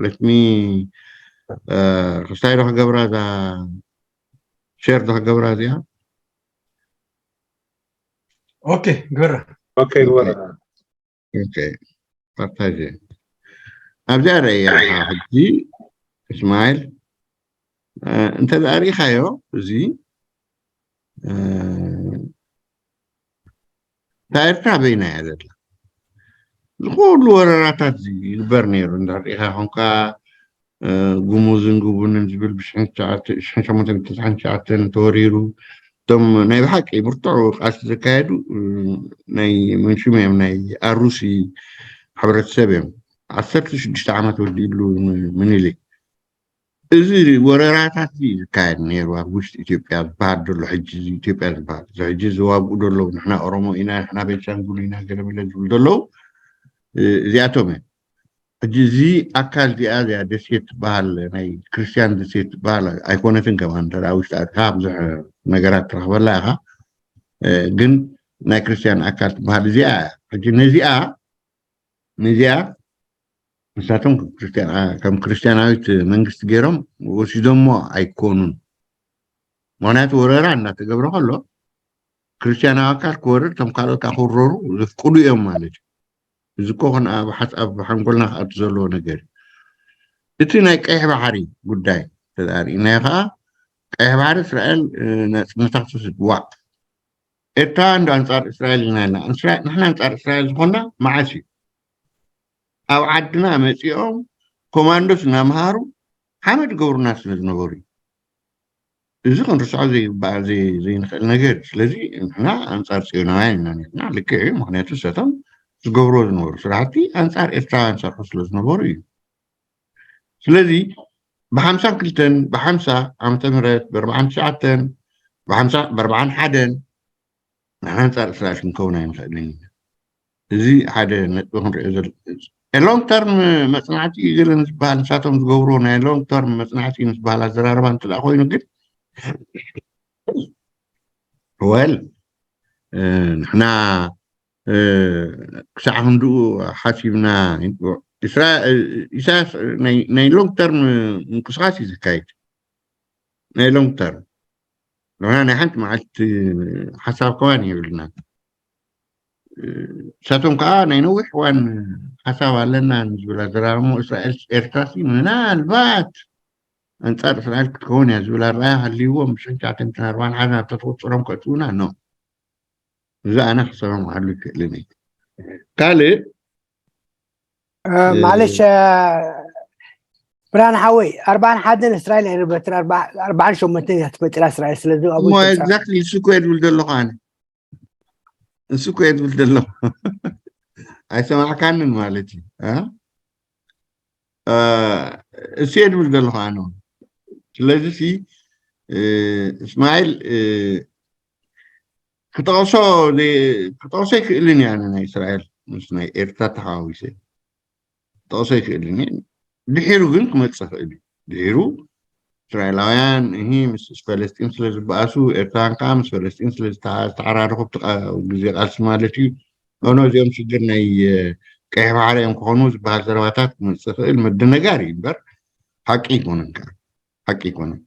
ለትሚ ክስታይ ዶ ክገብራ እዛ ሸር ዶ ክገብራ እዚኣ ኦኬ ግበራ ኦኬ ግበራ ኦኬ ፓርታይዘ ኣብዚኣ ረእያ ሕጂ እስማኤል እንተ ርኢኻዮ እዚ እታ ኤርትራ በይና እያ ዘላ። ዝኩሉ ወረራታት ይግበር ነይሩ እንዳ ርኢኻ ኮንካ ጉሙዝን ጉቡንን ዝብል ብሽሕን ሸሞንተ ሚእትን ተስዓን ትሽዓተን ተወሪሩ እቶም ናይ ብሓቂ ብርቱዕ ቃልሲ ዘካየዱ ናይ መንሽም እዮም ናይ ኣሩሲ ሕብረተሰብ እዮም። ዓሰርተ ሽዱሽተ ዓመት ወዲእሉ ምኒልክ እዚ ወረራታት እዚ ዝካየድ ነይሩ ኣብ ውሽጢ ኢትዮጵያ ዝበሃል ዘሎ ሕጂ እዚ ኢትዮጵያ ዝበሃል እዚ ሕጂ ዝዋግኡ ዘለዉ ንሕና ኦሮሞ ኢና ንሕና ቤንሻንጉል ኢና ገለመለ ዝብሉ ዘለዉ እዚኣቶም እዮም። ሕጂ እዚ ኣካል እዚኣ እዚኣ ደሴት ትበሃል ናይ ክርስቲያን ደሴት ትበሃል ኣይኮነትን ከማን እንተ ውሽጢ ኣትካ ብዙሕ ነገራት ትረኽበላ ኢኻ። ግን ናይ ክርስቲያን ኣካል ትበሃል እዚኣ እያ። ሕጂ ነዚኣ ነዚኣ ንሳቶም ከም ክርስቲያናዊት መንግስቲ ገይሮም ወሲዶሞ ኣይኮኑን። ምክንያቱ ወረራ እናተገብረ ከሎ ክርስቲያናዊ ኣካል ክወርር እቶም ካልኦት ክውረሩ ዘፍቅዱ እዮም ማለት እዩ። እዚ እኮ ኣብ ሓንጎልና ክኣቱ ዘለዎ ነገር እዩ። እቲ ናይ ቀይሕ ባሕሪ ጉዳይ ተሪእናዮ ከዓ ቀይሕ ባሕሪ እስራኤል ናፅነታ ክትወስድ ዋዕ ኤርትራውያን ዶ ኣንፃር እስራኤል ኢና ኢልና ንሕና ኣንፃር እስራኤል ዝኾንና መዓስ እዩ? ኣብ ዓድና መፂኦም ኮማንዶስ እናምሃሩ ሓመድ ገብሩና ስለ ዝነበሩ እዩ። እዚ ክንርስዖ ዘይግባእ ዘይንኽእል ነገር እዩ። ስለዚ ንሕና ኣንፃር ፅዮናውያን ኢና ነርና ልክዕ እዩ። ምክንያቱ ሰቶም ዝገብርዎ ዝነበሩ ስራሕቲ ኣንፃር ኤርትራውያን ሰርሑ ስለ ዝነበሩ እዩ። ስለዚ ብሓምሳን ክልተን ብሓምሳ ዓመተ ምህረት ብኣርባዓን ትሽዓተን ብሓምሳ ብኣርባዓን ሓደን ንሓንፃር እስራኤል ክንከውን ኣይንኽእልን ኢና። እዚ ሓደ ነጥቢ ክንሪኦ ዘሎ ሎንግ ተርም መፅናዕቲ እዩ ገለ ዝበሃል ንሳቶም ዝገብርዎ ናይ ሎንግ ተርም መፅናዕቲ ዝበሃል ኣዘራርባ እንተ ኮይኑ ግን ወል ንሕና ክሳዕ ክንድኡ ሓሲብና ኢሳያስ ናይ ሎንግ ተርም ምንቅስቃስ እዩ ዘካይድ ናይ ሎንግ ተርም ንሕና ናይ ሓንቲ መዓልቲ ሓሳብ ከማን የብልና። እሳቶም ከዓ ናይ ነዊሕ እዋን ሓሳብ ኣለና ንዝብል ኣዘራርሞ እስራኤል ኤርትራ ምናልባት ኣንፃር እስራኤል ክትከውን እያ ዝብል ኣረኣያ ሃልይዎም ብሽሕን ትሽዓተ ሚእትን ኣርባዓን ሓደን ኣብታ ትቁፅሮም ከእትውና ኖ እዚ ኣነ ክሰማምዓሉ ይክእልን እዩ። ካልእ ማለሽ ብርሃን ሓወይ ኣርባዓን ሓደን እስራኤል ኣይነበረትን ኣርባዓን ሸሞንተን እያ ትፈጢራ እስራኤል ስለዚ ኣብኡ exactly እሱ እኮ እየ ዝብል ዘለኹ ኣነ እሱ እኮ እየ ዝብል ዘለኹ ኣይሰማዕካንን ማለት እዩ እሱ እየ ዝብል ዘለኹ ኣነ ስለዚ እስማኤል ክጠቕሶ ክጠቕሶ ይክእልን እያ ናይ እስራኤል ምስ ናይ ኤርትራ ተሓዋዊሰ ክጠቕሶ ይክእልን እየ ድሒሩ ግን ክመፅእ ክእል እዩ ድሒሩ እስራኤላውያን እሂ ምስ ፈለስጢን ስለ ዝበኣሱ ኤርትራውያን ከዓ ምስ ፈለስጢን ስለ ዝተሓራረኹ ግዜ ቃልሲ ማለት እዩ ኖኖ እዚኦም ሽግር ናይ ቀይሕ ባሕሪ እዮም ክኾኑ ዝበሃል ዘረባታት ክመፅእ ክእል መደነጋሪ እዩ እምበር ሓቂ ኣይኮነን ከዓ ሓቂ ኣይኮነን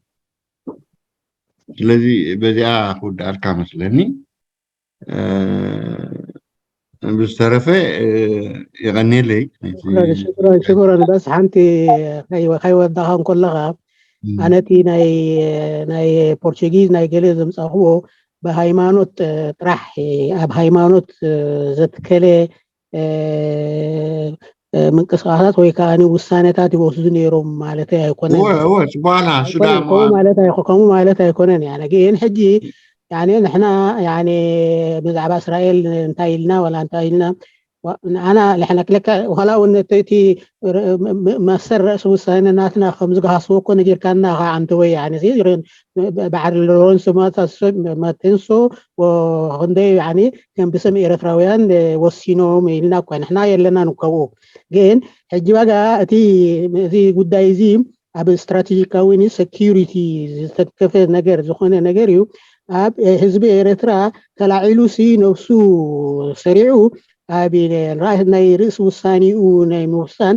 ስለዚ በዚኣ ክውድኣልካ መስለኒ ብዝተረፈ የቐንየለይ። ሽኩረን ሽኩረን። በስ ሓንቲ ከይወዳኻ እንከለኻ ኣነቲ ናይ ናይ ፖርቹጊዝ ናይ ገለ ዘምፃኽዎ ብሃይማኖት ጥራሕ ኣብ ሃይማኖት ዘትከለ ምንቅስቃሳት ወይ ከዓ ውሳኔታት ይወስዱ ነይሮም ማለት ኣይኮነን። ጽቡቃላ ሱዳን ከምኡ ማለት ኣይኮነን። ያነ ግን ሕጂ ያኔ ንሕና ያኔ ብዛዕባ እስራኤል እንታይ ኢልና ወላ እንታይ ኢልና ኣና ልሕነክለካ ዋላ እውን እቲ መሰል ርእሲ ውሳነ ናትና ከም ዝገሃስዎ እኮ ነጊርካና ከዓ ኣንተ ወይ ያኔ ባዕሪ ሎረንስ ማተንሶ ክንደይ ያኔ ከም ብስም ኤርትራውያን ወሲኖም ኢልና እኳ ንሕና የለና ንከብኡ ግን ሕጂ ዋጋ እቲ እዚ ጉዳይ እዚ ኣብ ስትራቴጂካዊ ኒ ሰኪሪቲ ዝተከፈ ነገር ዝኾነ ነገር እዩ። ኣብ ህዝቢ ኤርትራ ተላዒሉ ሲ ነብሱ ሰሪዑ ኣብ ናይ ርእሲ ውሳኔኡ ናይ ምውሳን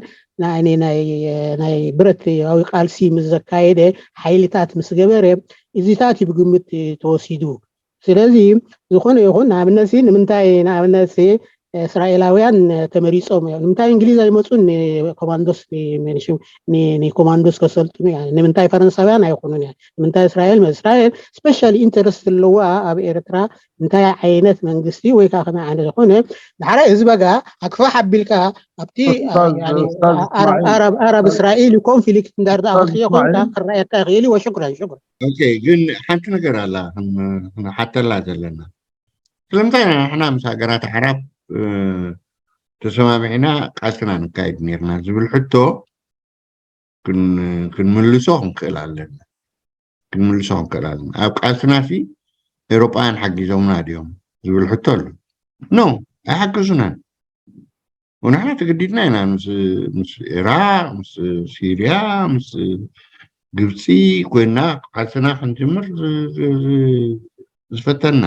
ናይ ብረታዊ ቃልሲ ምስ ዘካየደ ሓይልታት ምስ ገበረ እዚታት እዩ ብግምት ተወሲዱ። ስለዚ ዝኾነ ይኹን ንኣብነት ሲ ንምንታይ ንኣብነት ሲ እስራኤላውያን ተመሪፆም እዮም ንምንታይ እንግሊዝ ኣይመፁን ኮማንዶስ ኮማንዶስ ከሰልጥኑ እያ ንምንታይ ፈረንሳውያን ኣይኮኑን እያ ንምንታይ እስራኤል እስራኤል ስፔሻል ኢንተረስት ኣለዋ ኣብ ኤርትራ እንታይ ዓይነት መንግስቲ ወይ ከዓ ከመይ ዓይነት ዝኾነ ዳሕራይ ህዝበ ጋ ኣክፋ ሓቢልካ ኣብቲ ኣረብ እስራኤል ኮንፍሊክት እንዳርዳ ክዮ ኮንካ ክረኣየካ ይኽእል እዩ ወሽኩረን ሽኩረን ግን ሓንቲ ነገር ኣላ ክንሓተላ ዘለና ስለምንታይ ኢና ንሕና ምስ ሃገራት ዓራብ ተሰማሚዕና ቃልስና ነካይድ ነርና ዝብል ሕቶ ክንምልሶ ክንክእል ኣለና ክንምልሶ ክንክእል ኣለና ኣብ ቃልስና ሲ ኤሮጳውያን ሓጊዞምና ድዮም ዝብል ሕቶ ኣሎ ኖ ኣይሓገዙናን ወንሕና ተገዲድና ኢና ምስ ኢራቅ ምስ ሲርያ ምስ ግብፂ ኮይና ቃልስና ክንጅምር ዝፈተና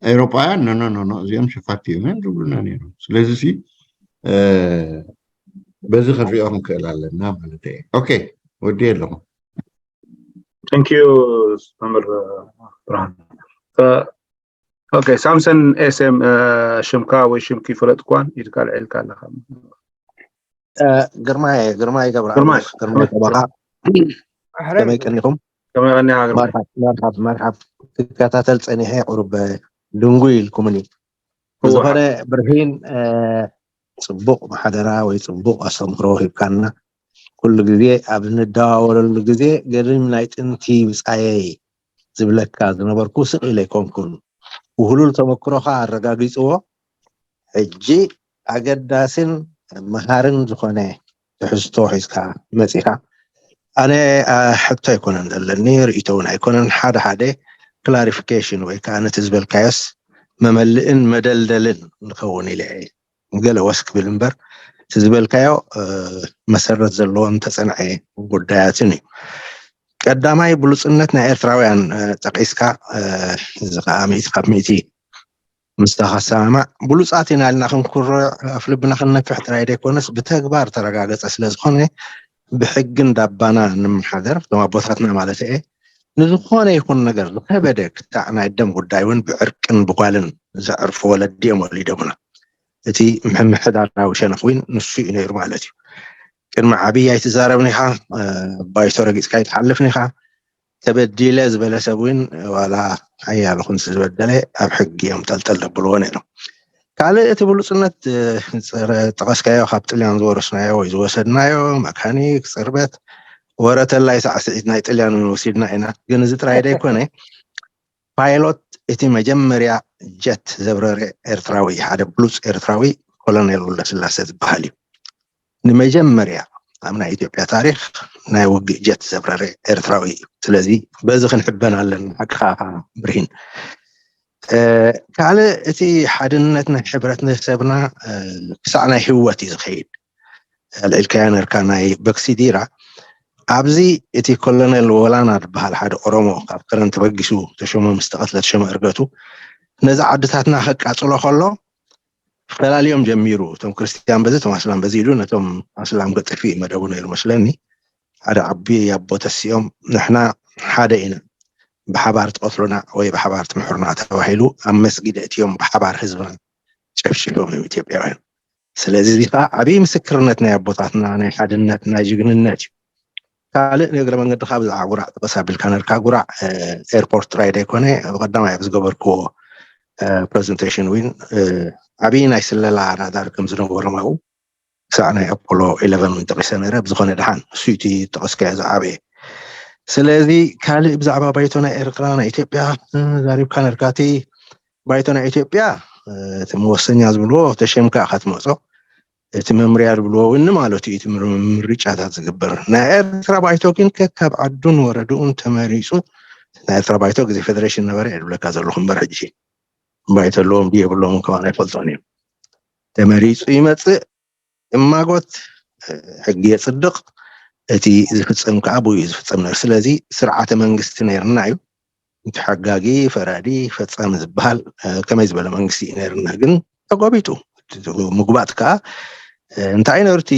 ኤሮጳውያን ኖ ኖ ኖ እዚኦም ሸፋቲ እዮም ዝብሉና ነይሮም ስለዚ ሲ በዚ ክንሪኦ ክንክእል ኣለና ማለት እዩ ኦኬ ወዲ ኣለኹ Thank you መምህር ብርሃን okay ሳምሰን ኤስኤም ሽምካ ወይ ሽምኪ ፈለጥኳን ኢድካ ልዒልካ ኣለካ ግርማይ ግርማይ ገብረ ግርማይ ጠበቃ ከመይ ቀኒኹም መርሓብ መርሓብ ክከታተል ፀኒሐ ቁሩብ ድንጉይ ኢልኩምኒ ብዝኾነ ብርሂን ፅቡቕ ማሕደራ ወይ ፅቡቕ ኣስተምህሮ ሂብካና ኩሉ ግዜ ኣብ እንደዋወለሉ ግዜ ገድም ናይ ጥንቲ ብፃየይ ዝብለካ ዝነበርኩ ስቕ ኢለ ኣይኮንኩን ውህሉል ተመክሮኻ ኣረጋጊፅዎ ሕጂ ኣገዳስን መሃርን ዝኾነ ትሕዝቶ ሒዝካ መፂኻ ኣነ ሕቶ ኣይኮነን ዘለኒ ርእቶ እውን ኣይኮነን ሓደ ሓደ ክላሪፊኬሽን ወይ ከዓ ነቲ ዝበልካዮስ መመልእን መደልደልን ንኸውን ኢለ ገለ ወስ ክብል እምበር እቲ ዝበልካዮ መሰረት ዘለዎም ተፀንዐ ጉዳያትን እዩ ቀዳማይ ብሉፅነት ናይ ኤርትራውያን ጠቂስካ እዚ ከዓ ሚእቲ ካብ ሚእቲ ምስታ ከሰማማዕ ብሉፃት ኢና ኢልና ክንኩርዕ ኣፍልብና ክንነፍሕ ጥራይ ዘይኮነስ ብተግባር ተረጋገፀ ስለዝኾነ ብሕግን ዳባና ንመሓደር እቶም ኣቦታትና ማለት እየ ንዝኾነ ይኹን ነገር ዝኸበደ ክታዕ ናይ ደም ጉዳይ እውን ብዕርቅን ብጓልን ዘዕርፉ ወለዲ እዮም ወሊዶምና እቲ ምምሕዳራዊ ሸነኽ እውን ንሱ እዩ ነይሩ ማለት እዩ ቅድሚ ዓብይ ኣይትዛረብን ኢኻ ባይቶ ረጊፅካ ኣይትሓልፍን ኢኻ ተበዲለ ዝበለ ሰብ እውን ዋላ ሓያሎ ክንሲ ዝበደለ ኣብ ሕጊ እዮም ጠልጠል ዘብልዎ ነይሮም ካልእ እቲ ብሉፅነት ጠቐስካዮ ካብ ጥልያን ዝወረስናዮ ወይ ዝወሰድናዮ መካኒክ ፅርበት ወረተላይ ሳዕስዒት ናይ ጥልያን እውን ወሲድና ኢና ግን እዚ ጥራይ ዘይኮነ ፓይሎት እቲ መጀመርያ ጀት ዘብረረ ኤርትራዊ ሓደ ብሉፅ ኤርትራዊ ኮሎኔል ወልደስላሴ ዝበሃል እዩ ንመጀመርያ ኣብ ናይ ኢትዮጵያ ታሪክ ናይ ውግእ ጀት ዘብረረ ኤርትራዊ እዩ ስለዚ በዚ ክንሕበን ኣለና ሓቅኻ ብርሂን ካልእ እቲ ሓድነት ናይ ሕብረተሰብና ክሳዕ ናይ ህወት እዩ ዝኸይድ ኣልዒልካዮ ነርካ ናይ በክሲዲራ ኣብዚ እቲ ኮሎኔል ወላና ዝበሃል ሓደ ኦሮሞ ካብ ከረን ተበጊሱ ተሾመ ምስ ተቐትለ ተሾመ እርገቱ ነዚ ዓድታትና ከቃፅሎ ከሎ ፈላልዮም ጀሚሩ እቶም ክርስትያን በዚ እቶም ኣስላም በዚ ኢሉ ነቶም ኣስላም ገጢፉ እዩ መደቡ ነይሩ መስለኒ ሓደ ዓቢ ኣቦ ተሲኦም ንሕና ሓደ ኢና ብሓባር ትቐትሉና ወይ ብሓባር ትምሕሩና ተባሂሉ ኣብ መስጊድ እትዮም ብሓባር ህዝብና ጨፍጭፎም እዮም ኢትዮጵያውያን። ስለዚ እዚ ከዓ ዓብዪ ምስክርነት ናይ ኣቦታትና ናይ ሓድነት ናይ ጅግንነት እዩ። ካልእ ንእግረ መንገድካ ብዛዕባ ጉራዕ ጥቐስ ኣቢልካ ነርካ። ጉራዕ ኤርፖርት ጥራይ ዘይኮነ፣ ብቐዳማይ ኣብ ዝገበርክዎ ፕሬዘንቴሽን እውን ዓብዪ ናይ ስለላ ራዳር ከም ዝነበሮም ኣብኡ ክሳዕ ናይ ኣፖሎ ኢለቨን እውን ጠቂሰ ነረ። ብዝኾነ ድሓን እሱ እቲ ጠቀስካዮ ዝዓበየ። ስለዚ ካልእ ብዛዕባ ባይቶ ናይ ኤርትራ ናይ ኢትዮጵያ ዛሪብካ ነርካ። እቲ ባይቶ ናይ ኢትዮጵያ እቲ መወሰኛ ዝብልዎ ተሸምካ ኢኻ ትመጾ። እቲ መምርያ ዝብልዎ እውን ማለት እዩ። እቲ ምርጫታት ዝግበር ናይ ኤርትራ ባይቶ ግን ከካብ ዓዱን ወረድኡን ተመሪፁ ናይ ኤርትራ ባይቶ ግዜ ፌደሬሽን ነበረ እየ ዝብለካ ዘለኹ እምበር ሕጂ ባይቶ ኣለዎም ድዩ የብሎምን ከማን ኣይፈልጦን እዮም። ተመሪፁ ይመፅእ፣ እማጎት ሕጊ የፅድቕ፣ እቲ ዝፍፀም ከዓ ብኡ እዩ ዝፍፀም ነሩ። ስለዚ ስርዓተ መንግስቲ ነይርና እዩ። እቲ ሓጋጊ፣ ፈራዲ፣ ፈፃሚ ዝበሃል ከመይ ዝበለ መንግስቲ እዩ ነይርና። ግን ተጎቢጡ ምግባጥ ከዓ እንታይ ነሩ እቲ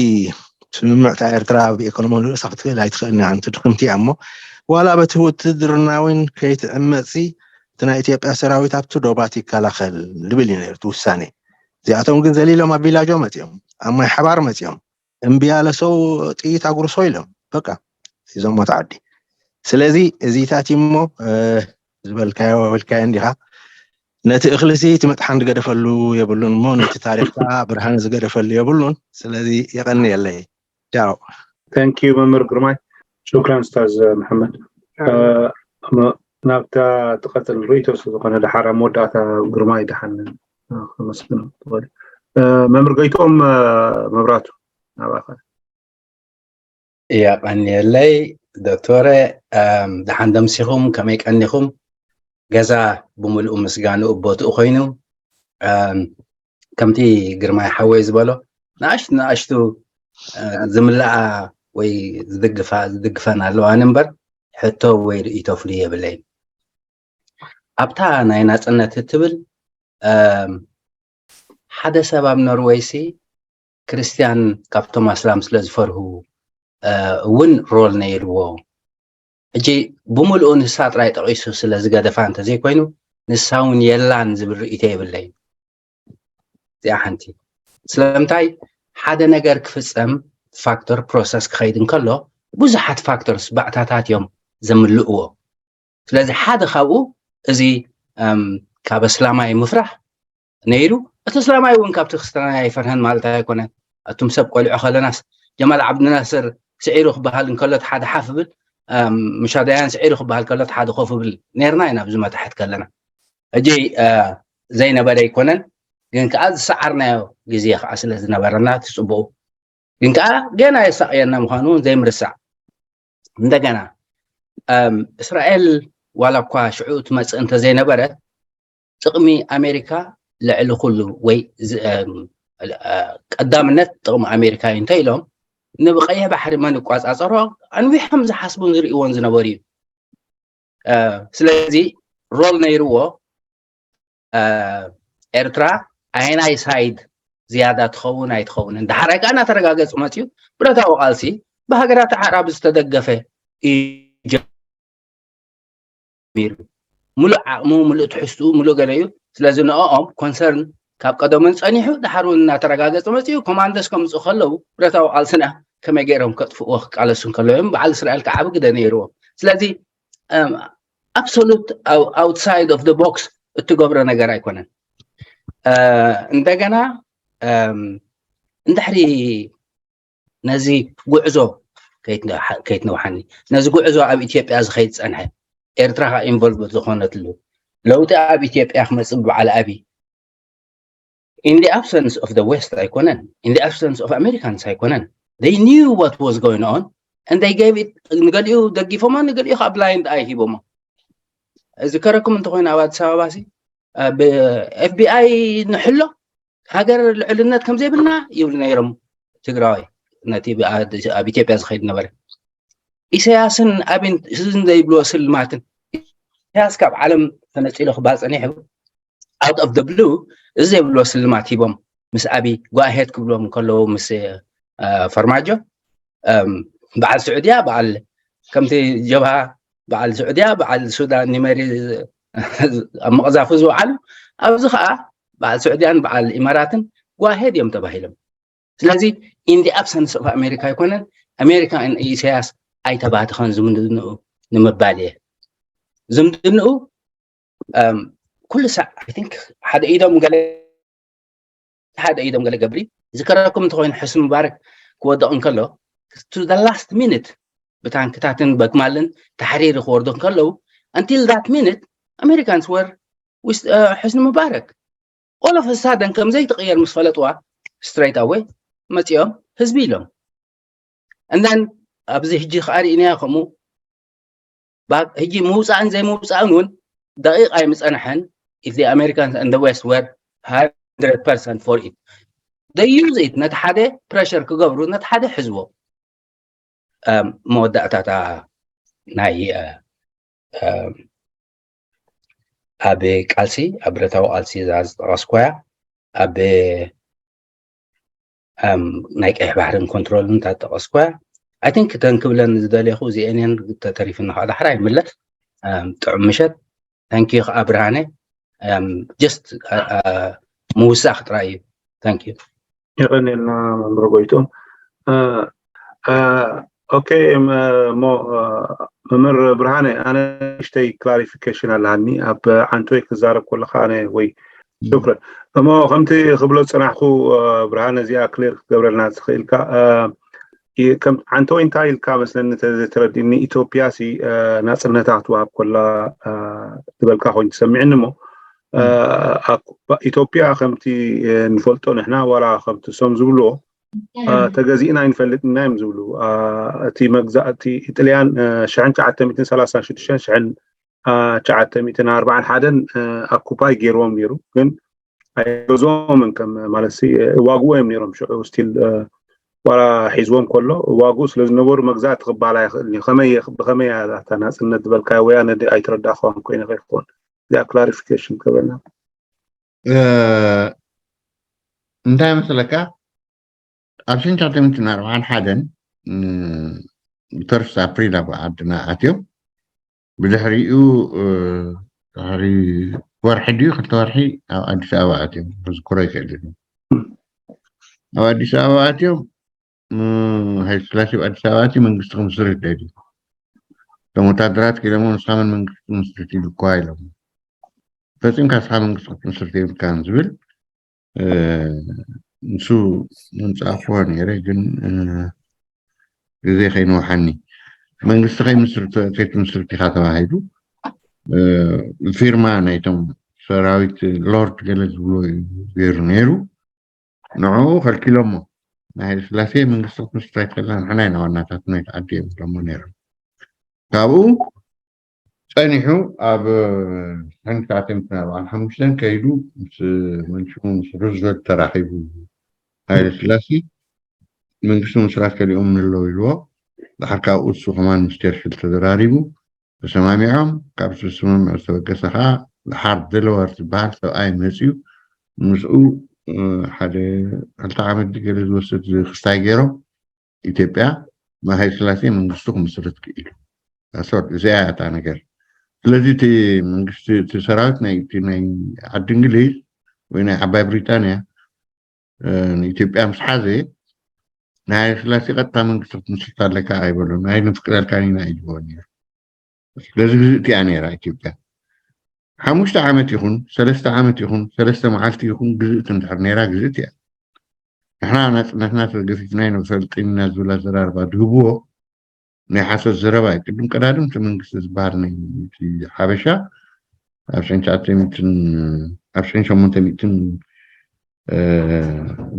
ስምምዕታ ኤርትራ ብኢኮኖሚ ንርእሳ ክትክእል ኣይትኽእልን እያ። ኣንቲ ድክምቲ እያ እሞ ዋላ በቲ ውትድርና እውን ከይትዕመፂ እቲ ናይ ኢትዮጵያ ሰራዊት ኣብቲ ዶባት ይከላኸል ዝብል እዩ ነሩ እቲ ውሳኔ። እዚኣቶም ግን ዘሊሎም ኣብ ቪላጆ መፂኦም፣ ኣብ ማይ ሓባር መፂኦም፣ እምቢ ያለ ሰው ጥይት አጉርሶ ኢሎም በቃ ሒዞሞ እቲ ዓዲ። ስለዚ እዚታት እሞ ዝበልካዮ በልካዮ እንዲኻ። ነቲ እኽሊ ሲ እቲ መጥሓን ዝገደፈሉ የብሉን እሞ ነቲ ታሪኽ ከዓ ብርሃን ዝገደፈሉ የብሉን። ስለዚ የቐንየለይ። ቻው። Thank you መምህር ግርማይ። ሹክራን ኡስታዝ መሐመድ። ናብታ ትቐፅል ርእይቶ ስለዝኾነ ድሓር ኣብ መወዳእታ ግርማይ ድሓን ከመስግኖ ትኽእል። መምህር ጎይትኦም መብራቱ ናባኻ። የቐንየለይ ዶክተረ። ደሓን ደምሲኹም፣ ከመይ ቀኒኹም? ገዛ ብምልኡ ምስጋንኡ ቦትኡ ኮይኑ፣ ከምቲ ግርማይ ሓወይ ዝበሎ ንኣሽቱ ንኣሽቱ ዝምልኣ ወይ ዝድግፋ ዝድግፈን ኣለዋን እምበር ሕቶ ወይ ርእይቶ ፍሉይ የብለይን። ኣብታ ናይ ናፅነት እትብል ሓደ ሰብ ኣብ ኖርወይ ሲ ክርስትያን ካብቶም ኣስላም ስለ ዝፈርሁ እውን ሮል ነይርዎ። ሕጂ ብምልኡ ንሳ ጥራይ ጠቒሱ ስለ ዝገደፋ እንተዘይኮይኑ ንሳ እውን የላን ዝብል ርእይቶ የብለይን። እዚኣ ሓንቲ። ስለምንታይ ሓደ ነገር ክፍፀም ፋክተር ፕሮሰስ ክኸይድ እንከሎ ብዙሓት ፋክተርስ ባእታታት እዮም ዘምልእዎ። ስለዚ ሓደ ካብኡ እዚ ካብ ኣስላማይ ምፍራሕ ነይሩ። እቲ እስላማይ እውን ካብቲ ክስተናይ ኣይፈርሀን ማለት ኣይኮነን። ኣቱም ሰብ ቆልዑ ከለናስ ጀማል ዓብድናስር ስዒሩ ክበሃል እንከሎ ሓደ ሓፍ ብል፣ ምሻዳያን ስዒሩ ክበሃል ከሎ ሓደ ኮፍ ብል ነርና ኢና ኣብዚ መታሕት ከለና። ሕጂ ዘይነበረ ኣይኮነን፣ ግን ከዓ ዝሰዓርናዮ ግዜ ከዓ ስለ ዝነበረና ትፅቡቁ ግን ከዓ ገና የሳቅየና ምዃኑ እውን ዘይምርሳዕ። እንደገና እስራኤል ዋላ እኳ ሽዑ ትመፅእ እንተዘይነበረ ጥቕሚ ኣሜሪካ ልዕሊ ኩሉ ወይ ቀዳምነት ጥቕሚ ኣሜሪካ እዩ እንተ ኢሎም ንብቀይሕ ባሕሪ መን ይቋፃፀሮ ኣንዊሖም ዝሓስቡን ዝርእዎን ዝነበሩ እዩ። ስለዚ ሮል ነይርዎ። ኤርትራ ኣየናይ ሳይድ ዝያዳ ትኸውን ኣይትኸውንን ዳሕራይ ከዓ እናተረጋገፁ መፅኡ። ብረታዊ ቃልሲ ብሃገራት ኣዕራብ ዝተደገፈ እዩ ጀሚሩ። ሙሉእ ዓቕሙ፣ ሙሉእ ትሕዝትኡ፣ ሙሉእ ገለ እዩ። ስለዚ ንኦም ኮንሰርን ካብ ቀደሞን ፀኒሑ ዳሓር እውን እናተረጋገፀ መፅኡ። ኮማንዶስ ከምፅኡ ከለዉ ብረታዊ ቃልስና ከመይ ገይሮም ከጥፍእዎ ክቃለሱ እንከለዉ እዮም። በዓል እስራኤል ከዓ ዓቢ ግደ ነይርዎም። ስለዚ absolute outside of the box እትገብሮ ነገር ኣይኮነን። እንደገና እንድሕሪ ነዚ ጉዕዞ ከይትነውሓኒ ነዚ ጉዕዞ ኣብ ኢትዮጵያ ዝኸይድ ዝፀንሐ ኤርትራ ከዓ ኢንቮልቭ ዝኾነትሉ ለውጢ ኣብ ኢትዮጵያ ክመፅእ ብበዓል ኣብይ in the absence of the west ኣይኮነን in the absence of Americans ኣይኮነን they knew what was going on and they gave it ንገሊኡ ደግፎሞ ንገሊኡ ከዓ blind eye ሂቦሞ። ዝከረኩም እንተኮይኑ ኣብ ኣዲስ ኣበባ ሲ ብኤፍቢኣይ ንሕሎ ሃገር ልዕልነት ከምዘይብልና ይብሉ ነይሮም ትግራዋይ ነቲ ኣብ ኢትዮጵያ ዝኸይድ ነበረ። ኢሳያስን ኣብን እዝን ዘይብልዎ ስልማትን ኢሳያስ ካብ ዓለም ተነፂሉ ክባል ፀኒሑ out of the blue እዚ ዘይብልዎ ስልማት ሂቦም ምስ ኣቢ go ahead ክብልዎም ከለዉ ምስ ፈርማጆ በዓል ስዑድያ በዓል ከምቲ ጀብሃ በዓል ስዑድያ በዓል ሱዳን ኒመሪ ኣብ ምቕዛፉ ዝወዓሉ ኣብዚ ከዓ በዓል ስዑድያን በዓል ኢማራትን ጓሄድ እዮም ተባሂሎም። ስለዚ in the absence of ኣሜሪካ ኣይኮነን፣ ኣሜሪካ ኢሳያስ ኣይተባተኸን ዝምድንኡ ንምባል እየ። ዝምድንኡ ኩሉ ሳዕ I think ሓደ ኢዶም ገለ ሓደ ኢዶም ገለ ገብሪ ዝከረኩም እንተኮይኑ ሕስኒ ሙባረክ ክወድቕ እንከሎ to the last minute ብታንክታትን በግማልን ተሓሪሩ ክወርዱ እንከለዉ until that minute Americans were with ሕስኒ ሙባረክ። All of a sudden ከም ዘይትቕየር ምስ ፈለጥዋ straight away መፂኦም ህዝቢ ኢሎም። And then ኣብዚ ሕጂ ከዓ ርኢናዮ ከምኡ ምውፃእን ዘይምውፃእን እውን ደቂቕ ኣይምፀንሐን። If the Americans and the West were hundred percent for it, they use it ነቲ ሓደ pressure ክገብሩ ነቲ ሓደ ሕዝቦ። መወዳእታታ ናይ ኣብ ቃልሲ ኣብ ብረታዊ ቃልሲ እዛ ዝጠቐስኩያ ኣብ ናይ ቀይሕ ባሕርን ኮንትሮልን እንታጠቐስኩያ I think እተን ክብለን ዝደለኹ እዚአን እየን። ተተሪፍኒ ከዓ ዳሕራ ይምለስ። ጥዑም ምሸት። Thank you ከዓ ብርሃነ። Just ምውሳኽ ጥራይ እዩ። Thank you። የቐንየልና መምህር ጎይቶም። ኦኬ፣ እሞ መምህር ብርሃነ፣ ኣነ ንእሽተይ clarification ኣለሃኒ። ኣብ ዓንቶይ ክዛረብ ከለካ ኣነ ወይ ሽክረን። እሞ ከምቲ ክብሎ ዝፅናሕኩ ብርሃነ፣ እዚኣ clear ክትገብረልና ትኽእልካ? ዓንቶይ እንታይ ኢልካ መስለኒ ተረዲኒ፣ ኢትዮጵያ ሲ ናፅነታ ክትወሃብ ከላ ዝበልካ ኮይኑ ተሰሚዕኒ። እሞ ኢትዮጵያ ከምቲ ንፈልጦ ንሕና ዋላ ከምቲ ሶም ዝብልዎ ተገዚእና ኣይንፈልጥና እዮም ዝብሉ። እቲ መግዛእቲ ጥልያን ሽሕን ትሽዓተ ሚእትን ሰላሳን ሽዱሽተን ሽሕን ትሽዓተ ሚእትን ኣርባዓን ሓደን ኣኩፓይ ገይርዎም ነይሩ። ግን ኣይገዝኦምን ከም ማለት ዋግኡ እዮም ነይሮም። ሽዑ still ዋላ ሒዝዎም ከሎ ዋግኡ ስለ ዝነበሩ መግዛእቲ ክበሃል ኣይኽእልን እዩ። ከመይ ብኸመይ እያ እታ ናፅነት ዝበልካዮ? ወያነ ድዩ ኣይተረዳእኳን ኮይነ ከይኮን እዚኣ clarification ክበልና። እንታይ መስለካ፣ ኣብ ሽንሻተ ሚእትን ኣርባዓን ሓደን ብተርስ ኣፕሪል ኣብ ዓድና ኣትዮም። ብድሕሪኡ ድሕሪ ወርሒ ድዩ ክልተ ወርሒ ኣብ ኣዲስ ኣበባ ኣትዮም፣ ክዝክሮ ይክእል። ኣብ ኣዲስ ኣበባ ኣትዮም። ሃይለስላሴ ኣብ ኣዲስ ኣበባ ኣትዩ መንግስቲ ክምስርት ደልዩ። እቶም ወታደራት ከይዶሞ ንስኻ መን መንግስቲ ክምስርት ኢሉ እኳ ኢሎም። ፈፂምካ ንስኻ መንግስቲ ክትምስርት የብልካን ዝብል ንሱ ምምፃእክዎ ነይረ፣ ግን ግዜ ከይንውሓኒ መንግስቲ ከይትምስርት ኢኻ ተባሂሉ። ፊርማ ናይቶም ሰራዊት ሎርድ ገለ ዝብሎ ገይሩ ነይሩ። ንዕኡ ከልኪሎሞ። ናይ ሃይለስላሴ መንግስቲ ክትምስርት ኣይትኽእልን፣ ንሕና ኢና ዋናታት ናይቲ ዓዲ እዮም ዝብሎሞ ነይሮም። ካብኡ ፀኒሑ ኣብ ሽሕን ትሽዓተ ሚእትን ኣርባዓን ሓሙሽተን ከይዱ ምስ መንሽሙ ምስ ሩዝቨልት ተራኺቡ። ሃይለስላሴ መንግስቲ ምስራት ከሊኦም ንለው ኢልዎ። ድሓር ካብኡ እሱ ከማን ምስ ቸርችል ተዘራሪቡ። ተሰማሚዖም። ካብ ስምምዕ ዝተበገሰ ከዓ ድሓር ደለወር ዝበሃል ሰብኣይ መፅዩ ምስኡ ሓደ ክልተ ዓመት ገለ ዝወስድ ክስታይ ገይሮም ኢትዮጵያ ሃይለስላሴ መንግስቱ ክምስርት ክኢሉ። እዚኣ እያ እታ ነገር። ስለዚ እቲ መንግስቲ እቲ ሰራዊት ናይ እቲ ናይ ዓዲ እንግሊዝ ወይ ናይ ዓባይ ብሪጣንያ ንኢትዮጵያ ምስ ሓዘ ናይ ሃይለስላሴ ቀጥታ መንግስቲ ክትምስርት ኣለካ ኣይበሉን። ኣይንፍቅደልካን ኢና ኢልዎ ነይሩ። ስለዚ ግዝእቲ እያ ነይራ ኢትዮጵያ። ሓሙሽተ ዓመት ይኹን ሰለስተ ዓመት ይኹን ሰለስተ መዓልቲ ይኹን ግዝእቲ እንድሕር ነይራ ግዝእቲ እያ። ንሕና ናፅነትና ተገፊፍና ኢና ሰልጢንና ዝብል ኣዘራርባ ዝህብዎ ናይ ሓሶት ዘረባ እዩ። ቅድም ቀዳድም እቲ መንግስቲ ዝበሃል ናይ ሓበሻ ኣብ ሽሕን ትሽዓተ ሚእትን ኣብ ሽሕን ሸሞንተ ሚእትን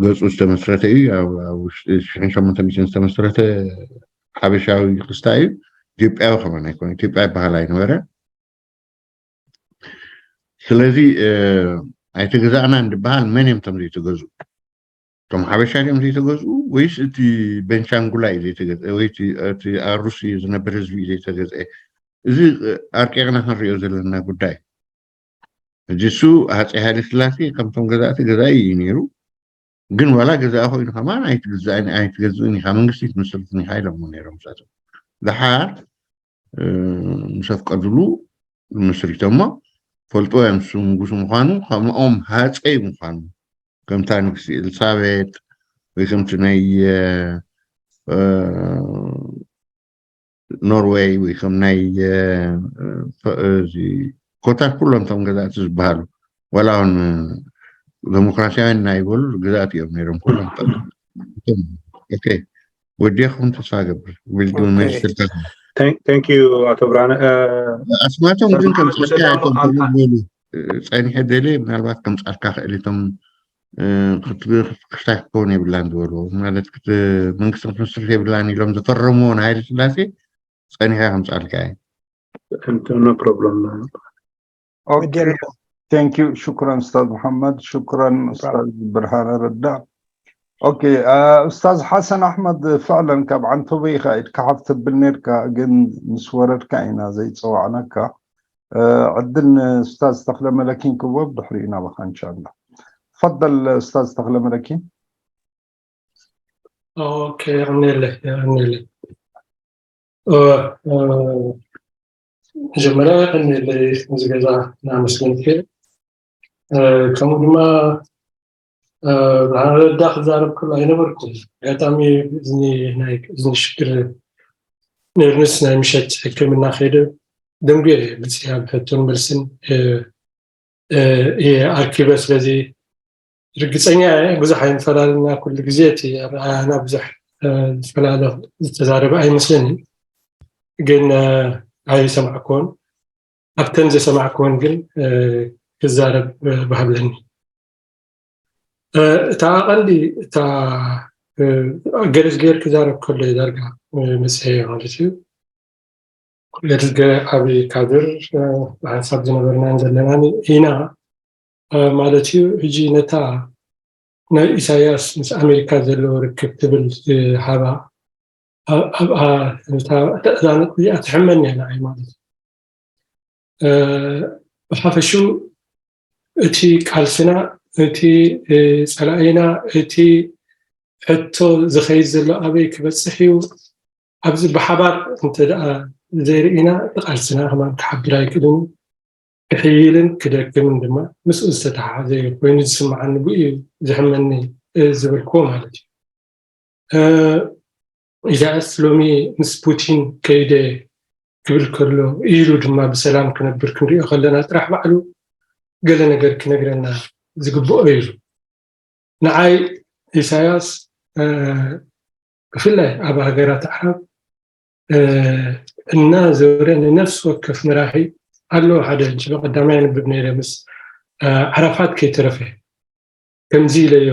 ገፁ ዝተመስረተ እዩ። ኣብ ውሽጢ ሽሕን ሸሞንተ ሚእትን ዝተመስረተ ሓበሻዊ ክስታ እዩ። ኢትዮጵያዊ ከማን ኣይኮነ፣ ኢትዮጵያ ይበሃል ኣይነበረ። ስለዚ ኣይተገዛእና እንድበሃል መን እዮም እቶም ዘይተገዝኡ? እቶም ሓበሻ ድዮም ዘይተገዝኡ ወይስ እቲ ቤንሻንጉላ እዩ ዘይተገዝአ ወይ እቲ ኣሩሲ ዝነብር ህዝቢ እዩ ዘይተገዝአ? እዚ ኣርቂቕና ክንሪኦ ዘለና ጉዳይ። ሕጂ እሱ ሃፀይ ሃይለ ስላሴ ከምቶም ገዛእቲ ገዛኢ እዩ ነይሩ። ግን ዋላ ገዛኢ ኮይኑ ከማን ኣይትገዛእን ኣይትገዝእን ኢኻ መንግስቲ ኣይትምስርትን ኢኻ ኢሎሞ ነይሮም ንሳቶም። ደሓር ምስ ኣፍቀዱሉ መስሪቶሞ ፈልጥዎ እዮም። ንሱ ንጉስ ምዃኑ ከምኦም ሃፀይ ምዃኑ፣ ከምታ ንግስቲ ኤልሳቤጥ ወይ ከምቲ ናይ ኖርዌይ ወይ ከም ናይ ኮታት ኩሎም እቶም ገዛእቲ ዝበሃሉ፣ ዋላ እውን ዴሞክራሲያውያን ናይ በሉ ግዛእቲ እዮም ነይሮም ኩሎም። ወዲኹም ተስፋ ገብር። ኣቶ ብርሃነ፣ ኣስማቶም ግን ከምፅልካ ጸኒሐ ደልየ ምናልባት ከምፃልካ ክእል እቶም ክስታይ ክትከውን የብላን ዝበልዎ፣ ማለት መንግስቲ ክትምስርት የብላን ኢሎም ዝፈረምዎ ንሃይለ ስላሴ ጸኒሐ ከምፃልካ እየ። ኖ ፕሮብለም። ኦኬ፣ ቴንክ ዩ። ሽኩራን ኡስታዝ መሐመድ፣ ሽኩራን ኡስታዝ ብርሃነ ረዳ። ኦኬ፣ ኡስታዝ ሓሰን ኣሕመድ፣ ፍዕለን ካብ ዓንቶበ ኢኻ ኢድካ ሓፍ ተብል ነርካ፣ ግን ምስ ወረድካ ኢና ዘይፀዋዕናካ። ዕድል ንኡስታዝ ተኽለ መለኪን ክቦ፣ ብድሕሪኡ ናባኻ እንሻላ። ተፈደል ኡስታዝ ተኽለ መለኪን። ኦኬ፣ የቐንየለይ፣ የቐንየለይ። መጀመርያ የቐንየለይ፣ እዚ ገዛ እናመስገንኩ፣ ከምኡ ድማ ብርሃነ ረዳ ክዛረብ ከሎ ኣይነበርኩን። ኣጋጣሚ እዝኒ ናይ እዝኒ ሽግር ነይርንስ ናይ ምሸት ሕክምና ከይደ ደንጉየ፣ ብፅያ ብሕቶን መልስን እየ ኣርኪበ። ስለዚ ርግፀኛ እየ ብዙሕ ኣይንፈላለና። ኩሉ ግዜ እቲ ኣረኣእያና ብዙሕ ዝፈላለ ዝተዛረበ ኣይመስለንን፣ ግን ኣይሰማዕኩዎን። ኣብተን ዘሰማዕኩዎን ግን ክዛረብ ባህብለኒ። እታ ቀንዲ እታ ገርዝ ገይር ክዛረብ ከሎ እዩ ዳርጋ መፅሄ ማለት እዩ። ገርዝ ገ ዓብዪ ካድር ብሓንሳብ ዝነበርናን ዘለናን ኢና ማለት እዩ። ሕጂ ነታ ናይ ኢሳያስ ምስ ኣሜሪካ ዘለዎ ርክብ ትብል ዝሃባ ኣብኣ እዛ ነጥቢ እዚኣ ትሕመኒ እያ ንዓይ ማለት እዩ። ብሓፈሽኡ እቲ ቃልስና፣ እቲ ፀላኢና፣ እቲ ሕቶ ዝኸይድ ዘሎ ኣበይ ክበፅሕ እዩ፣ ኣብዚ ብሓባር እንተ ደኣ ዘይርኢና እቲ ቃልስና ከማን ክሓብር ኣይክእልን፣ ክሕይልን ክደክምን ድማ ምስኡ ዝተተሓሓዘ እዩ ኮይኑ ዝስምዓኒ፣ ብኡ እዩ ዝሕመኒ ዝበልክዎ ማለት እዩ። ኢሳያስ ሎሚ ምስ ፑቲን ከይደ ክብል ከሎ ኢሉ ድማ ብሰላም ክነብር ክንሪኦ ከለና ጥራሕ ባዕሉ ገለ ነገር ክነግረና ዝግብኦ እዩ። ንዓይ ኢሳያስ ብፍላይ ኣብ ሃገራት ኣዕራብ እናዞረ ንነፍሲ ወከፍ መራሒ ኣለዎ። ሓደ ሕጂ ብቐዳማይ ኣንብብ ነይረ ምስ ዓራፋት ከይተረፈ ከምዚ ኢለዮ፣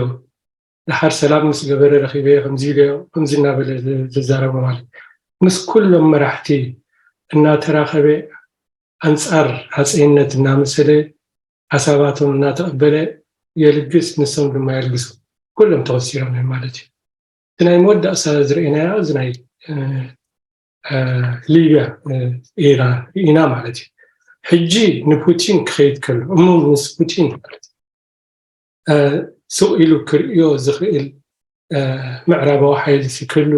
ደሓር ሰላም ምስ ገበረ ረኺበዮ ከምዚ ኢለዮ ከምዚ እናበለ ዝዛረቦ ማለት ምስ ኩሎም መራሕቲ እናተራኸበ ኣንፃር ሃፀይነት እናመሰለ ሓሳባቶም እናተቐበለ የልግስ፣ ንሶም ድማ የልግሱ። ኩሎም ተኸሲሮም እዮም ማለት እዩ። እቲ ናይ መወዳእታ ዝረእናዮ ኣብዚ ናይ ሊብያ ኢና ማለት እዩ። ሕጂ ንፑቲን ክኸይድ ከሎ እሞ ምስ ፑቲን ማለት እዩ ስቕ ኢሉ ክርእዮ ዝኽእል ምዕራባዊ ሓይሊ ክህሉ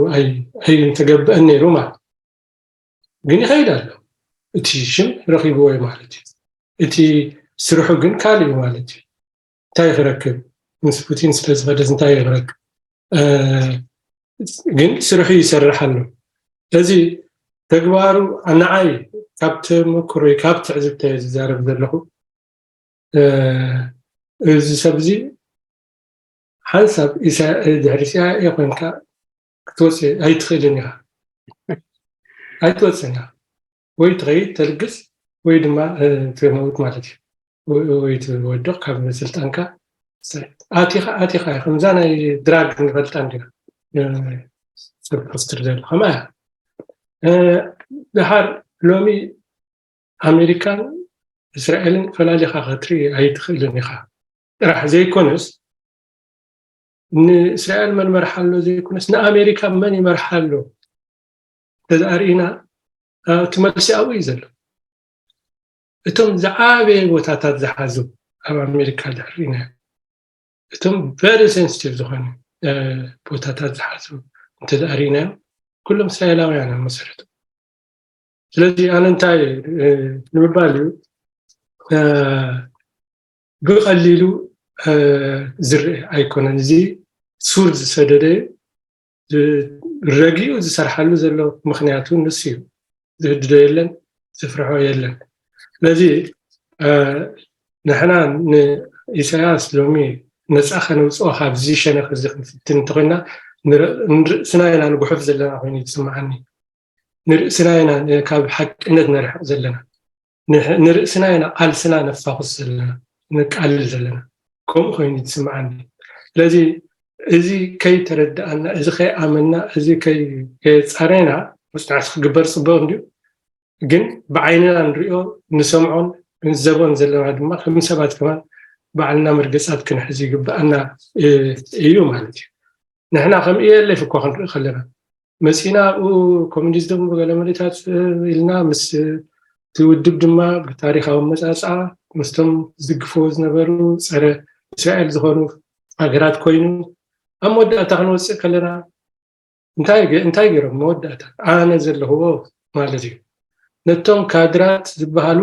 ኣይምተገብአን ነይሩ ማለት ግን ይኸይድ ኣሎ። እቲ ሽም ረኺብዎ እዩ ማለት እዩ። እቲ ስርሑ ግን ካልእ እዩ ማለት እዩ። እንታይ ክረክብ ምስ ፑቲን ስለ ዝኸደስ እንታይ ክረክብ ግን ስርሑ ይሰርሕ ኣሎ። ስለዚ ተግባሩ ንዓይ ካብ ተመክሮይ ካብ ትዕዝብተይ ዝዛረብ ዘለኹ እዚ ሰብ እዚ ሓንሳብ ድሕሪ ሲኣይኤ ኮይንካ ክትወፅእ ኣይትኽእልን ኢኻ። ኣይትወፅን ኢኻ። ወይ ትኸይድ ተልግስ ወይ ድማ ትመውት ማለት እዩ። ወይ ትወድቕ ካብ ስልጣንካ ኣቲኻ ኣቲኻ ከምዛ ናይ ድራግ ንፈልጣ እንዲና ሰብ ፖስትር ዘሎ ከማ እያ። ድሓር ሎሚ ኣሜሪካን እስራኤልን ፈላሊኻ ክትርኢ ኣይትኽእልን ኢኻ። ጥራሕ ዘይኮነስ ንእስራኤል መን መርሓ ኣሎ ዘይኮነስ ንኣሜሪካ መን ይመርሓ ኣሎ እንተዝኣ ርኢና እቲ መልሲ ኣብኡ እዩ ዘሎ። እቶም ዝዓበየ ቦታታት ዝሓዙ ኣብ ኣሜሪካ ድሕር ርኢናዮ እቶም very sensitive ዝኾነ ቦታታት ዝሓዙ እንተዝኣ ርኢናዮ ኩሎም እስራኤላውያን ኣብ መሰረቱ። ስለዚ ኣነ እንታይ ንምባል እዩ ብቐሊሉ ዝርእ ኣይኮነን። እዚ ሱር ዝሰደደ እዩ። ረጊኡ ዝሰርሓሉ ዘሎ ምኽንያቱ ንሱ እዩ። ዝህድዶ የለን፣ ዝፍርሖ የለን። ስለዚ ንሕና ንኢሳያስ ሎሚ ነፃ ከነውፅኦ ካብዚ ሸነኽ እዚ ክንፍትን እንተኮይና ንርእስና ኢና ንጉሕፍ ዘለና ኮይኑ ይስምዓኒ። ንርእስና ኢና ካብ ሓቅነት ነርሕቕ ዘለና። ንርእስና ኢና ቃልስና ነፋኹስ ዘለና፣ ነቃልል ዘለና። ከምኡ ኮይኑ ይስምዓኒ። ስለዚ እዚ ከይተረድኣና፣ እዚ ከይኣመና፣ እዚ ከየፃረና መፅናዕቲ ክግበር ፅቡቕ እንድዩ። ግን ብዓይንና ንሪኦ ንሰምዖን ንዘቦን ዘለና ድማ ከም ሰባት ከማን ባዕልና መርገፃት ክንሕዝ ይግብኣና እዩ ማለት እዩ። ንሕና ከም ኢኤልኤፍ እኳ ክንርኢ ከለና መፂና ኣብኡ ኮሚኒዝም ገለ መለታት ኢልና ምስ እቲ ውድብ ድማ ብታሪካዊ መፃፅኣ ምስቶም ዝድግፍዎ ዝነበሩ ፀረ እስራኤል ዝኾኑ ሃገራት ኮይኑ ኣብ መወዳእታ ክንወፅእ ከለና እንታይ ገ- እንታይ ገይሮም መወዳእታ ኣነ ዘለኽዎ ማለት እዩ። ነቶም ካድራት ዝበሃሉ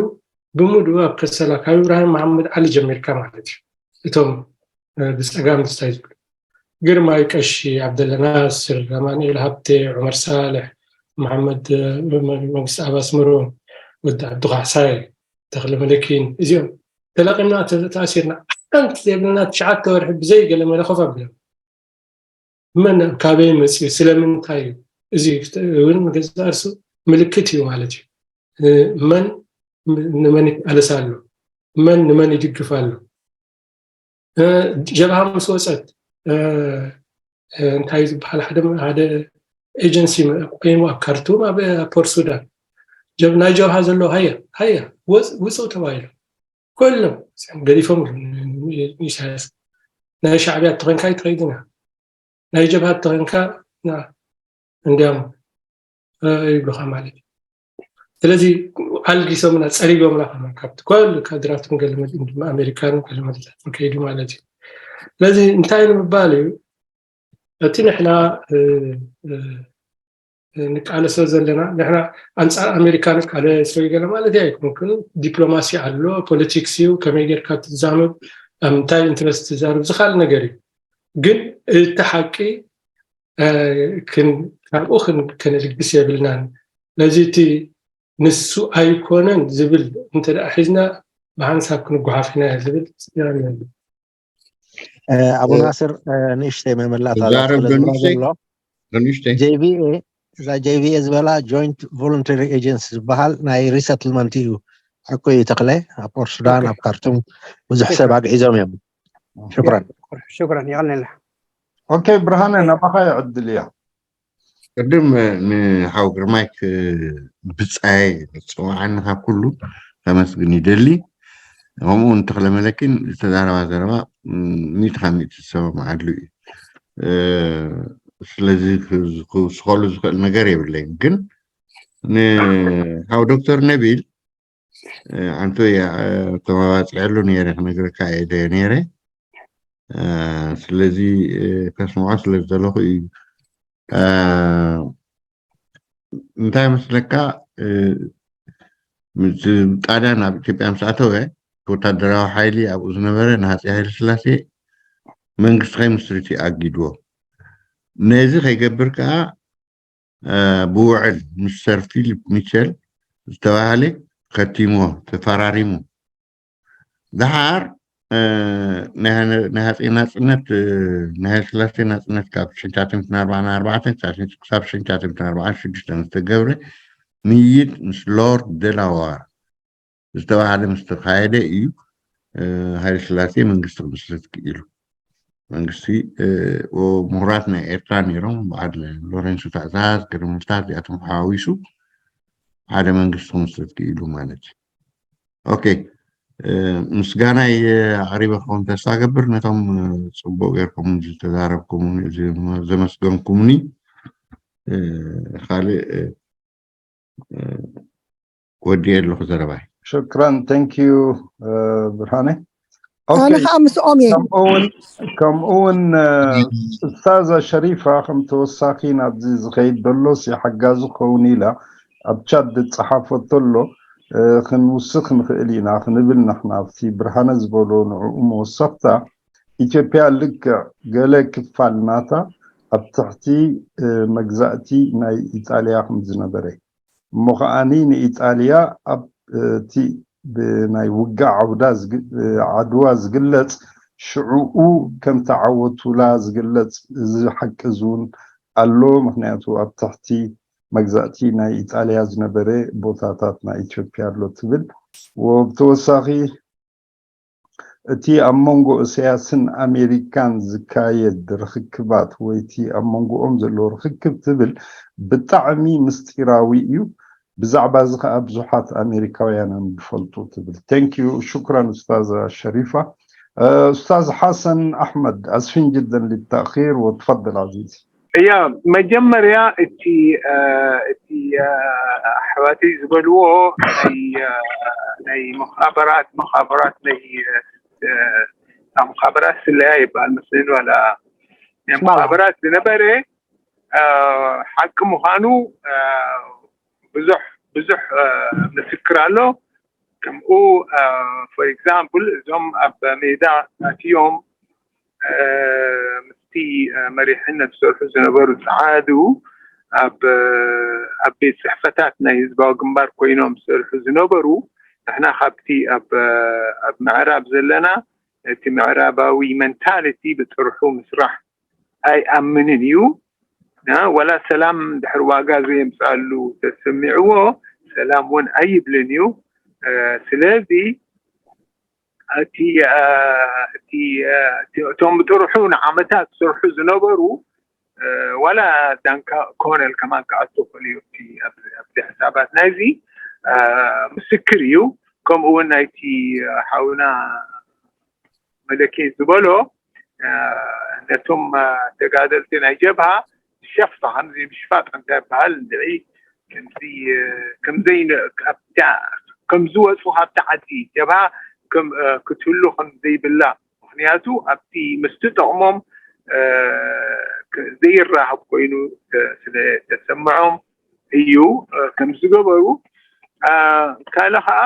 ብምሉኡ ኣብ ከሰላ ካብ ኢብራሂም መሓመድ ዓሊ ጀሚርካ ማለት እዩ። እቶም ብፀጋም ምስታይ ዝብሉ ግርማይ ቀሺ፣ ዓብደላ ናስር፣ ኣማኑኤል ሃብቴ፣ ዑመር ሳልሕ፣ መሓመድ መንግስቲ ኣብ ኣስመሮም፣ ወዲ ዓብዱ ካሕሳይ፣ ተኽለ መለኪን እዚኦም ተለቂምና ተኣሲርና ሓንቲ ዘይብልና ትሽዓተ ወርሒ ብዘይ ገለ መለኸፍ ኣብሎም መን ካበይ መፅዩ ስለምንታይ እዩ እዚ እውን ገዛእ ርሱ ምልክት እዩ ማለት እዩ። መን ንመን ይቃለስ ኣሎ፣ መን ንመን ይድግፍ ኣሎ። ጀብሃ ምስ ወፀት እንታይ ዝበሃል ሓደ ሓደ ኤጀንሲ ቆይሙ ኣብ ካርቱም ኣብ ፖርት ሱዳን ናይ ጀብሃ ዘለዎ ሃያ ሃያ ውፅው ተባሂሉ ኩሎም ገዲፎም ኢሳያስ ናይ ሻዕብያ ተኾንካ ይትኸይድና ናይ ጀብሃ ተኾንካ እንዲያም ይብሉኻ ማለት እዩ። ስለዚ ኣልጊሶምና ፀሪጎምና ከማን ካብቲ ኩሉ ካድራትን ገለመል ድማ ኣሜሪካን ገለመልታትን ከይዱ ማለት እዩ። ስለዚ እንታይ ንምባል እዩ እቲ ንሕና ንቃለሶ ዘለና ንሕና ኣንፃር ኣሜሪካ ንቃለሶ ገለ ማለት ኣይኮንኩን። ዲፕሎማሲ ኣሎ፣ ፖለቲክስ እዩ፣ ከመይ ጌርካ ትዛመብ፣ ኣብ ምንታይ ኢንትረስት ትዛረብ ዝካል ነገር እዩ። ግን እቲ ሓቂ ካብኡ ከነልግስ የብልናን። ነዚ እቲ ንሱ ኣይኮነን ዝብል እንተ ሒዝና ብሓንሳብ ክንጓሓፍ ኢና ዝብል ኣቡ ናስር ንእሽተይ መመላእታ ዘሎ JVA እዛ JVA ዝበላ ጆይንት ቮለንተሪ ኤጀንሲ ዝበሃል ናይ ሪሰትልመንት እዩ። ሓቁ እዩ ተኽለ ኣብ ፖርት ሱዳን ኣብ ካርቱም ብዙሕ ሰብ ኣግዒዞም እዮም። ሽኩራን ሽኩራን የቐንየልና። ኦኬ ብርሃነ ናባኻ ይዕድል እያ። ቅድም ንሓው ግርማይ ብፃይ ፅዋዓኒ ካብ ኩሉ ከመስግን ይደሊ። ከምኡ እውን ተኽለ መለኪን ዝተዛረባ ዘረባ ሚእቲ ካብ ሚእቲ ዝሰማማዓሉ እዩ። ስለዚ ክውስኸሉ ዝኽእል ነገር የብለይን። ግን ንሓው ዶክተር ነቢል ኣንቶያ ተመባፂዐሉ ነይረ ክነግረካ እየ ነይረ። ስለዚ ከስምዖ ስለ ዝደለኹ እዩ። እንታይ መስለካ ጣልያን ኣብ ኢትዮጵያ ምስ ኣተወ ወታደራዊ ሓይሊ ኣብኡ ዝነበረ ንሃፀይ ሃይለ ስላሴ መንግስቲ ከይምስርት እዩ ኣጊድዎ። ነዚ ከይገብር ከዓ ብውዕል ምስ ሰር ፊሊፕ ሚቸል ዝተባሃለ ከቲሞ ተፈራሪሙ። ደሓር ናይ ሃፀይ ናፅነት ናይ ሃይለ ስላሴ ናፅነት ካብ ሽሕን ትሽዓተ ሚእትን ኣርባዓን ኣርባዕተን ክሳብ ሽሕን ትሽዓተ ሚእትን ኣርባዓን ሽዱሽተን ዝተገብረ ምይይጥ ምስ ሎርድ ደላዋር ዝተባሃለ ምስ ተኻየደ እዩ ሃይለ ስላሴ መንግስቲ ክምስርት ክኢሉ። መንግስቲ ምሁራት ናይ ኤርትራ ነይሮም በዓል ሎሬንሶ ትእዛዝ ገረመልታት እዚኣቶም ሓዋዊሱ ሓደ መንግስቲ ክምስርት ክኢሉ ማለት እዩ። ኦኬ ምስጋናይ ኣቕሪበ ክኸውን ተስፋ ገብር ነቶም ፅቡቅ ጌርኩም ዝተዛረብኩምኒ ዘመስገንኩምኒ ካልእ ወዲኤ ኣለኹ ዘረባይ። ሽክራን thank you ብርሃነ። ኣነ ከዓ ምስኦም እየ። ከምኡውን እስታዛ ሸሪፋ ከም ተወሳኺ ናብዚ ዝኸይድ ደሎስ ሓጋዚ ክኸውን ኢላ ኣብ ቻት ዝፀሓፈቶ ኣሎ። ክንውስኽ ንኽእል ኢና ክንብል ንሕና ኣብቲ ብርሃነ ዝበሎ ንዕኡ መወሰኽታ ኢትዮጵያ ልክዕ ገለ ክፋል ናታ ኣብ ትሕቲ መግዛእቲ ናይ ኢጣልያ ከም ዝነበረ እሞ ከዓኒ ንኢጣልያ ኣብ እቲ ብናይ ውግእ ዓውዳ ዓድዋ ዝግለጽ ሽዕኡ ከም ተዓወቱላ ዝግለጽ እዚ ሓቂ እዚ እውን ኣሎ። ምክንያቱ ኣብ ትሕቲ መግዛእቲ ናይ ኢጣልያ ዝነበረ ቦታታት ናይ ኢትዮጵያ ኣሎ ትብል። ብተወሳኺ እቲ ኣብ መንጎ እሰያስን ኣሜሪካን ዝካየድ ርኽክባት ወይ እቲ ኣብ መንጎኦም ዘሎ ርኽክብ ትብል ብጣዕሚ ምስጢራዊ እዩ። ብዛዕባ እዚ ከዓ ብዙሓት ኣሜሪካውያን እዮም ዝፈልጡ ትብል። Thank you፣ ሽኩራን ኡስታዝ ሸሪፋ። ኡስታዝ ሓሰን ኣሕመድ፣ ኣስፊን ጅደን ሊታእኪር ወትፈድል ዓዚዝ። እያ መጀመርያ እቲ እቲ ኣሕዋተይ ዝበልዎ ናይ መኻበራት መኻበራት ናይ መኻበራት ስለያ ይበሃል መስለኒ ዋላ ናይ መኻበራት ዝነበረ ሓቂ ምዃኑ ብዙሕ ብዙሕ ምስክር ኣሎ። ከምኡ for example እዞም ኣብ ሜዳ ኣትዮም ምስቲ መሪሕነት ዝሰርሑ ዝነበሩ ፃዓዱ ኣብ ኣብ ቤት ፅሕፈታት ናይ ህዝባዊ ግንባር ኮይኖም ዝሰርሑ ዝነበሩ ንሕና ካብቲ ኣብ ኣብ ምዕራብ ዘለና እቲ ምዕራባዊ mentality ብጥርሑ ምስራሕ ኣይኣምንን እዩ። ወላ ሰላም ድሕሪ ዋጋ ዘየምፅኣሉ ተሰሚዕዎ ሰላም እውን ኣይብልን እዩ። ስለዚ እቲ እቲ እቶም ብጥርሑ ንዓመታት ዝሰርሑ ዝነበሩ ዋላ ዳንካ ኮነል ከማን ክኣቱ ክእል እዩ። ኣብዚ ሕሳባት ናይዚ ምስክር እዩ። ከምኡ እውን ናይቲ ሓውና መለኪ ዝበሎ ነቶም ተጋደልቲ ናይ ጀብሃ ሸፋ ከምዚ ምሽፋጥ እንታይ ይበሃል እንድዒ ከምዚ ከምዘይ ከም ዝወፁ ካብቲ ዓዲ ጀብሃ ክትህሉ ከም ዘይብላ ምክንያቱ ኣብቲ ምስቲ ጥቕሞም ዘይራኸብ ኮይኑ ስለ ተሰምዖም እዩ ከም ዝገበሩ። ካልእ ከዓ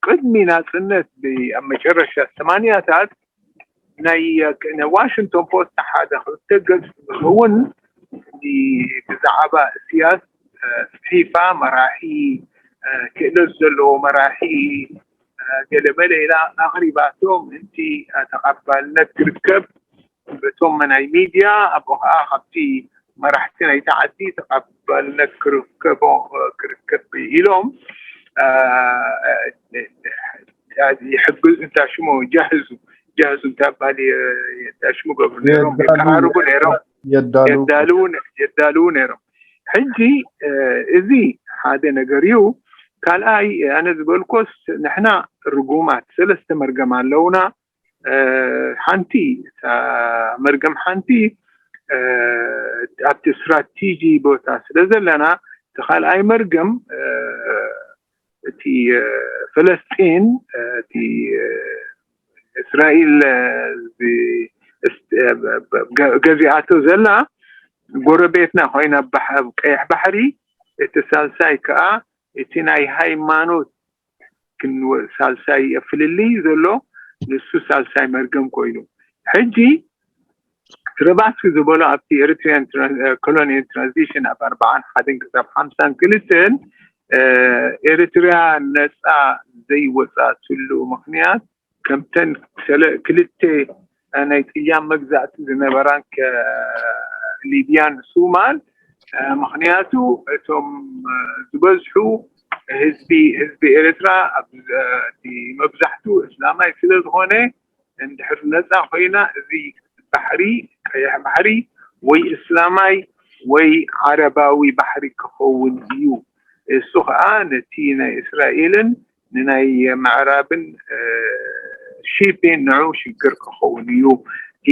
ቅድሚ ናፅነት ኣብ መጨረሻ ሰማንያታት ናይ ዋሽንግቶን ፖስት ሓደ ክልተ ገፅ ዝኸውን ብዛዕባ እስያስ ፅሒፋ መራሒ ክእለት ዘለዎ መራሒ ገለመለ ኢላ ኣቕሪባቶ ምእንቲ ተቐባልነት ክርከብ በቶም ናይ ሚድያ ኣብኡ ከዓ ካብቲ መራሕቲ ናይቲ ዓዲ ተቐባልነት ክርከቦ ክርከብ ኢሎም ይሕግዙ እንታሽሞ ጃህዙ ጃህዙ እንታባል እንታሽሙ ገብሩ ነይሮም የቀራርቡ ነይሮም የዳልዉ ነይሮም። ሕጂ እዚ ሓደ ነገር እዩ። ካልኣይ ኣነ ዝበልኮስ ንሕና ርጉማት ሰለስተ መርገም ኣለውና። ሓንቲ መርገም ሓንቲ ኣብቲ ስትራቴጂ ቦታ ስለ ዘለና እቲ ካልኣይ መርገም እቲ ፈለስጢን እቲ እስራኤል ገዚኣቶ ዘላ ጎረቤትና ኮይና ቀይሕ ባሕሪ እቲ ሳልሳይ ከዓ እቲ ናይ ሃይማኖት ክንወ ሳልሳይ ፍልልይ ዘሎ ንሱ ሳልሳይ መርገም ኮይኑ ሕጂ ትረባስኪ ዝበሎ ኣብቲ ኤሪትሪያን ኮሎኒያን ትራንዚሽን ኣብ ኣርባዓን ሓደን ክሳብ ሓምሳን ክልተን ኤሪትሪያ ነፃ ዘይወፃትሉ ምክንያት ከምተን ክልተ ናይ ጥያም መግዛእቲ ዝነበራን ሊብያን ሱማል ምክንያቱ እቶም ዝበዝሑ ህዝቢ ህዝቢ ኤርትራ መብዛሕቱ እስላማይ ስለዝኮነ እንድሕር ነፃ ኮይና እዚ ባሕሪ ቀይሕ ባሕሪ ወይ እስላማይ ወይ ዓረባዊ ባሕሪ ክኸውን እዩ። እሱ ከዓ ነቲ ናይ እስራኤልን ንናይ ምዕራብን ሺፒን ንዑ ሽግር ክኸውን እዩ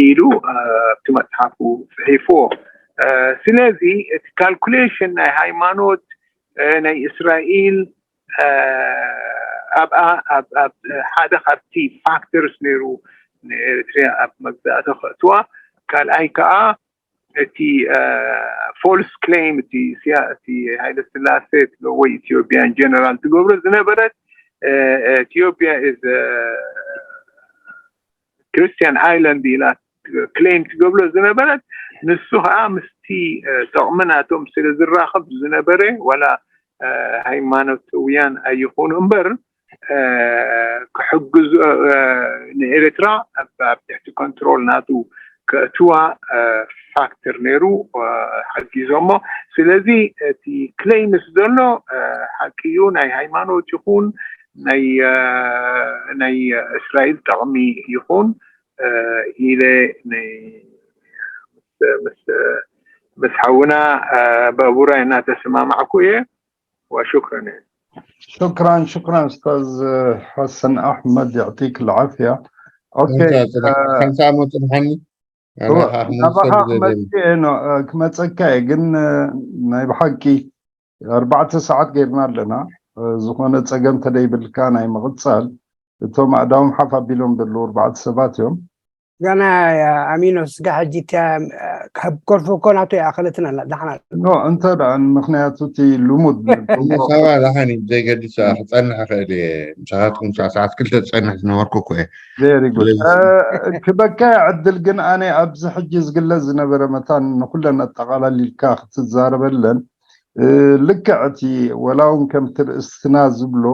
ኢሉ ኣብቲ መፅሓፉ ፅሒፍዎ። ስለዚ እቲ ካልኩሌሽን ናይ ሃይማኖት ናይ እስራኤል ኣብኣ ሓደ ካብቲ ፋክተርስ ነይሩ ንኤርትሪያ ኣብ መግዛእቲ ከእትዋ። ካልኣይ ከዓ እቲ ፎልስ ክሌም እቲ ስያ እቲ ሃይለ ስላሴ ወይ ኢትዮጵያን ጀነራል ትገብሮ ዝነበረት ኢትዮጵያ is ክርስቲያን ኣይላንድ ኢላ ክሌም ትገብሎ ዝነበረት፣ ንሱ ከዓ ምስቲ ጠቕሚ ናቶም ስለ ዝራኸብ ዝነበረ ዋላ ሃይማኖትውያን ኣይኹኑ እምበር ክሕግዙ ንኤርትራ ኣብ ትሕቲ ኮንትሮል ናቱ ከእትዋ ፋክተር ነይሩ ሓጊዞሞ። ስለዚ እቲ ክሌምስ ዘሎ ሓቂ እዩ። ናይ ሃይማኖት ይኹን ናይ ናይ እስራኤል ጠቕሚ ይኹን ኢለ ምስ ምስ ሓውና ባቡራ እናተሰማማዕኩ እየ። وشكرا. شكرا شكرا استاذ حسن احمد، يعطيك العافيه. اوكي. ሓንሳ ዓመት ድሓኒ ናባኻ ክመፅእ እየ። ክመፀካ እየ ግን ናይ ብሓቂ ኣርባዕተ ሰዓት ገይርና ኣለና። ዝኾነ ፀገም ተደይብልካ ናይ ምቕፃል፣ እቶም ኣእዳዎም ሓፍ ኣቢሎም ዘለዉ ኣርባዕተ ሰባት እዮም። ጋና ኣሚኖ ስጋ ሕጂ ካብ ኮርፎ እኮ ናቶ ይኣኸለትን ኣላ ዳሕና ኖ እንተ ደኣ ምክንያቱ እቲ ልሙድ ሰባ ደሓን እዩ ዘይገድስ ክፀንሕ ይኽእል እየ። ምሳኻትኩም ሳዕ ሰዓት ክልተ ዝፀንሕ ዝነበርኩ እኮ እየ። Very good። ክበካ ዕድል ግን ኣነ ኣብዚ ሕጂ ዝግለጽ ዝነበረ መታን ንኩለን ኣጠቓላሊልካ ክትዛረበለን ልክዕ እቲ ወላ እውን ከምቲ ርእስትና ዝብሎ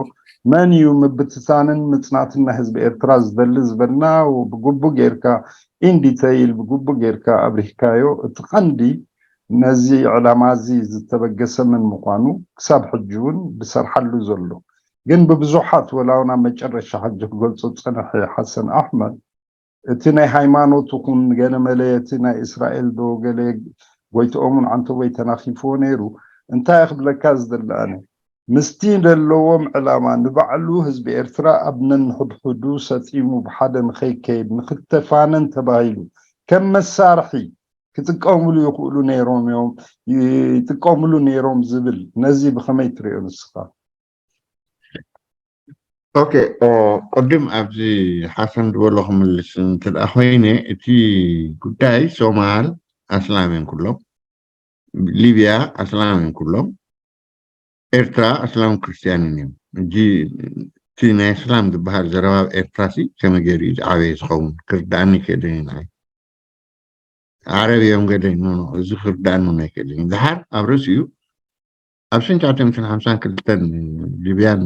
መን እዩ ምብትታንን ምጽናትን ናይ ህዝቢ ኤርትራ ዝደሊ ዝበልና ብግቡ ጌርካ ኢንዲተይል ብግቡ ጌርካ ኣብሪህካዮ። እቲ ቀንዲ ነዚ ዕላማ እዚ ዝተበገሰ መን ምዃኑ ክሳብ ሕጂ እውን ዝሰርሓሉ ዘሎ ግን ብብዙሓት ወላ እውን ኣብ መጨረሻ ሕጂ ክገልጾ ዝጸንሐ ሓሰን ኣሕመድ እቲ ናይ ሃይማኖት ይኹን ገለ መለ እቲ ናይ እስራኤል ዶ ገለ ጎይትኦምን ዓንተቦይ ተናኺፍዎ ነይሩ። እንታይ ክብለካ ዝደሊ ኣነ ምስቲ ዘለዎም ዕላማ ንባዕሉ ህዝቢ ኤርትራ ኣብ ነንሕድሕዱ ሰጢሙ ብሓደ ንኸይከይድ ንክተፋነን ተባሂሉ ከም መሳርሒ ክጥቀምሉ ይኽእሉ ነይሮም እዮም ይጥቀምሉ ነይሮም ዝብል ነዚ ብኸመይ ትሪኦ ንስኻ? ኦኬ ቅድም ኣብዚ ሓሰን ዝበሎ ክምልስ እንትደኣ ኮይነ እቲ ጉዳይ ሶማል ኣስላም እዮም ኩሎም፣ ሊብያ ኣስላም እዮም ኩሎም፣ ኤርትራ ኣስላም ክርስትያንን እዮም። ሕጂ እቲ ናይ እስላም ዝበሃል ዘረባ ኣብ ኤርትራ ሲ ከመይ ገይሩ እዩ ዝዓበየ ዝኸውን ክርዳኣኒ ይክእልን እዩ ንዓይ። ዓረብ እዮም ገለ ኖ ኖ እዚ ክርዳኣኒ እውን ኣይክእልን እዩ። ድሓር ኣብ ርእሲኡ ኣብ ሽሕን ትሽዓተ ሚእትን ሓምሳን ክልተን ሊብያን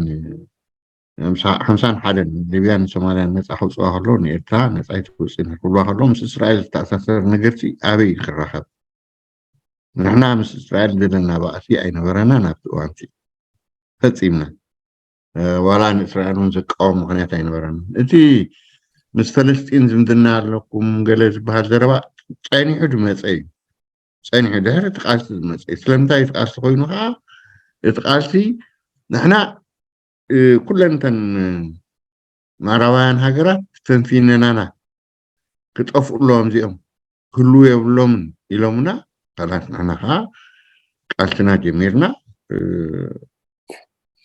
ሓምሳን ሓደን ሊብያን ሶማልያን ነፃ ከውፅዋ ከለዉ ንኤርትራ ነፃ ኣይትውፅእን ክብልዋ ከለዉ ምስ እስራኤል ዝተኣሳሰር ነገርሲ ኣበይ እዩ ክራኸብ? ንሕና ምስ እስራኤል ዘለና ባእሲ ኣይነበረናን ኣብቲ እዋንቲ ፈፂምና ዋላ ንእስራኤል እውን ዘቃወም ምክንያት ኣይነበረን። እቲ ምስ ፈለስጢን ዝምድና ኣለኩም ገለ ዝበሃል ዘረባ ፀኒሑ ዝመፀ እዩ። ፀኒሑ ድሕሪ እቲ ቃልሲ ዝመፀ እዩ። ስለምንታይ እቲ ቃልሲ ኮይኑ ከዓ እቲ ቃልሲ ንሕና ኩለን እተን ምዕራባውያን ሃገራት ተንፊነናና ክጠፍኡ ኣለዎም እዚኦም ክህልዉ የብሎምን ኢሎምና። ካላት ንሕና ከዓ ቃልስና ጀሚርና።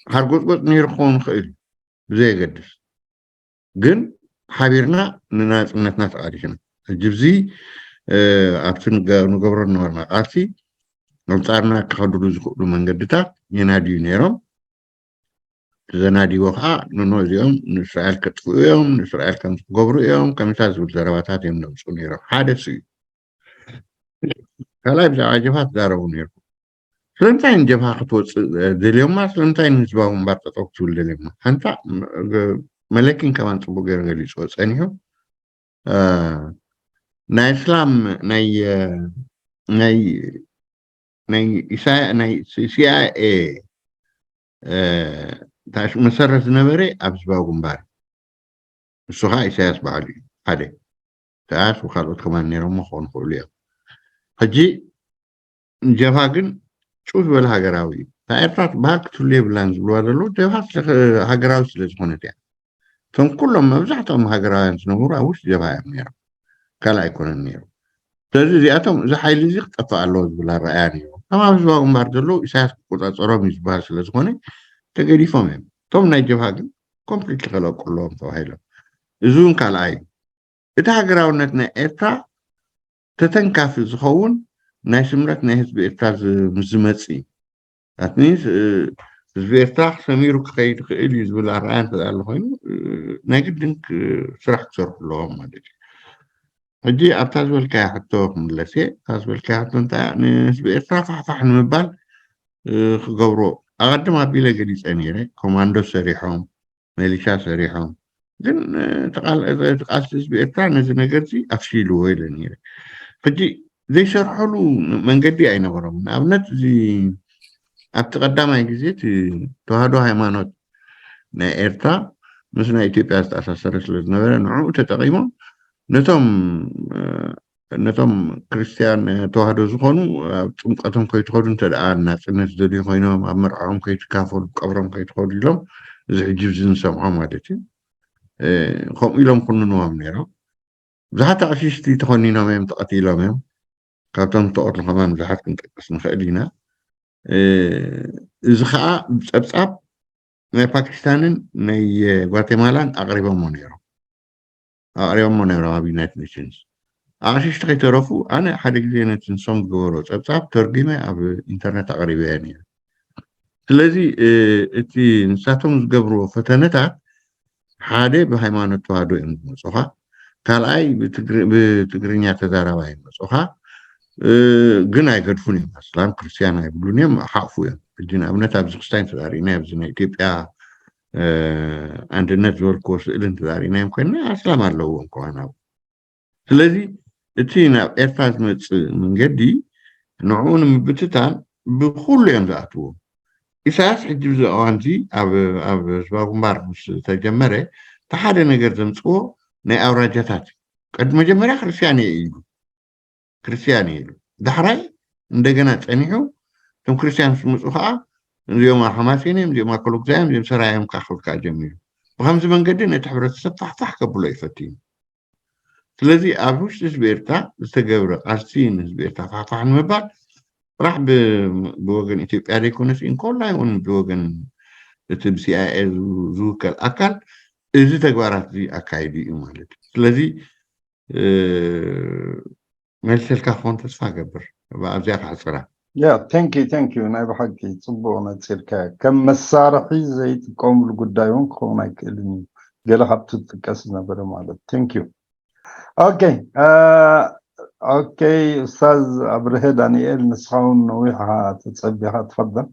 ሓርጎፅጎፅ ነይሩ ክኸውን ይኽእል እዩ ብዘየገድስ ግን ሓቢርና ንናፅነትና ተቓሊስና። ሕጂ ብዚ ኣብቲ ንገብሮ ዝነበርና ቃልሲ ኣንፃርና ክኸድሉ ዝኽእሉ መንገድታት የናድዩ ነይሮም። ዘናዲዎ ከዓ ንኖ እዚኦም ንእስራኤል ከጥፍኡ እዮም ንእስራኤል ከምዚ ክገብሩ እዮም ከምታ ዝብል ዘረባታት እዮም ነምፅኡ ነይሮም ሓደ እሱ እዩ። ካልኣይ ብዛዕባ ጀብሃ ትዛረቡ ነይርኩም ስለምንታይ ንጀብሃ ክትወፅእ ደልዮማ ስለምንታይ ንህዝባዊ ምንባር ጠጠው ክትብል ደልዮማ ሓንታ መለኪን ከማን ፅቡቅ ገይሩ ገሊፅዎ ፀኒሑ ናይ እስላም ናይ ናይ ናይ ኢሳያ ናይ ሲኣይኤ መሰረት ዝነበረ ኣብ ህዝባዊ ግንባር እዩ። ንሱ ከዓ ኢሳያስ በዓሉ እዩ ሓደ ኢሳያስ ካልኦት ከማን ነይሮሞ ክኾኑ ክእሉ እዮም። ሕጂ ጀብሃ ግን ጭው ዝበለ ሃገራዊ እዩ። እታ ኤርትራ ትበሃል ክትህሉ የብላን ዝብልዋ ዘለዉ ጀብሃ ሃገራዊ ስለ ዝኾነት እያ። እቶም ኩሎም መብዛሕትኦም ሃገራውያን ዝነበሩ ኣብ ውሽጢ ጀብሃ እዮም ነይሮም። ካልእ ኣይኮነን ነይሩ። ስለዚ እዚኣቶም እዚ ሓይሊ እዚ ክጠፍእ ኣለዎ ዝብል ኣረኣያ ነይሩ። እቶም ኣብ ህዝባዊ ግንባር ዘለዉ ኢሳያስ ክቆፃፀሮም እዩ ዝበሃል ስለ ዝኾነ ተገዲፎም እዮም። እቶም ናይ ጀብሃ ግን ኮምፕሊትሊ ከለቁ ኣለዎም ተባሂሎም። እዚ እውን ካልኣይ እዩ። እቲ ሃገራውነት ናይ ኤርትራ ተተንካፊ ዝኸውን ናይ ስምረት ናይ ህዝቢ ኤርትራ ምስ ዝመጽእ እዩ። ኣትኒስ ህዝቢ ኤርትራ ክሰሚሩ ክኸይድ ይኽእል እዩ ዝብል ኣረኣያ እንተ ኣሎ ኮይኑ ናይ ግድን ስራሕ ክሰርሑ ኣለዎም ማለት እዩ። ሕጂ ኣብታ ዝበልካያ ሕቶ ክምለስ እየ። እታ ዝበልካያ ሕቶ እንታይ ንህዝቢ ኤርትራ ፋሕፋሕ ንምባል ክገብሮ ኣቐድም ኣቢለ ገሊፀ ነይረ። ኮማንዶ ሰሪሖም፣ መሊሻ ሰሪሖም፣ ግን እቲ ቃልሲ ህዝቢ ኤርትራ ነዚ ነገር እዚ ኣፍሽልዎ ኢለ ነይረ። ሕጂ ዘይሰርሐሉ መንገዲ ኣይነበሮም። ንኣብነት እዚ ኣብቲ ቀዳማይ ግዜ እቲ ተዋህዶ ሃይማኖት ናይ ኤርትራ ምስ ናይ ኢትዮጵያ ዝተኣሳሰረ ስለ ዝነበረ ንዕኡ ተጠቒሞም ነቶም ነቶም ክርስትያን ተዋህዶ ዝኾኑ ኣብ ጥምቀቶም ከይትኸዱ እንተ ደኣ ናጽነት ዝደልዩ ኮይኖም ኣብ መርዓኦም ከይትካፈሉ ቀብሮም ከይትኸዱ ኢሎም እዚ ሕጂ እዚ ንሰምዖ ማለት እዩ። ከምኡ ኢሎም ኩንንዎም ነይሮም። ብዙሓት ኣቕሽሽቲ ተኾኒኖም እዮም፣ ተቐቲሎም እዮም። ካብቶም ዝተቐትሉ ከማን ብዙሓት ክንጠቅስ ንኽእል ኢና። እዚ ከዓ ብፀብፃብ ናይ ፓኪስታንን ናይ ጓቴማላን ኣቕሪቦሞ ነይሮም ኣቕሪቦሞ ነይሮም ኣብ ዩናይትድ ኔሽንስ። ኣቕሽሽቲ ከይተረፉ ኣነ ሓደ ግዜ ነቲ ንሶም ዝገበሮ ፀብፃብ ተርጉመ ኣብ ኢንተርነት ኣቕሪበዮ ነይረ። ስለዚ እቲ ንሳቶም ዝገብርዎ ፈተነታት ሓደ ብሃይማኖት ተዋህዶ እዮም ዝመፁኻ፣ ካልኣይ ብትግርኛ ተዛራባይ ይመፁኻ፣ ግን ኣይገድፉን እዮም። ኣስላም ክርስትያን ኣይብሉን እዮም፣ ሓቕፉ እዮም። ሕጂ ንኣብነት ኣብዚ ክስታይ እንተዛሪእና ኣብዚ ናይ ኢትዮጵያ ኣንድነት ዝበልክዎ ስእሊ እንተዛሪእናዮም ኮይና ኣስላም ኣለዎም ከዋን ኣብ ስለዚ እቲ ናብ ኤርትራ ዝመፅእ መንገዲ ንዕኡ ንምብትታን ብኩሉ እዮም ዝኣትዎ። ኢሳያስ ሕጂ ብዚ እዋን እዚ ኣብ ኣብ ህዝባዊ ግንባር ምስ ተጀመረ እቲ ሓደ ነገር ዘምፅዎ ናይ ኣውራጃታት እዩ። ቅድሚ መጀመርያ ክርስትያን እየ ኢሉ ክርስትያን እየ ኢሉ ዳሕራይ እንደገና ፀኒሑ እቶም ክርስትያን ምስ መፁ ከዓ እዚኦም ሓማሴን እዮም፣ እዚኦም ኣከለጉዛይ እዮም፣ እዚኦም ሰራይ እዮም ከዓ ክብል ከዓ ጀሚሩ። ብከምዚ መንገዲ ነቲ ሕብረተሰብ ፋሕፋሕ ከብሎ እዩ ፈትዩ። ስለዚ ኣብ ውሽጢ ህዝቢ ኤርትራ ዝተገብረ ቃልሲ ንህዝቢ ኤርትራ ፋሕፋሕ ንምባል ጥራሕ ብወገን ኢትዮጵያ ዘይኮነስ እንኮላይ እውን ብወገን እቲ ብሲኣይኤ ዝውከል ኣካል እዚ ተግባራት እዚ ኣካይዱ እዩ ማለት እዩ። ስለዚ መልሰልካ ክኾን ተስፋ ገብር ኣብዚኣ ክሕፅራ። Yeah, thank you, thank you። ናይ ብሓቂ ፅቡቅ ነፂርካ። ከም መሳርሒ ዘይጥቀምሉ ጉዳይ እውን ክኸውን ኣይክእልን እዩ። ገለ ካብቲ ዝጥቀስ ዝነበረ ማለት thank you። Okay, okay፣ ኡስታዝ ኣብርሀ ዳንኤል፣ ንስኻ እውን ነዊሕ ኢኻ ተጸቢኻ፣ ትፈደል።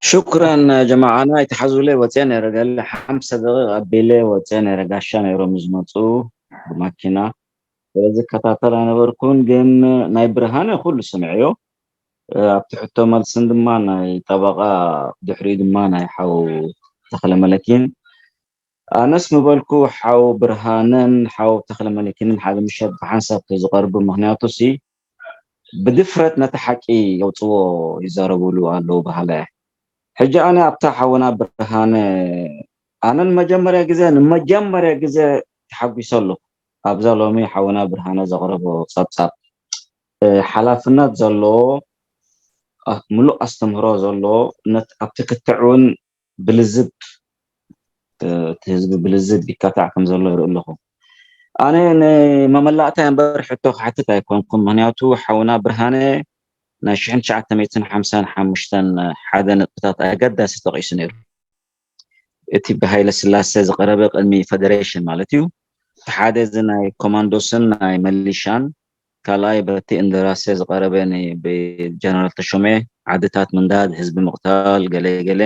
ሽኩራን ጀማዓ። ኣነ ኣይትሓዙለይ፣ ወፅየ ነይረ፣ ገለ ሓምሳ ደቂቕ ኣቢለ ወፅየ ነይረ። ጋሻ ነይሮም ዝመፁ ብማኪና፣ ስለዚ ዝከታተል ኣይነበርኩን። ግን ናይ ብርሃነ ኩሉ ስምዐዮ። ኣብቲ ሕቶ መልስን ድማ ናይ ጠበቓ፣ ድሕሪኡ ድማ ናይ ሓው ተኽለ መለኪን። ኣነስ ምበልኩ ሓው ብርሃነን ሓው ተኽለ መለኪንን ሓደ ምሸት ብሓንሳብ ተዝቐርቡ፣ ምኽንያቱ ሲ ብድፍረት ነቲ ሓቂ የውፅዎ ይዛረቡሉ ኣለዉ በሃላይ። ሕጂ ኣነ ኣብታ ሓውና ብርሃነ ኣነ ንመጀመርያ ግዜ ንመጀመርያ ግዜ ተሓጒሰ ኣለኹ ኣብዛ ሎሚ ሓውና ብርሃነ ዘቕረቦ ጸብጻብ። ሓላፍነት ዘለዎ፣ ምሉእ ኣስተምህሮ ዘለዎ፣ ኣብቲ ክትዕ እውን ብልዝብ፣ እቲ ህዝቢ ብልዝብ ይካታዕ ከም ዘሎ ይርኢ ኣለኹ። ኣነ ንመመላእታ እምበር ሕቶ ክሓትት ኣይኮንኩን፣ ምኽንያቱ ሓውና ብርሃነ ናይ ሽሕን ትሽዓተ ሚእትን ሓምሳን ሓሙሽተን ሓደ ነጥብታት ኣገዳሲ ጠቒሱ ነይሩ። እቲ ብሃይለ ስላሴ ዝቐረበ ቅድሚ ፈደሬሽን ማለት እዩ። እቲ ሓደ እዚ ናይ ኮማንዶስን ናይ መሊሻን፣ ካልኣይ በቲ እንደራሴ ዝቐረበ ብጀነራል ተሾመ ዓድታት ምንዳድ፣ ህዝቢ ምቕታል፣ ገለ ገለ።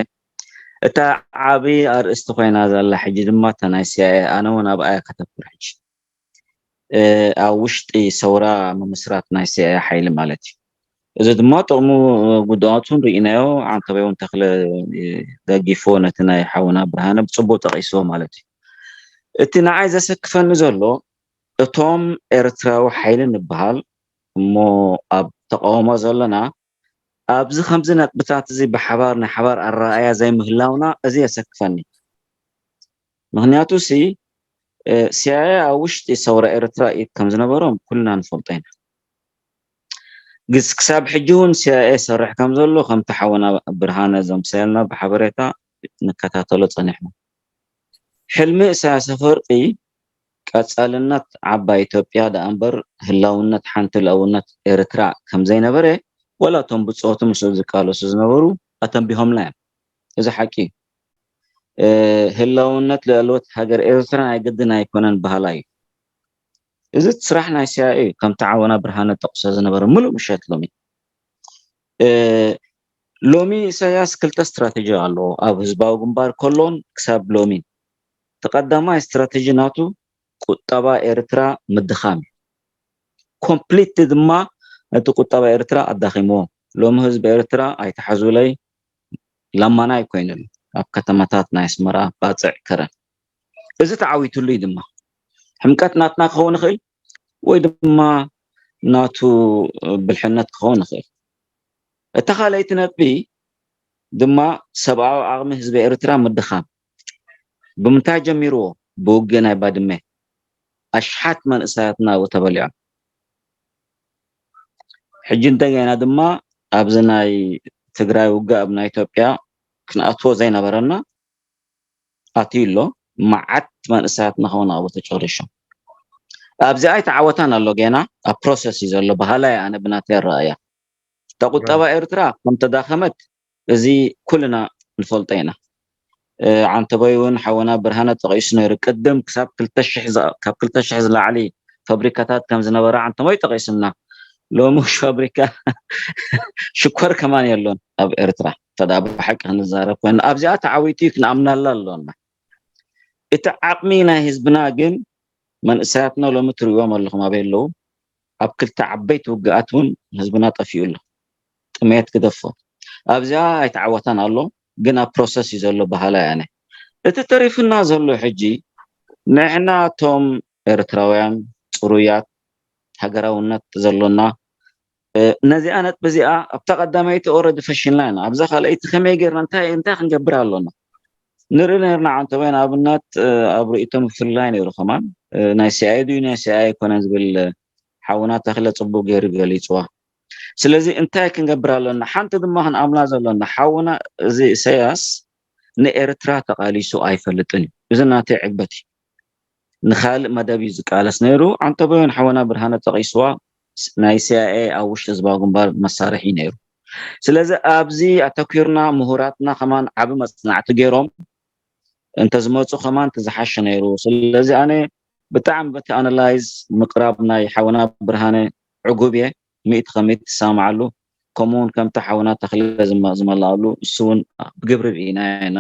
እታ ዓቢ ኣርእስቲ ኮይና ዘላ ሕጂ ድማ እታ ናይ ሲኣይኤ፣ ኣነ እውን ኣብኣ ከተኩር ሕጂ። ኣብ ውሽጢ ሰውራ ምምስራት ናይ ሲኣይኤ ሓይሊ ማለት እዩ። እዚ ድማ ጥቕሙ ጉድኣቱን ርኢናዮ። ዓንተቦይ እውን ተኽለ ደጊፍዎ ነቲ ናይ ሓውና ብርሃነ ብፅቡቅ ጠቒስዎ ማለት እዩ። እቲ ንዓይ ዘሰክፈኒ ዘሎ እቶም ኤርትራዊ ሓይሊ ንበሃል እሞ ኣብ ተቃውሞ ዘለና ኣብዚ ከምዚ ነጥብታት እዚ ብሓባር ናይ ሓባር ኣረኣእያ ዘይምህላውና እዚ የሰክፈኒ። ምክንያቱ ሲ ሲኣይኤ ኣብ ውሽጢ ሰውራ ኤርትራ ኢድ ከም ዝነበሮም ኩልና ንፈልጦ ኢና። ግስ ክሳብ ሕጂ እውን ሲኣይኤ ይሰርሕ ከም ዘሎ ከምቲ ሓውና ብርሃነ ዘምሰልና ብሓበሬታ ንከታተሎ ጸኒሕና። ሕልሚ ኢሳያስ ኣፈወርቂ ቀጻልነት ዓባይ ኢትዮጵያ ደኣ እምበር ህላውነት ሓንቲ ልእውነት ኤርትራ ከም ዘይነበረ፣ ወላ እቶም ብጾቱ ምስኡ ዝቃለሱ ዝነበሩ ኣተንቢሆምና እዮም። እዚ ሓቂ እዩ። ህላውነት ልእልወት ሃገር ኤርትራ ናይ ግድን ኣይኮነን በሃላይ እዩ። እዚ ስራሕ ናይ ሲኣይኤ እዩ፣ ከምቲ ዓወና ብርሃነ ጠቕሶ ዝነበረ ምሉእ ምሸት ሎሚ። ሎሚ ኢሳያስ ክልተ ስትራተጂ ኣለዎ ኣብ ህዝባዊ ግንባር ከሎን ክሳብ ሎሚ። እቲ ቀዳማይ ስትራተጂ ናቱ ቁጠባ ኤርትራ ምድኻም እዩ። ኮምፕሊት ድማ ነቲ ቁጠባ ኤርትራ ኣዳኺምዎ። ሎሚ ህዝቢ ኤርትራ ኣይተሓዙለይ ላማና ኣይኮይኑን ኣብ ከተማታት ናይ ኣስመራ፣ ባጽዕ፣ ከረን። እዚ ተዓዊቱሉ እዩ ድማ። ሕምቀት ናትና ክኸውን ይኽእል ወይ ድማ ናቱ ብልሕነት ክኸውን ይኽእል። እታ ካልኣይቲ ነጥቢ ድማ ሰብኣዊ ዓቕሚ ህዝቢ ኤርትራ ምድኻም። ብምንታይ ጀሚርዎ? ብውግእ ናይ ባድመ። ኣሽሓት መንእሰያትና ኣብኡ ተበሊዖም። ሕጂ እንደገና ድማ ኣብዚ ናይ ትግራይ ውግእ ኣብ ናይ ኢትዮጵያ ክንኣትዎ ዘይነበረና ኣትዩ ኣሎ። መዓት መንእሰያትና ከውን ኣብኡ ተጨሪሾም። ኣብዚኣ ኣይተዓወታን ኣሎ፣ ገና ኣብ ፕሮሰስ እዩ ዘሎ። በሃላይ ኣነ ብናተይ ኣረኣእያ እታ ቁጠባ ኤርትራ ከም ተዳኸመት እዚ ኩልና ንፈልጦ ኢና። ዓንተቦይ እውን ሓወና ብርሃነ ጠቒሱ ነይሩ። ቅድም ክሳብ ክልተ ሽሕ ዝ- ካብ ክልተ ሽሕ ዝላዕሊ ፋብሪካታት ከም ዝነበረ ዓንተቦይ ጠቒሱና። ሎሚ ፋብሪካ ሽኮር ከማን የሎን ኣብ ኤርትራ። ተዳ ብሓቂ ክንዛረብ ኮይና ኣብዚኣ ተዓዊቱ እዩ ክንኣምናላ ኣለና። እቲ ዓቕሚ ናይ ህዝብና ግን መንእሰያትና ሎሚ ትርእዎም ኣለኹም ኣበይ ኣለዉ። ኣብ ክልተ ዓበይቲ ውግኣት እውን ህዝብና ጠፊኡ ኣሎ። ጥሜት ግደፎ ኣብዚኣ ኣይተዓወታን ኣሎ፣ ግን ኣብ ፕሮሰስ እዩ ዘሎ በሃላይ ኣነ። እቲ ተሪፍና ዘሎ ሕጂ ንሕና እቶም ኤርትራውያን ጽሩያት ሃገራውነት ዘሎና ነዚኣ ነጥቢ እዚኣ ኣብታ ቀዳመይቲ ኦረዲ ፈሽልና ኢና። ኣብዛ ካልኣይቲ ከመይ ጌርና እንታይ እንታይ ክንገብር ኣሎና ንርኢ ነርና። ዓንተቦይ ንኣብነት ኣብ ርእይቶ ምፍልላይ ነይሩ ከማን ናይ ሲኣይ ድዩ ናይ ሲኣይ ኣይኮነን ዝብል ሓውና ተኽለ ጽቡቅ ገይሩ ገሊጽዋ። ስለዚ እንታይ ክንገብር ኣሎና? ሓንቲ ድማ ክንኣምና ዘሎና ሓውና እዚ ኢሳያስ ንኤርትራ ተቓሊሱ ኣይፈልጥን እዩ። እዚ ናተይ ዕግበት እዩ። ንኻልእ መደብ እዩ ዝቃለስ ነይሩ። ዓንተቦዮን ሓወና ብርሃነ ጠቒስዋ ናይ ሲኣይኤ ኣብ ውሽጢ ህዝባዊ ግንባር መሳርሒ ነይሩ። ስለዚ ኣብዚ ኣተኪርና ምሁራትና ከማን ዓቢ መጽናዕቲ ገይሮም እንተዝመጹ ከማን ተዝሓሸ ነይሩ። ስለዚ ኣነ ብጣዕሚ በቲ ኣናላይዝ ምቅራብ ናይ ሓውና ብርሃነ ዕጉብ እየ። ሚእቲ ከሚእቲ ዝሰማማዓሉ ከምኡ እውን ከምቲ ሓውና ተኽለ ዝመ- ዝመላኣሉ እሱ እውን ብግብሪ ርኢና ኢና።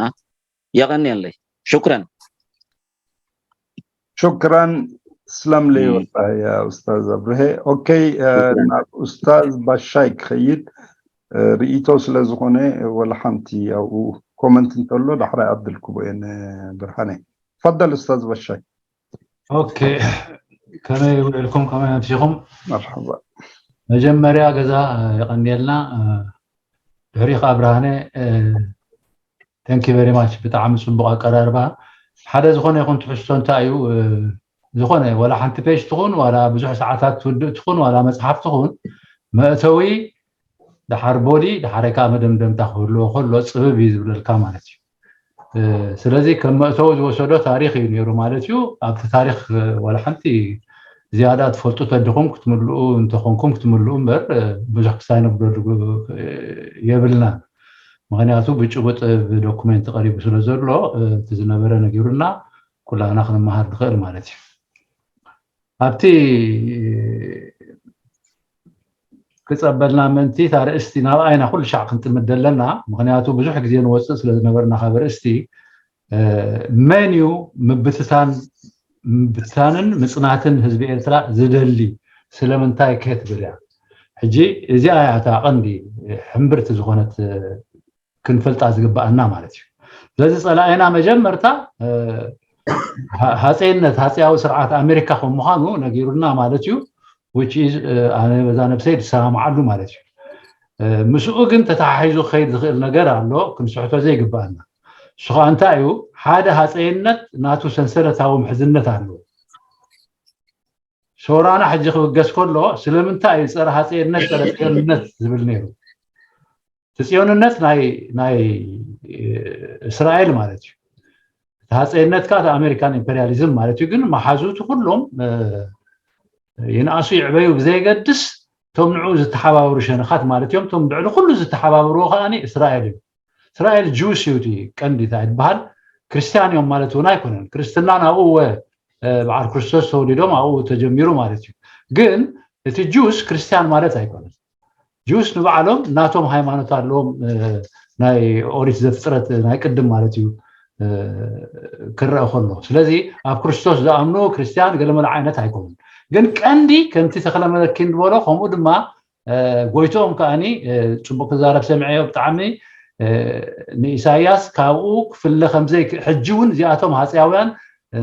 የቐንየለይ። ሽኩረን። ሽክራን። ስላም ለይ ወጣያ ኡስታዝ ኣብርሄ። ኦኬ፣ ናብ ኡስታዝ ባሻይ ክኸይድ ርእይቶ ስለ ዝኾነ ወላ ሓንቲ ኣብኡ ኮመንት እንተሎ ዳሕራይ ኣብድል ክቦ እየን። ብርሃነ ፈደል ኡስታዝ ባሻይ። ኦኬ፣ ከመይ ውዕልኩም? ከመይ ኣምሲኹም? መርሓባ። መጀመርያ ገዛ የቐንየልና። ድሕሪኡ ከዓ ብርሃነ፣ thank you very much፣ ብጣዕሚ ፅቡቕ ኣቀራርባ። ሓደ ዝኾነ ይኹን ትሕዝቶ እንታይ እዩ? ዝኾነ ዋላ ሓንቲ ፔጅ ትኹን ዋላ ብዙሕ ሰዓታት ትውድእ ትኹን ዋላ መፅሓፍ ትኹን መእተዊ ደሓር ቦዲ ደሓር ከዓ መደምደምታ ክህልዎ ከሎ ፅብብ እዩ ዝብለልካ ማለት እዩ። ስለዚ ከም መእተዊ ዝወሰዶ ታሪክ እዩ ነይሩ ማለት እዩ። ኣብቲ ታሪክ ዋላ ሓንቲ ዝያዳ ትፈልጡ ተድኹም ክትምልኡ እንተኾንኩም ክትምልኡ እምበር ብዙሕ ክሳይነብረሉ የብልናን። ምክንያቱ ብጭቡጥ ብዶኩሜንት ቀሪቡ ስለ ዘሎ እቲ ዝነበረ ነጊሩና ኩላና ክንመሃር ንኽእል ማለት እዩ። ኣብቲ ክፀበልና ምእንቲ እታ ርእስቲ ናብኣ ኢና ኩሉ ሻዕ ክንጥምት ዘለና። ምክንያቱ ብዙሕ ግዜ ንወፅእ ስለ ዝነበርና ካብ ርእስቲ መን እዩ ምብትታን ምብትታንን ምፅናትን ህዝቢ ኤርትራ ዝደሊ ስለምንታይ ከ ትብል እያ። ሕጂ እዚኣ እያ እታ ቀንዲ ሕምብርቲ ዝኾነት ክንፈልጣ ዝግበኣና ማለት እዩ። ስለዚ ፀላኢና መጀመርታ ሃፀይነት ሃፀያዊ ስርዓት ኣሜሪካ ከም ምዃኑ ነጊሩና ማለት እዩ። which is ኣነ በዛ ነብሰይ ዝሰማማዓሉ ማለት እዩ። ምስኡ ግን ተተሓሒዙ ክኸይድ ዝኽእል ነገር ኣሎ ክንስሕቶ ዘይግበኣና። እሱ ከዓ እንታይ እዩ? ሓደ ሃፀይነት ናቱ ሰንሰለታዊ ምሕዝነት ኣለዎ። ሰውራና ሕጂ ክብገስ ከሎ ስለምንታይ እዩ ፀረ ሃፀይነት ፀረ ፅዮንነት ዝብል ነይሩ? እቲ ፅዮንነት ናይ ናይ እስራኤል ማለት እዩ። ሃፀይነት ከዓ ኣሜሪካን ኢምፔሪያሊዝም ማለት እዩ። ግን መሓዙ እቲ ኩሎም ይንኣሱ ይዕበዩ ብዘይገድስ እቶም ንዑ ዝተሓባበሩ ሸነኻት ማለት እዮም። እቶም ልዕሊ ኩሉ ዝተሓባበርዎ ከዓ እስራኤል እዩ። እስራኤል ጁስ እዩ እቲ ቀንዲ እንታይ ዝበሃል፣ ክርስቲያን እዮም ማለት እውን ኣይኮነን። ክርስትና ናብኡ በዓል ክርስቶስ ተወሊዶም ኣብኡ ተጀሚሩ ማለት እዩ። ግን እቲ ጁስ ክርስቲያን ማለት ኣይኮነን። ጁስ ንባዕሎም ናቶም ሃይማኖት ኣለዎም። ናይ ኦሪት ዘፍጥረት ናይ ቅድም ማለት እዩ ክረአ ከሎ። ስለዚ ኣብ ክርስቶስ ዝኣምኑ ክርስቲያን ገለመለ ዓይነት ኣይኮኑን። ግን ቀንዲ ከምቲ ተክለመለኪን ዝበሎ ከምኡ ድማ ጎይትኦም ከዓኒ ፅቡቅ ክዛረብ ሰምዐዮ ብጣዕሚ ንኢሳያስ ካብኡ ክፍለ ከምዘይ ሕጂ እውን እዚኣቶም ሃፀያውያን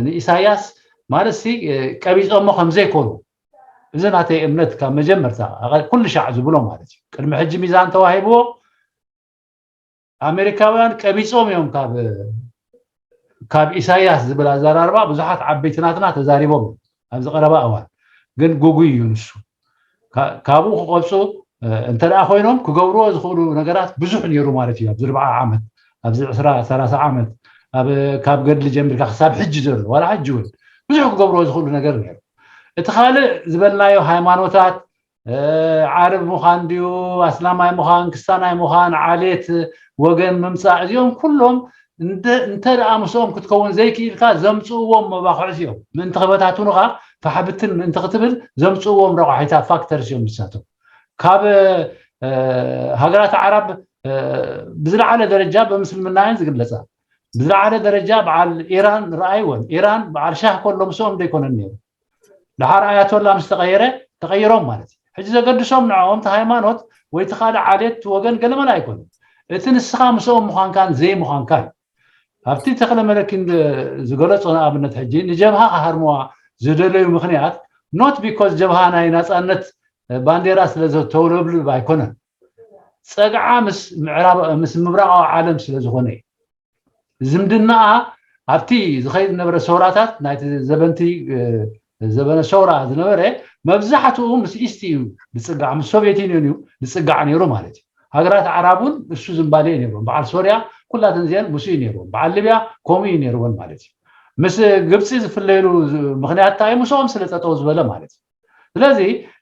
ንኢሳያስ ማለት ሲ ቀቢፆሞ ከምዘይኮኑ እዚ ናተይ እምነት ካብ መጀመርታ ኩሉ ሻዕ ዝብሎ ማለት እዩ። ቅድሚ ሕጂ ሚዛን ተዋሂብዎ ኣሜሪካውያን ቀቢፆም እዮም ካብ ካብ ኢሳያስ ዝብል ኣዘራርባ ብዙሓት ዓበይቲ ናትና ተዛሪቦም ኣብዚ ቀረባ እዋን። ግን ጉጉይ እዩ ንሱ። ካብኡ ክቆብፁ እንተ ደኣ ኮይኖም ክገብርዎ ዝኽእሉ ነገራት ብዙሕ ነይሩ ማለት እዩ። ኣብዚ ኣርብዓ ዓመት፣ ኣብዚ ዕስራ ሰላሳ ዓመት፣ ኣብ ካብ ገድሊ ጀሚርካ ክሳብ ሕጂ ዘሎ ዋላ ሕጂ እውን ብዙሕ ክገብርዎ ዝኽእሉ ነገር ነይሩ። እቲ ካልእ ዝበልናዮ ሃይማኖታት ዓረብ ምዃን ድዩ ኣስላማይ ምዃን ክስታናይ ምዃን ዓሌት ወገን ምምፃእ እዚኦም ኩሎም እንተ ደኣ ምስኦም ክትከውን ዘይክኢልካ ዘምፅእዎም መባኽዕቲ እዮም። ምእንቲ ክበታትኑኻ ፋሕብትን ምእንቲ ክትብል ዘምፅእዎም ረቋሒታት ፋክተርስ እዮም ንሳቶም። ካብ ሃገራት ዓረብ ብዝለዓለ ደረጃ ብምስልምና እየን ዝግለፃ። ብዝለዓለ ደረጃ በዓል ኢራን ረኣይወን። ኢራን በዓል ሻህ ከሎ ምስኦም ዘይኮነን ነይሩ። ድሓር ኣያቶላ ምስ ተቐየረ ተቐይሮም ማለት እዩ። ሕጂ ዘገድሶም ንዕኦም እቲ ሃይማኖት ወይ እቲ ካልእ ዓሌት እቲ ወገን ገለመለ ኣይኮነን። እቲ ንስኻ ምስኦም ምዃንካን ዘይምዃንካን ኣብቲ ተክለ መለኪን ዝገለፆ ንኣብነት ሕጂ ንጀብሃ ክሃርምዋ ዝደለዩ ምክንያት not because ጀብሃ ናይ ናፃነት ባንዴራ ስለ ዘተውለብልብ ኣይኮነን። ፀግዓ ምስ ምዕራብ ምስ ምብራቃዊ ዓለም ስለ ዝኾነ እዩ። ዝምድናኣ ኣብቲ ዝኸይድ ዝነበረ ሰውራታት ናይቲ ዘበንቲ ዘበነ ሰውራ ዝነበረ መብዛሕትኡ ምስ ኢስት እዩ ዝፅጋዕ፣ ምስ ሶቪየት ዩኒዮን እዩ ዝፅጋዕ ነይሩ ማለት እዩ። ሃገራት ዓራብ እውን እሱ ዝምባሌ እዩ ነይሩን። በዓል ሶርያ ኩላተን እዚአን ምስ እዩ ነይሩን። በዓል ሊብያ ከምኡ እዩ ነይሩን ማለት እዩ። ምስ ግብፂ ዝፍለየሉ ምክንያት እንታይ እዩ? ምስኦም ስለ ጠጠው ዝበለ ማለት እዩ። ስለዚ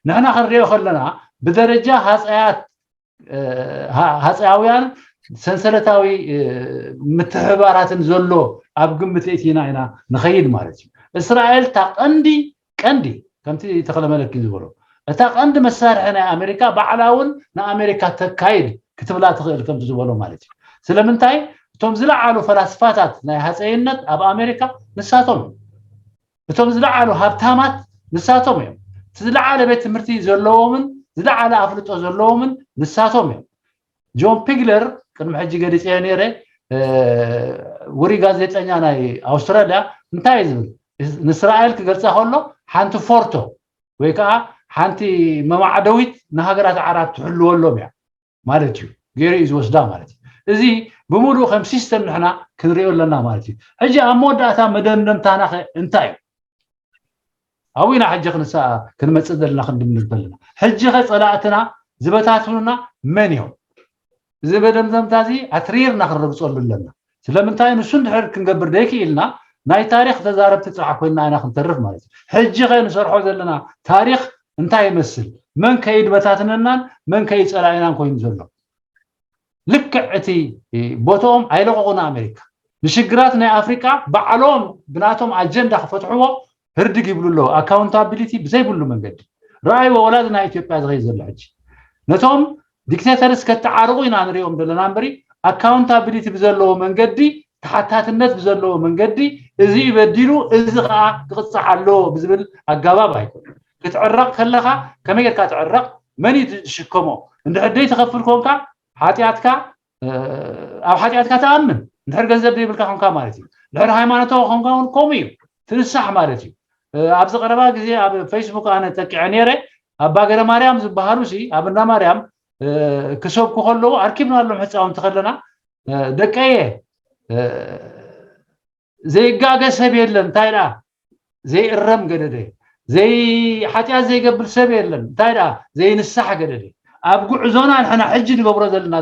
ንሕና ክንሪኦ ከለና ብደረጃ ሃፀያት ሃፀያውያን ሰንሰለታዊ ምትሕባራትን ዘሎ ኣብ ግምት እቲና ኢና ንኸይድ ማለት እዩ። እስራኤል እታ ቀንዲ ቀንዲ ከምቲ ተክለመለኪ ዝበሎ እታ ቀንዲ መሳርሒ ናይ ኣሜሪካ ባዕላ እውን ንኣሜሪካ ተካይድ ክትብላ ትኽእል ከምቲ ዝበሎ ማለት እዩ። ስለምንታይ እቶም ዝለዓሉ ፈላስፋታት ናይ ሃፀይነት ኣብ ኣሜሪካ ንሳቶም እዮም። እቶም ዝለዓሉ ሃብታማት ንሳቶም እዮም። እቲ ዝለዓለ ቤት ትምህርቲ ዘለዎምን ዝለዓለ ኣፍልጦ ዘለዎምን ንሳቶም እዮም። ጆን ፒግለር ቅድሚ ሕጂ ገሊፀዮ ነይረ ውሪ ጋዜጠኛ ናይ ኣውስትራልያ እንታይ እዩ ዝብል ንእስራኤል ክገልፃ ከሎ ሓንቲ ፎርቶ ወይ ከዓ ሓንቲ መማዕደዊት ንሃገራት ዓራብ ትሕልወሎም እያ ማለት እዩ ገይሩ እዩ ዝወስዳ ማለት እዩ። እዚ ብምሉእ ከም ሲስተም ንሕና ክንሪኦ ኣለና ማለት እዩ። ሕጂ ኣብ መወዳእታ መደምደምታና እንታይ እዩ? ኣብኡ ኢና ሕጂ ክንሳ ክንመፅእ ዘለና ክንድምድም ዘለና። ሕጂ ከ ፀላእትና ዝበታትኑና መን እዮም? እዚ መደምደምታ እዚ ኣትሪርና ክንረግፀሉ ኣለና። ስለምንታይ ንሱ እንድሕር ክንገብር ዘይክኢልና ናይ ታሪክ ተዛረብቲ ጥራሕ ኮይንና ኢና ክንተርፍ ማለት እዩ። ሕጂ ከ ንሰርሖ ዘለና ታሪክ እንታይ ይመስል? መን ከይድበታትነናን መን ከይፀላኢናን ኮይኑ ዘሎ? ልክዕ እቲ ቦትኦም ኣይለቀቑን ኣሜሪካ። ንሽግራት ናይ ኣፍሪቃ ባዕሎም ብናቶም ኣጀንዳ ክፈትሕዎ ህርድግ ይብሉ ኣለዉ። ኣካውንታቢሊቲ ብዘይብሉ መንገዲ ረኣይዎ። ወላ እዚ ናይ ኢትዮጵያ ዝኸይድ ዘሎ ሕጂ ነቶም ዲክቴተርስ ከተዓርቑ ኢና ንሪኦም ዘለና እምበሪ ኣካውንታቢሊቲ ብዘለዎ መንገዲ ተሓታትነት ብዘለዎ መንገዲ እዚ እዩ በዲሉ እዚ ከዓ ክቕፃዕ ኣለዎ ብዝብል ኣጋባብ ኣይኮነ ክትዕረቕ ከለካ ከመይ ጌርካ ትዕረቕ መን እዩ ዝሽከሞ እንድሕር ደይ ትኸፍል ኮንካ ሓጢኣትካ ኣብ ሓጢኣትካ ተኣምን እንድሕር ገንዘብ ዘይብልካ ኮንካ ማለት እዩ እንድሕር ሃይማኖታዊ ኮንካ እውን ከምኡ እዩ ትንሳሕ ማለት እዩ ኣብዚ ቀረባ ግዜ ኣብ ፌስቡክ ኣነ ጠቂዐ ነይረ ኣባ ገረ ማርያም ዝበሃሉ ሲ ኣብ እንዳ ማርያም ክሰብኩ ከለዉ ኣርኪብናሎም ህፃውንቲ ከለና ደቀየ ዘይጋገ ሰብ የለን እንታይ ደኣ ዘይእረም ገደደ ዘይሓጢኣት ዘይገብር ሰብ የለን እንታይ ደኣ ዘይንሳሕ ገደደ ኣብ ጉዕዞና ንሕና ሕጂ ንገብሮ ዘለና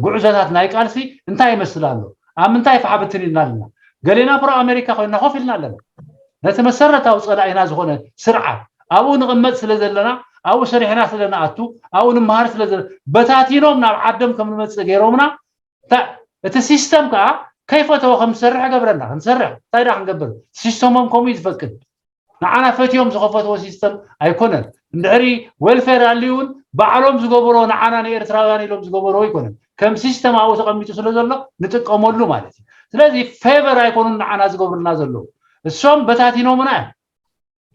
ጉዕዞታት ናይ ቃልሲ እንታይ ይመስል ኣሎ ኣብ ምንታይ ፋሕብትን ኢልና ኣለና ገሌና ፕሮ ኣሜሪካ ኮይንና ኮፍ ኢልና ኣለና። ነቲ መሰረታዊ ፀላኢና ዝኾነ ስርዓት ኣብኡ ንቕመጥ ስለ ዘለና፣ ኣብኡ ሰሪሕና ስለ ንኣቱ፣ ኣብኡ ንምሃር ስለ ዘለ በታቲኖም ናብ ዓዶም ከም ንመፅእ ገይሮምና። እታ- እቲ ሲስተም ከዓ ከይፈተወ ከም ዝሰርሕ ገብረና። ክንሰርሕ እንታይ ዳ ክንገብር? ሲስተሞም ከምኡ እዩ ዝፈቅድ። ንዓና ፈትዮም ዝኸፈትዎ ሲስተም ኣይኮነን። እንድሕሪ ዌልፌር ኣልዩ እውን ባዕሎም ዝገበሮ፣ ንዓና ንኤርትራውያን ኢሎም ዝገበሮ ኣይኮነን። ከም ሲስተም ኣብኡ ተቐሚጡ ስለ ዘሎ ንጥቀመሉ ማለት እዩ። ስለዚ ፌቨር ኣይኮኑን ንዓና ዝገብሩልና ዘለዉ፣ እሶም በታቲኖምና እዮም።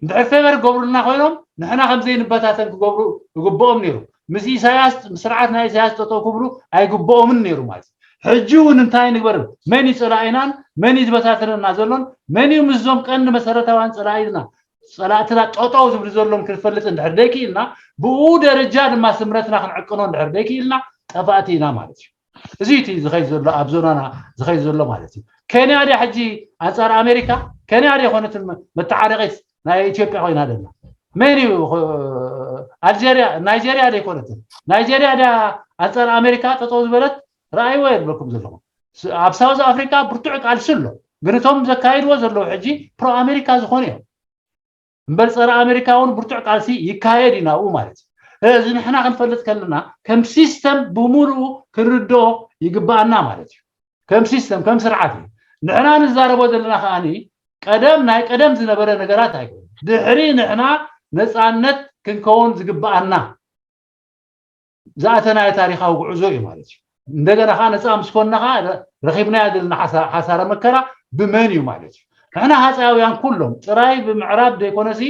እንድሕር ፌቨር ክገብሩልና ኮይኖም ንሕና ከም ዘይንበታተን ክገብሩ ይግብኦም ነይሩ። ምስ ኢሳያስ፣ ምስ ስርዓት ናይ ኢሳያስ ጠጠው ክብሉ ኣይግብኦምን ነይሩ ማለት እዩ። ሕጂ እውን እንታይ ንግበር? መን እዩ ጸላኢናን መን እዩ ዝበታተነና ዘሎን? መን እዩ ምስዞም ቀንዲ መሰረታውያን ጸላኢና፣ ጸላእትና ጠጠው ዝብሉ ዘሎም ክንፈልጥ እንድሕር ደይክኢልና፣ ብኡ ደረጃ ድማ ስምረትና ክንዕቅኖ እንድሕር ደይክኢልና፣ ጠፋእቲ ኢና ማለት እዩ። እዚ እቲ ዝኸይድ ዘሎ፣ ኣብ ዞናና ዝኸይድ ዘሎ ማለት እዩ። ኬንያ ድያ ሕጂ ኣንጻር ኣሜሪካ? ኬንያ ድያ ኮነትን መተዓረቂት ናይ ኢትዮጵያ ኮይና ደላ? መን እዩ? ኣልጀርያ፣ ናይጀርያ ደይኮነትን? ናይጀርያ ድያ ኣንጻር ኣሜሪካ ጠጠው ዝበለት? ረኣይዎ የብለኩም ዘለኹም። ስ- ኣብ ሳውዝ ኣፍሪካ ብርቱዕ ቃልሲ ኣሎ፣ ግን እቶም ዘካይድዎ ዘለዉ ሕጂ ፕሮ ኣሜሪካ ዝኾኑ እዮም። እምበር ጸረ ኣሜሪካ እውን ብርቱዕ ቃልሲ ይካየድ እዩ ናብኡ ማለት እዩ። እዚ ንሕና ክንፈልጥ ከለና ከም ሲስተም ብምሉኡ ክንርድኦ ይግብኣና ማለት እዩ። ከም ሲስተም፣ ከም ስርዓት እዩ። ንሕና ንዛረቦ ዘለና ከዓኒ ቀደም፣ ናይ ቀደም ዝነበረ ነገራት ኣይኮነ። ድሕሪ ንሕና ነፃነት ክንከውን ዝግብኣና ዝኣተናዮ ታሪኻዊ ጉዕዞ እዩ ማለት እዩ። እንደገና ከዓ ነፃ ምስ ኮንና ከዓ ረኺብናዮ ዘለና ሓሳ- ሓሳረ መከራ ብመን እዩ ማለት እዩ። ንሕና ሃፀያውያን ኩሎም ጥራይ ብምዕራብ ዘይኮነሲ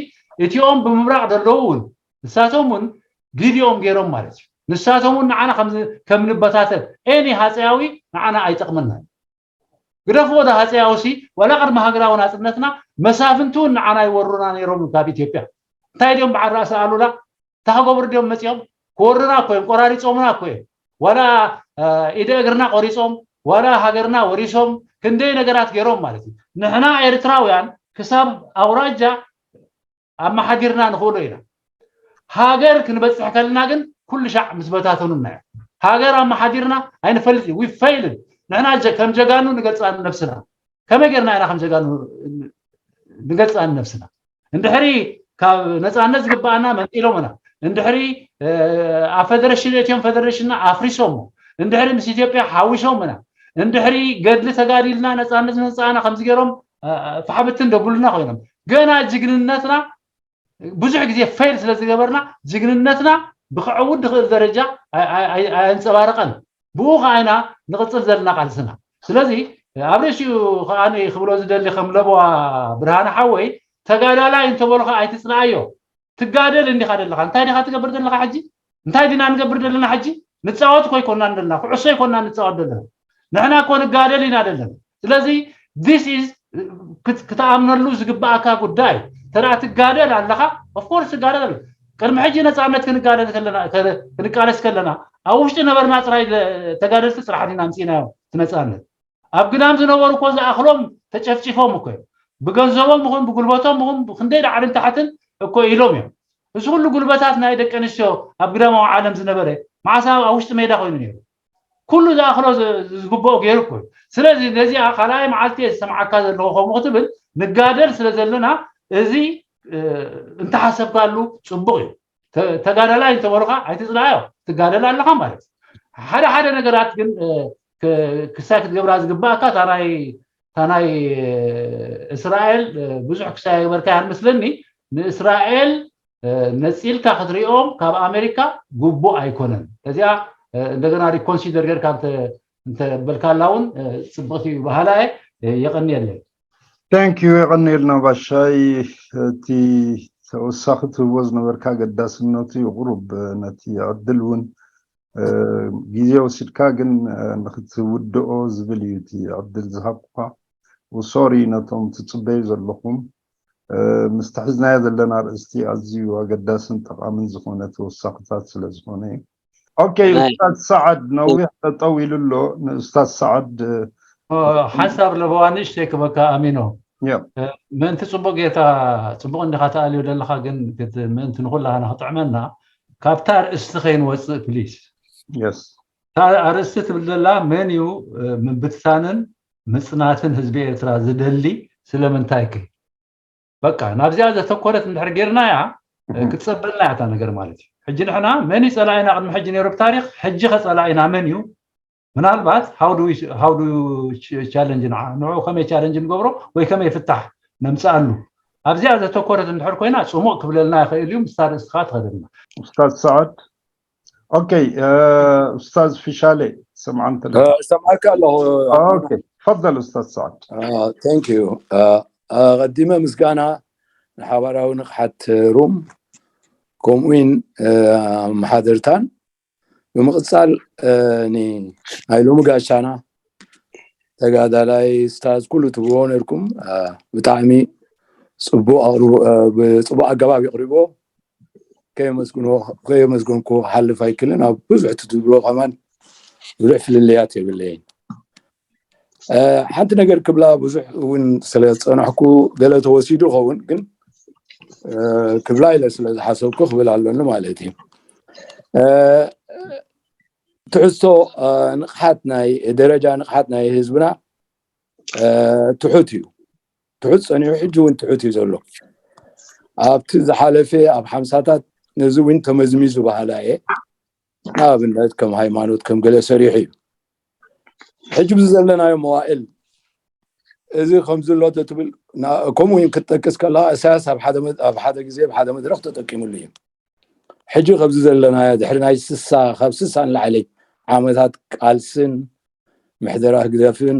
እቲኦም ብምብራቕ ዘለዉ እውን ንሳቶም እውን ግዲኦም ገይሮም ማለት እዩ። ንሳቶም እውን ንዓና ከም ዝ- ከም ንበታተን ኤኒ ሃፀያዊ ንዓና ኣይጠቕመናን። ግደፍዎ ዶ ሃፀያውሲ ዋላ ቅድሚ ሃገራዊ ናፅነትና መሳፍንቲ እውን ንዓና ይወሩና ነይሮም ካብ ኢትዮጵያ። እንታይ ድዮም በዓል ራእሲ ኣሉላ እንታይ ክገብሩ ድዮም መፂኦም? ክወሩና እኮ እዮም፣ ቆራሪፆምና እኮ እዮም። ዋላ ኢደ እግርና ቆሪፆም፣ ዋላ ሃገርና ወሪሶም፣ ክንደይ ነገራት ገይሮም ማለት እዩ። ንሕና ኤርትራውያን ክሳብ ኣውራጃ ኣመሓዲርና ንኽእሎ ኢና። ሃገር ክንበፅሕ ከለና ግን ኩሉ ሻዕ ምስ በታተኑና እዮም። ሃገር ኣመሓዲርና ኣይንፈልጥ እዩ። We failed። ንሕና ጀ- ከም ጀጋኑ ንገልፃ ነብስና። ከመይ ጌርና ኢና ከም ጀጋኑ ንገልፃ ነብስና? እንድሕሪ ካብ ነፃነት ዝግብኣና መንጢሎምና፣ እንድሕሪ ኣብ ፌደሬሽን እትዮም ፌደሬሽንና ኣፍሪሶሞ፣ እንድሕሪ ምስ ኢትዮጵያ ሓዊሶምና፣ እንድሕሪ ገድሊ ተጋዲልና ነፃነት መፃእና ከምዚ ገይሮም ፋሕብትን ደብሉና ኮይኖም፣ ገና ጅግንነትና ብዙሕ ግዜ ፌል ስለ ዝገበርና ጅግንነትና ብክዕውት ዝኽእል ደረጃ ኣየንፀባረቐን። ብኡ ከዓ ኢና ንቕፅል ዘለና ቃልስና። ስለዚ ኣብ ርእሲኡ ከዓ ክብሎ ዝደሊ ከም ለበዋ ብርሃነ ሓወይ ተጋዳላይ እንተበሉካ ኣይትፅልኣዮ። ትጋደል እንዲኻ ዘለኻ እንታይ ዲኻ ትገብር ዘለኻ ሕጂ? እንታይ ዲና ንገብር ዘለና ሕጂ? ንፃወት እኮ ኣይኮናን ዘለና፣ ኩዕሶ ኣይኮና ንፃወት ዘለና። ንሕና እኮ ንጋደል ኢና ዘለና። ስለዚ this is ክትኣምነሉ ዝግባኣካ ጉዳይ። ተዳ ትጋደል ኣለኻ፣ of course ትጋደል ኣለ። ቅድሚ ሕጂ ነፃነት ክንጋደል ከለና ክንቃለስ ከለና ኣብ ውሽጢ ነበርና ጥራይ ተጋደልቲ ጥራሕ ዲና ኣምፂናዮ እቲ ነፃነት። ኣብ ግዳም ዝነበሩ እኮ ዝኣኽሎም ተጨፍጪፎም እኮ እዮም። ብገንዘቦም ይኹን ብጉልበቶም ይኹን ክንደይ ዳዕልን ታሕትን እኮ ኢሎም እዮም። እዚ ኩሉ ጉልበታት ናይ ደቂ ኣንስትዮ ኣብ ግዳማዊ ዓለም ዝነበረ መዓስ ኣብ ውሽጢ ሜዳ ኮይኑ ነይሩ? ኩሉ ዝኣኽሎ ዝግብኦ ገይሩ እኮ እዩ። ስለዚ ነዚኣ ካልኣይ መዓልቲ እየ ዝሰምዓካ ዘለኹ ከምኡ ክትብል ንጋደል ስለ ዘለና እዚ እንተሓሰብካሉ ፅቡቕ እዩ። ተጋዳላይ እንተበሉካ ኣይትፅላዮ፣ ትጋደል ኣለኻ ማለት እዩ። ሓደ ሓደ ነገራት ግን ክሳይ ክትገብራ ዝግባእካ እታ ናይ እስራኤል ብዙሕ ክሳይ ገበርካ ይመስለኒ። ንእስራኤል ነፂልካ ክትሪኦም ካብ ኣሜሪካ ግቡእ ኣይኮነን። እዚኣ እንደገና ሪኮንሲደር ጌርካ እንተበልካላ እውን ፅብቕቲ ባህላ እየ። የቐንየለይ። Thank you። የቐንየልና ባሻይ። እቲ ተወሳኺ ትህቦ ዝነበርካ ኣገዳስነቱ ይቕሩብ ነቲ ዕድል እውን ግዜ ወሲድካ ግን ንክትውድኦ ዝብል እዩ እቲ ዕድል ዝሃብኩካ። ሶሪ ነቶም ትፅበዩ ዘለኹም። ምስ ተሒዝናዮ ዘለና ኣርእስቲ ኣዝዩ ኣገዳስን ጠቓምን ዝኾነ ተወሳኽታት ስለ ዝኾነ እዩ። ኦኬ ኡስታዝ ሰዓድ ነዊሕ ጠጠው ኢሉ ኣሎ። ንኡስታዝ ሰዓድ ሓንሳብ ለበዋ ንእሽተይ ክበካ ኣሚኖ። ምእንቲ ፅቡቅ ጌርካ ፅቡቅ እንዲካ ተኣልዮ ዘለካ ግን ምእንቲ ንኩላና ክጥዕመና ካብታ ኣርእስቲ ከይንወፅእ ፕሊስ። የስ ኣርእስቲ ትብል ዘላ መን እዩ ምብትታንን ምፅናትን ህዝቢ ኤርትራ ዝደሊ ስለምንታይ ከ በቃ ናብዚኣ ዘተኮረት እንድሕር ጌርናያ ክትፀበልና እያ እታ ነገር ማለት እዩ። ሕጂ ንሕና መን እዩ ፀላኢና ቅድሚ ሕጂ ነይሩ ብታሪክ፣ ሕጂ ከ ፀላኢና መን እዩ? ምናልባት how do we challenge ንዓ ንዑ ከመይ ቻለንጅ ንገብሮ ወይ ከመይ ፍታሕ ነምፅኣሉ ኣብዚኣ ዘተኮረት እንድሕር ኮይና ፅሙቕ ክብለልና ይኽእል እዩ። ምስታ ርእስኻ ትኸደልና ኡስታዝ ሰዓድ ኦኬ ኡስታዝ ፊሻሌ ሰምዓን ተለ ሰምዓካ ኣለኹ። ኦኬ ፈደል ኡስታዝ ሰዓድ thank you ኣቐዲመ ምስጋና ንሓባራዊ ንቕሓት ሩም ከምኡውን መሓደርታን ብምቕፃል ናይ ሎሚ ጋሻና ተጋዳላይ ስታዝ ኩሉ ትብልዎ ነርኩም ብጣዕሚ ፅቡቅ ብፅቡቅ ኣገባብ ይቅሪብዎ ከየመስግንኩ ክሓልፍ ኣይክልን ኣብ ብዙሕ ትብልዎ ከማን ብዙሕ ፍልልያት የብለይን ሓንቲ ነገር ክብላ ብዙሕ እውን ስለ ዝፀናሕኩ ገለ ተወሲዱ ኸውን ግን ክብላ ኢለ ስለ ዝሓሰብኩ ክብል ኣለኒ ማለት እዩ ትሕዝቶ ንቕሓት ናይ ደረጃ ንቕሓት ናይ ህዝብና ትሑት እዩ ትሑት ፀኒሑ ሕጂ እውን ትሑት እዩ ዘሎ ኣብቲ ዝሓለፈ ኣብ ሓምሳታት ነዚ እውን ተመዝሚዙ ባህላ እየ ንኣብነት ከም ሃይማኖት ከም ገለ ሰሪሑ እዩ ሕጂ ብዚ ዘለናዮ መዋእል እዚ ከምዚ ኣሎ ትብል ከምኡ እውን ክትጠቅስ ከለካ እሳያስ ኣብ ሓደ ግዜ ኣብ ሓደ መድረክ ተጠቂሙሉ እዩ ሕጂ ከብዚ ዘለናዮ ድሕሪ ናይ ስሳ ካብ ስሳ ንላዕሊ ዓመታት ቃልስን ምሕደራ ህግደፍን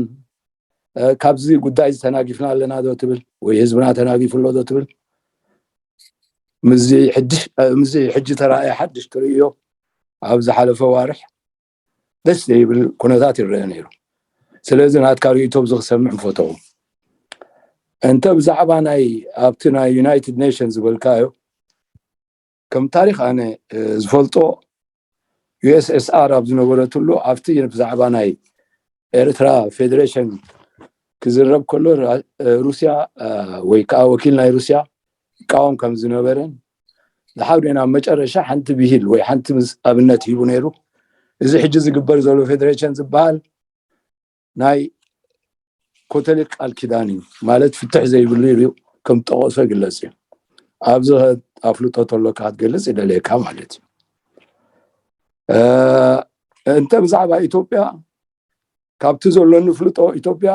ካብዚ ጉዳይ ዝተናጊፍና ኣለና ዶ ትብል ወይ ህዝብና ተናጊፉ ኣሎ ዶ ትብል ምዚ ሕጂ ተራእየ ሓድሽ ትርእዮ ኣብ ዝሓለፈ ዋርሕ ደስ ዘይብል ኩነታት ይረአ ነይሩ ስለዚ ናትካ ርእቶ ብዚ ክሰምዕ ንፈተው እንተ ብዛዕባ ናይ ኣብቲ ናይ ዩናይትድ ኔሽን ዝበልካዮ ከም ታሪክ ኣነ ዝፈልጦ ዩኤስኤስኣር ኣብ ዝነበረትሉ ኣብቲ ብዛዕባ ናይ ኤርትራ ፌዴሬሽን ክዝረብ ከሎ ሩስያ ወይ ከዓ ወኪል ናይ ሩስያ ይቃወም ከም ዝነበረን ዝሓውደን ኣብ መጨረሻ ሓንቲ ብሂል ወይ ሓንቲ ምስ ኣብነት ሂቡ ነይሩ እዚ ሕጂ ዝግበር ዘሎ ፌዴሬሽን ዝበሃል ናይ ኮተሊክ ቃል ኪዳን እዩ ማለት ፍትሕ ዘይብሉ ኢሉ ከም ጠቀሶ ይግለጽ እዩ ኣብዚ ኣፍልጦ ተሎካ ክትገልጽ ይደልየካ ማለት እዩ እንተ ብዛዕባ ኢትዮጵያ ካብቲ ዘሎኒ ፍልጦ ኢትዮጵያ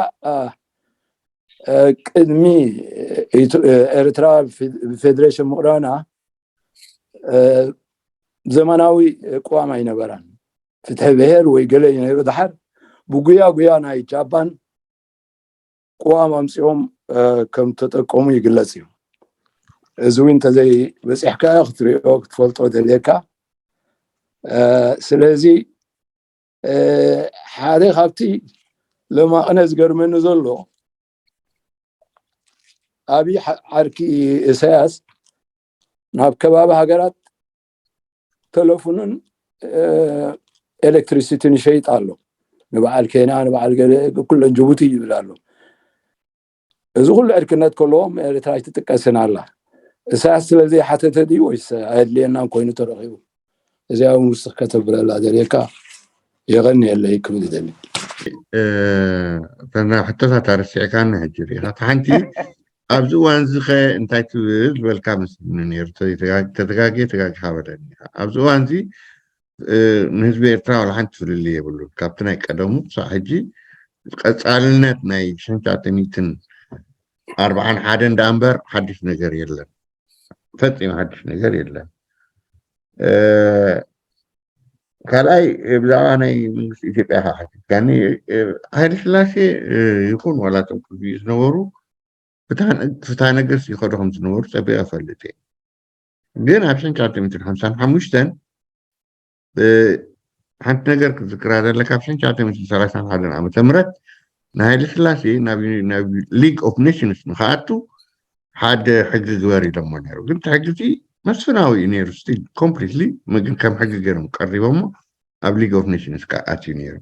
ቅድሚ ኤርትራ ብፌዴሬሽን ምቕራና ዘመናዊ ቅዋም ኣይነበራን ፍትሒ ብሄር ወይ ገለ እዩ ነይሩ ድሓር ብጉያ ጉያ ናይ ጃፓን ቅዋም ኣምፅኦም ከም ተጠቀሙ ይግለፅ እዩ እዚ እውን እንተዘይ በፂሕካ ክትሪኦ ክትፈልጦ ደልየካ ስለዚ ሓደ ካብቲ ለማቕነ ዝገርመኒ ዘሎ ኣብይ ዓርኪ እሳያስ ናብ ከባቢ ሃገራት ተለፉንን ኤሌክትሪሲቲን ይሸይጥ ኣሎ ንበዓል ኬንያ ንበዓል ገለ ኩለን ጅቡቲ ይብል ኣሎ እዚ ኩሉ ዕርክነት ከለዎም ኤርትራ ኣይትጥቀስን ኣላ እሳያስ ስለዘይሓተተ ድዩ ወይስ ኣየድልየናን ኮይኑ ተረኺቡ እዚኣ እውን ውስኽ ከተብለላ ደልየካ የቐንየለይ ክብል ይደሊ ሕቶታት ኣረሲዕካኒ ሕጂ ሪኢኻ እቲ ሓንቲ ኣብዚ እዋን እዚ ኸ እንታይ ትብል ዝበልካ መስልኒ ነይሩ ተተጋግየ ተጋጊኻ በለኒ ኢኻ ኣብዚ እዋን እዚ ንህዝቢ ኤርትራ ዋላ ሓንቲ ፍልልይ የብሉን ካብቲ ናይ ቀደሙ ክሳዕ ሕጂ ቀፃልነት ናይ ሽሕን ትሽዓተ ሚእትን ኣርብዓን ሓደን ደኣ እምበር ሓድሽ ነገር የለን ፈፂሙ ሓድሽ ነገር የለን ካልኣይ ብዛዕባ ናይ መንግስቲ ኢትዮጵያ ከዓ ሓቲትካኒ ሃይለ ስላሴ ይኹን ዋላ እቶም ክዝዩ ዝነበሩ ፍትሃ ነገስት ይኸዱ ከም ዝነበሩ ፀቢቐ እፈልጥ እየ ግን ኣብ ሽሕን ትሽዓተ ሚእትን ሓምሳን ሓሙሽተን ሓንቲ ነገር ክትዝክራ ዘለካ ኣብ ሽሕን ትሽዓተ ሚእትን ሰላሳን ሓደን ዓመተ ምህረት ንሃይለ ስላሴ ናብ ሊግ ኦፍ ኔሽንስ ንክኣቱ ሓደ ሕጊ ግበር ኢሎሞ ነይሩ ግን እቲ ሕጊ እቲ መስፍናዊ እዩ ነይሩ ስቲል ኮምፕሊትሊ ግን ከም ሕጊ ገይሮም ቀሪቦሞ ኣብ ሊግ ኦፍ ኔሽንስ ከዓ ኣትዩ ነይሩ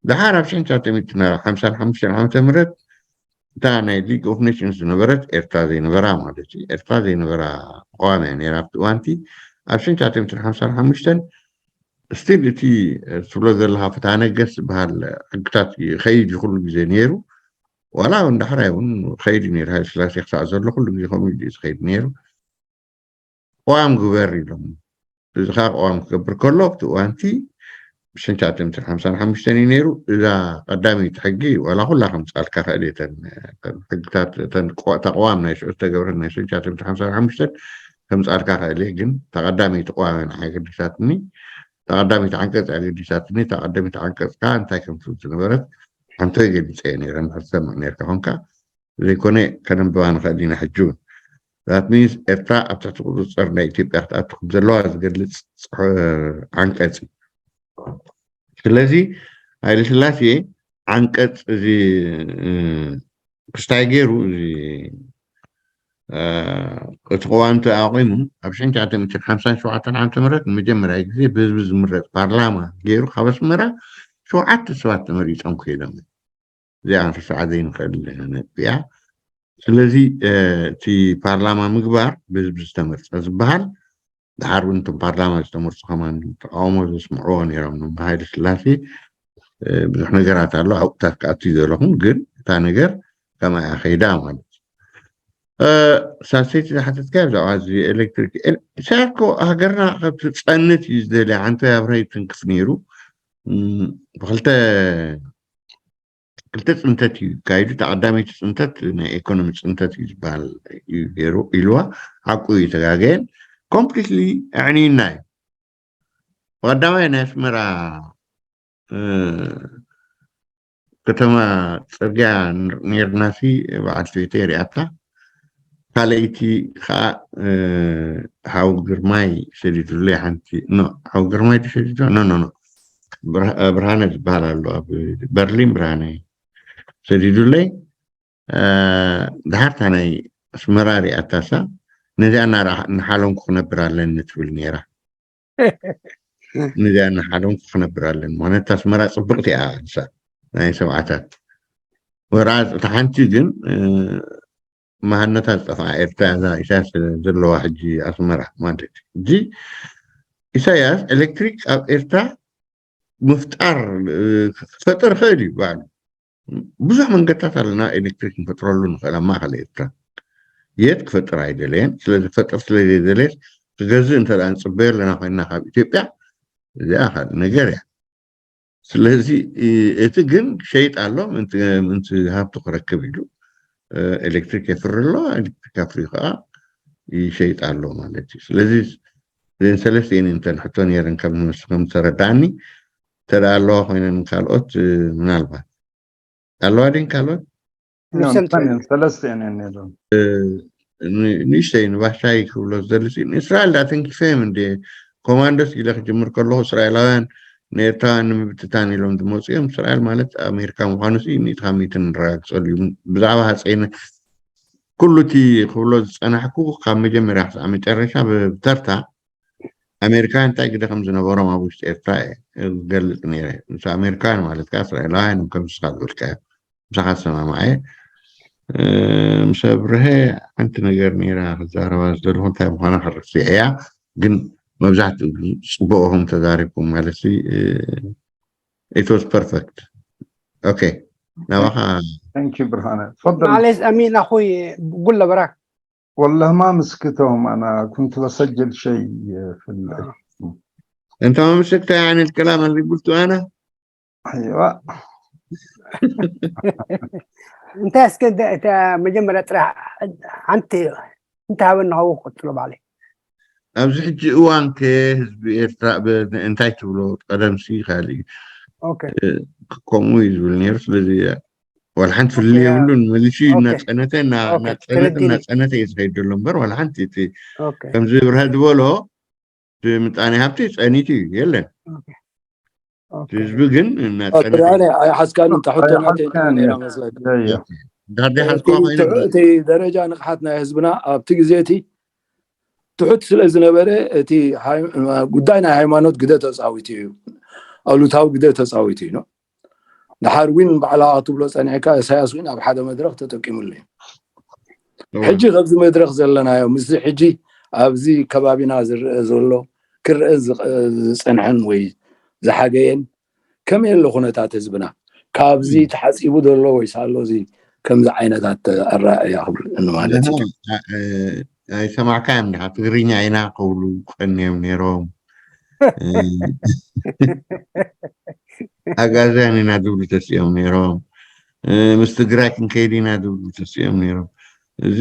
ድሓር ኣብ ሽሕን ትሽዓተ ሚእትን ሓምሳን ሓሙሽተን ዓመተ ምህረት እታ ናይ ሊግ ኦፍ ኔሽንስ ዝነበረት ኤርትራ ዘይነበራ ማለት እዩ ኤርትራ ዘይነበራ ቀዋም እያ ነይራ ኣብቲ እዋንቲ ኣብ ሽሕን ትሽዓተ ሚእትን ሓምሳን ሓሙሽተን ስቲል እቲ ትብሎ ዘለካ ፍትሃ ነገስ ዝበሃል ሕግታት ይኸይድ እዩ ኩሉ ግዜ ነይሩ። ዋላ እውን ዳሕራይ እውን ኸይድ ነይሩ። ሃይለ ስላሴ ክሳዕ ዘሎ ኩሉ ግዜ ከምኡ እዩ ዝኸይድ ነይሩ። ቅዋም ግበር ኢሎም። እዚ ከዓ ቅዋም ክገብር ከሎ ኣብቲ እዋንቲ ብሽንቻትም ሓምሳን ሓሙሽተን እዩ ነይሩ። እዛ ቀዳመይቲ ሕጊ ዋላ ኩላ ከምፃልካ ክእል እየ። እተን ሕግታት እተን ተቅዋም ናይ ሽዑ ዝተገብረ ናይ ሽንቻትም ሓምሳን ሓሙሽተን ከምፃልካ ክእል እየ። ግን ተቀዳመይቲ ቅዋም ንዓይ ገዲሳትኒ። ተቐዳሚት ዓንቀጽ እያ ገዲሳትኒ። እታ ቀዳሚት ዓንቀጽ ከዓ እንታይ ከም ትብል ዝነበረት ሓንቶይ ገሊጸ እየ ነይረ። እንድሕር ትሰምዕ ነርካ ኮንካ ዘይኮነ ከነንብባ ንኽእል ኢና። ሕጂ እውን ዛት ሚንስ ኤርትራ ኣብ ትሕቲ ቁፅፅር ናይ ኢትዮጵያ ክትኣቱ ከም ዘለዋ ዝገልፅ ዓንቀጽ እዩ። ስለዚ ሃይለ ስላሴ ዓንቀጽ እዚ ክስታይ ገይሩ እዚ እቲ ቅዋም ተኣቂሙ ኣብ ሽሕን ትሽዓተ ሚእትን ሓምሳን ሸውዓተን ዓመተ ምህረት ንመጀመርያ ግዜ ብህዝቢ ዝምረፅ ፓርላማ ገይሩ ካብ ኣስመራ ሸውዓተ ሰባት ተመሪፆም ከይዶም። እዚኣ ክንርስዓ ዘይንኽእል ነጥቢ እያ። ስለዚ እቲ ፓርላማ ምግባር ብህዝቢ ዝተመርፀ ዝበሃል ድሓር እውን እቶም ፓርላማ ዝተመርፁ ከማን ተቃውሞ ዘስምዕዎ ነይሮም። ንሃይለ ስላሴ ብዙሕ ነገራት ኣሎ ኣብታት ክኣቱ ዘለኹም ግን እታ ነገር ከማያ ከይዳ ማለት እዩ። ሳሰይቲ ዝሓተትካ ብዛዕባ እዚ ኤሌክትሪክ ሳያኮ ሃገርና ከብቲ ፀንት እዩ ዝደልያ ሓንቶ ኣብረ ይትንክፍ ነይሩ። ብክልተ ክልተ ፅንተት እዩ ካይዱ። ተቐዳመይቲ ፅንተት ናይ ኢኮኖሚ ፅንተት እዩ ዝበሃል እዩ ገይሩ ኢልዋ። ሓቁ እዩ ተጋገየን ኮምፕሊትሊ ኣዕንዩና እዩ። ብቐዳማይ ናይ ኣስመራ ከተማ ፅርግያ ነርናሲ በዓል ሰበይተይ ሪኣታ። ካልኣይቲ ከዓ ሓው ግርማይ ሰዲዱለይ ሓንቲ ኖ ሓው ግርማይ ድሰዲዱ ኖ ኖ ኖ ብርሃነ ዝበሃል ኣሎ ኣብ በርሊን ብርሃነ ሰዲዱለይ። ድሓርታ ናይ ኣስመራ ሪኣታሳ ነዚኣ እናሓለንኩ ክነብር ኣለኒ ትብል ነይራ። ነዚኣ እናሓለንኩ ክነብር ኣለኒ። ምክንያቱ ኣስመራ ፅብቕቲ እያ። ንሳ ናይ ሰብዓታት ወራ እታ ሓንቲ ግን መሃነታ ዝጠፍኣ ኤርትራ እዛ ኢሳያስ ዘለዋ ሕጂ ኣስመራ ማለት እዩ። ሕጂ ኢሳያስ ኤሌክትሪክ ኣብ ኤርትራ ምፍጣር ክፈጥር ይኽእል እዩ ባዕሉ። ብዙሕ መንገድታት ኣለና ኤሌክትሪክ ንፈጥረሉ ንኽእል ኣብ ማእኸል ኤርትራ። የት ክፈጥር ኣይደለየን። ስለዚ ክፈጥር ስለዘይደለየስ ክገዝእ እንተ ንፅበዮ ኣለና ኮይንና ካብ ኢትዮጵያ እዚኣ ካልእ ነገር እያ። ስለዚ እቲ ግን ክሸይጥ ኣሎ ምንቲ ሃብቱ ክረክብ ኢሉ ኤሌክትሪክ የፍሪ ኣሎ። ኤሌክትሪክ ኣፍሪ ከዓ ይሸይጥ ኣሎ ማለት እዩ። ስለዚ እዘን ሰለስቲኤን እንተን ሕቶ ነይረን ከም ዝመስል ከም ዝተረዳእኒ እንተ ደኣ ኣለዋ ኮይነን ካልኦት ምናልባት ኣለዋ ድን ካልኦት ንሰን ሰለስቲኤን እየን ነይረን። ንእሽተይ ንባሻይ ክብሎ ዝደሊ እስራኤል ዳ ተንኪፈዮም እንደ ኮማንዶስ ኢለ ክጅምር ከለኹ እስራኤላውያን ንኤርትራውያን ንምብትታን ኢሎም ዝመፁ እዮም። እስራኤል ማለት ኣሜሪካ ምኳኑ ሚእቲ ካብ ሚእቲ ንረጋግፀሉ እዩ። ብዛዕባ ሃፀይነ ኩሉ እቲ ክብሎ ዝፀናሕኩ ካብ መጀመርያ ክሳዕ መጨረሻ ብተርታ ኣሜሪካ እንታይ ግደ ከም ዝነበሮም ኣብ ውሽጢ ኤርትራ ዝገልፅ ነይረ። ምስ ኣሜሪካውያን ማለት ከዓ እስራኤላውያን እዮም ከም ንስኻ ዝበልካዮ ምሳኻ ዝሰማማዐ። ምስ ኣብርሀ ሓንቲ ነገር ነይራ ክዛረባ ዝደለኹ እንታይ ምዃና ክረስዕ እያ። ግን መብዛሕትኡ ጽቡቕ ኢኹም ተዛሪብኩም ማለት ሲ it was perfect። ኦኬ ናባኻ Thank you ብርሃነ። تفضل معلش أمين أخوي قول له براك والله ما مسكتهم أنا كنت بسجل شيء في ال انت ما مسكت يعني الكلام اللي قلته انا؟ أيوة أنت اسكت أنت مجمرة راح أنت أنت هاوي إنه هو قلت له عليه ኣብዚ ሕጂ እዋን ከ ህዝቢ ኤርትራ ብ- እንታይ ትብሎ ቀደምሲ ካልእ እዩ أوكي ከምኡ እዩ ዝብል ነይሩ። ስለዚ ዋላ ሓንቲ ፍልልይ የብሉን። መሊሱ እዩ ኦኬ። እናፀነተ እና- ኦኬ፣ እናፀነተ ተረዲኒ። እናፀነተ እዩ ዝኸይድ ዘሎ እምበር ዋላ ሓንቲ እቲ أوكي ከምዚ ብርሀ ዝበሎ ብምጣኔ ሃብቲ ፀኒቱ እዩ የለን። أوكي እቲ ህዝቢ ግን እናፀነተ ብርሃነ ኣይሓዝካን እንተ ሕቶ ናተይ ኣይሓዝካን ነይራ እየ። መስለካ እየ። ዳርዳይ እቲ ሓዝኮ ኮይነ እቲ ደረጃ ንቕሓት ናይ ህዝብና ኣብቲ ግዜ እቲ ትሑት ስለ ዝነበረ እቲ ሃይ- ጉዳይ ናይ ሃይማኖት ግደ ተፃዊቱ እዩ፣ ኣሉታዊ ግደ ተፃዊቱ እዩ ነው። ድሓር ዊን ባዕላ ክትብሎ ፀኒዕካ እሳያስ ዊን ኣብ ሓደ መድረክ ተጠቂሙሉ እዩ። ሕጂ ከብዚ መድረክ ዘለናዮ ምስዚ ሕጂ ኣብዚ ከባቢና ዝረአ ዘሎ ክረአ ዝጸንሐን ወይ ዝሓገየን ከመይ ኣሎ ኩነታት ህዝብና? ካብዚ ተሓጺቡ ዘሎ ወይስ ኣሎ እዚ ከምዚ ዓይነታት ኣረኣእያ ክብል ንማለት እዩ። ኣይሰማዕካዮም ዲኻ? ትግርኛ ኢና ክብሉ ቀንዮም ነይሮም። ኣጋዛን ኢና ዝብሉ ተስኦም ነይሮም። ምስ ትግራይ ክንከይድ ኢና ዝብሉ ተስኦም ነይሮም። እዚ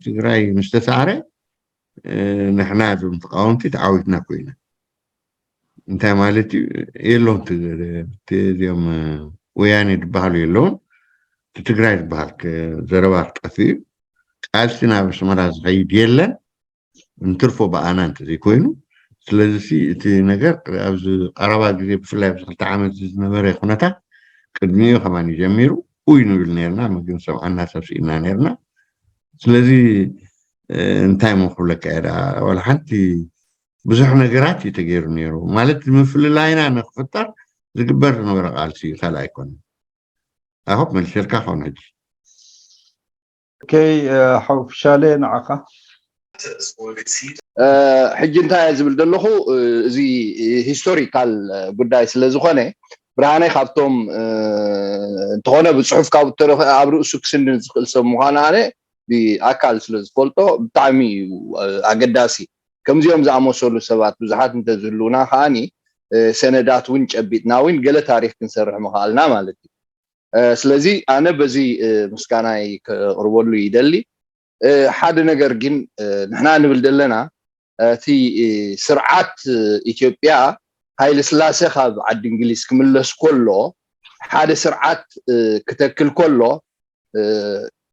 ትግራይ ምስ ተሳዕረ ንሕና እዞም ተቃወምቲ ተዓዊትና ኮይና። እንታይ ማለት እዩ? የለውን እዚኦም ወያኔ ዝበሃሉ የለውን። እቲ ትግራይ ዝበሃል ዘረባ ክጠፍ እዩ። ቃልሲ ናብ ኣስመራ ዝኸይድ የለን። እንትርፎ ብኣና እንተዘይኮይኑ። ስለዚ እቲ ነገር ኣብዚ ቀረባ ግዜ ብፍላይ ኣብዚ ክልተ ዓመት ዝነበረ ኩነታት ቅድሚኡ ከማን ጀሚሩ። ኡይ ንብል ነርና፣ ምግን ሰብዓና ሰብ ስኢና ነርና። ስለዚ እንታይ ሞ ክብለካ እየ ደኣ፣ ዋላ ሓንቲ ብዙሕ ነገራት እዩ ተገይሩ ነይሩ። ማለት ምፍልላይና ንክፍጠር ዝግበር ዝነበረ ቃልሲ እዩ፣ ካልእ ኣይኮነን። ኣሆብ መልሰልካ ከውን ሕጂ። ኦኬይ፣ ሓው ፍሻለ ንዓኻ። ሕጂ እንታይ እየ ዝብል ዘለኹ፣ እዚ ሂስቶሪካል ጉዳይ ስለ ዝኾነ፣ ብርሃነ ካብቶም እንተኾነ ብፅሑፍ ካብ ኣብ ርእሱ ክስንድን ዝኽእል ሰብ ምዃኑ ኣነ ብኣካል ስለ ዝፈልጦ ብጣዕሚ እዩ ኣገዳሲ። ከምዚኦም ዝኣመሰሉ ሰባት ብዙሓት እንተዝህልውና ከዓኒ ሰነዳት እውን ጨቢጥና እውን ገለ ታሪክ ክንሰርሕ ምኽኣልና ማለት እዩ። ስለዚ ኣነ በዚ ምስጋናይ ከቕርበሉ ይደሊ። ሓደ ነገር ግን ንሕና ንብል ዘለና እቲ ስርዓት ኢትዮጵያ ሃይለ ስላሴ ካብ ዓዲ እንግሊዝ ክምለስ ከሎ ሓደ ስርዓት ክተክል ከሎ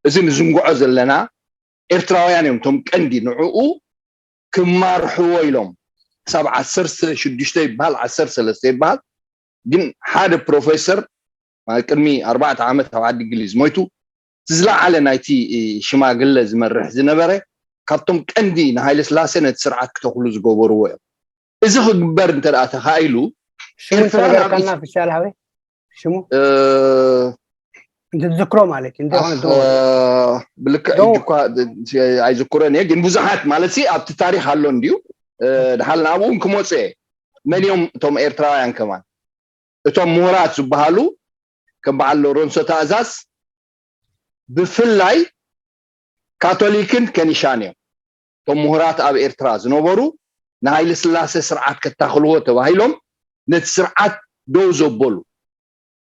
እዚ ንዝንግዖ ዘለና ኤርትራውያን እዮም እቶም ቀንዲ ንዕኡ ክማርሕዎ ኢሎም ክሳብ ዓሰርተ ሽዱሽተ ይበሃል ዓሰርተ ሰለስተ ይበሃል ግን ሓደ ፕሮፌሰር ቅድሚ ኣርባዕተ ዓመት ኣብ ዓዲ እንግሊዝ ሞይቱ ዝለዓለ ናይቲ ሽማግለ ዝመርሕ ዝነበረ ካብቶም ቀንዲ ንሃይለ ስላሴ ነቲ ስርዓት ክተኽሉ ዝገበርዎ እዮም። እዚ ክግበር እንተ ተኻኢሉ ሽሙ ተነገርካና ፍሻል ሃወይ ሽሙ እንትትዝክሮ ማለት እዩ። እንታይ ኾነ ብልክዕ እኳ ኣይዝክሮን እየ ግን ብዙሓት ማለት ኣብቲ ታሪክ ኣሎ እንድዩ ድሓል ንኣብኡ ክመፁ እየ። መን እዮም እቶም ኤርትራውያን ከማን እቶም ምሁራት ዝበሃሉ ከም በዓል ሎረንሶ ታእዛዝ ብፍላይ ካቶሊክን ከኒሻን እዮም። እቶም ምሁራት ኣብ ኤርትራ ዝነበሩ ንሃይለ ስላሴ ስርዓት ከታኽልዎ ተባሂሎም ነቲ ስርዓት ደው ዘበሉ።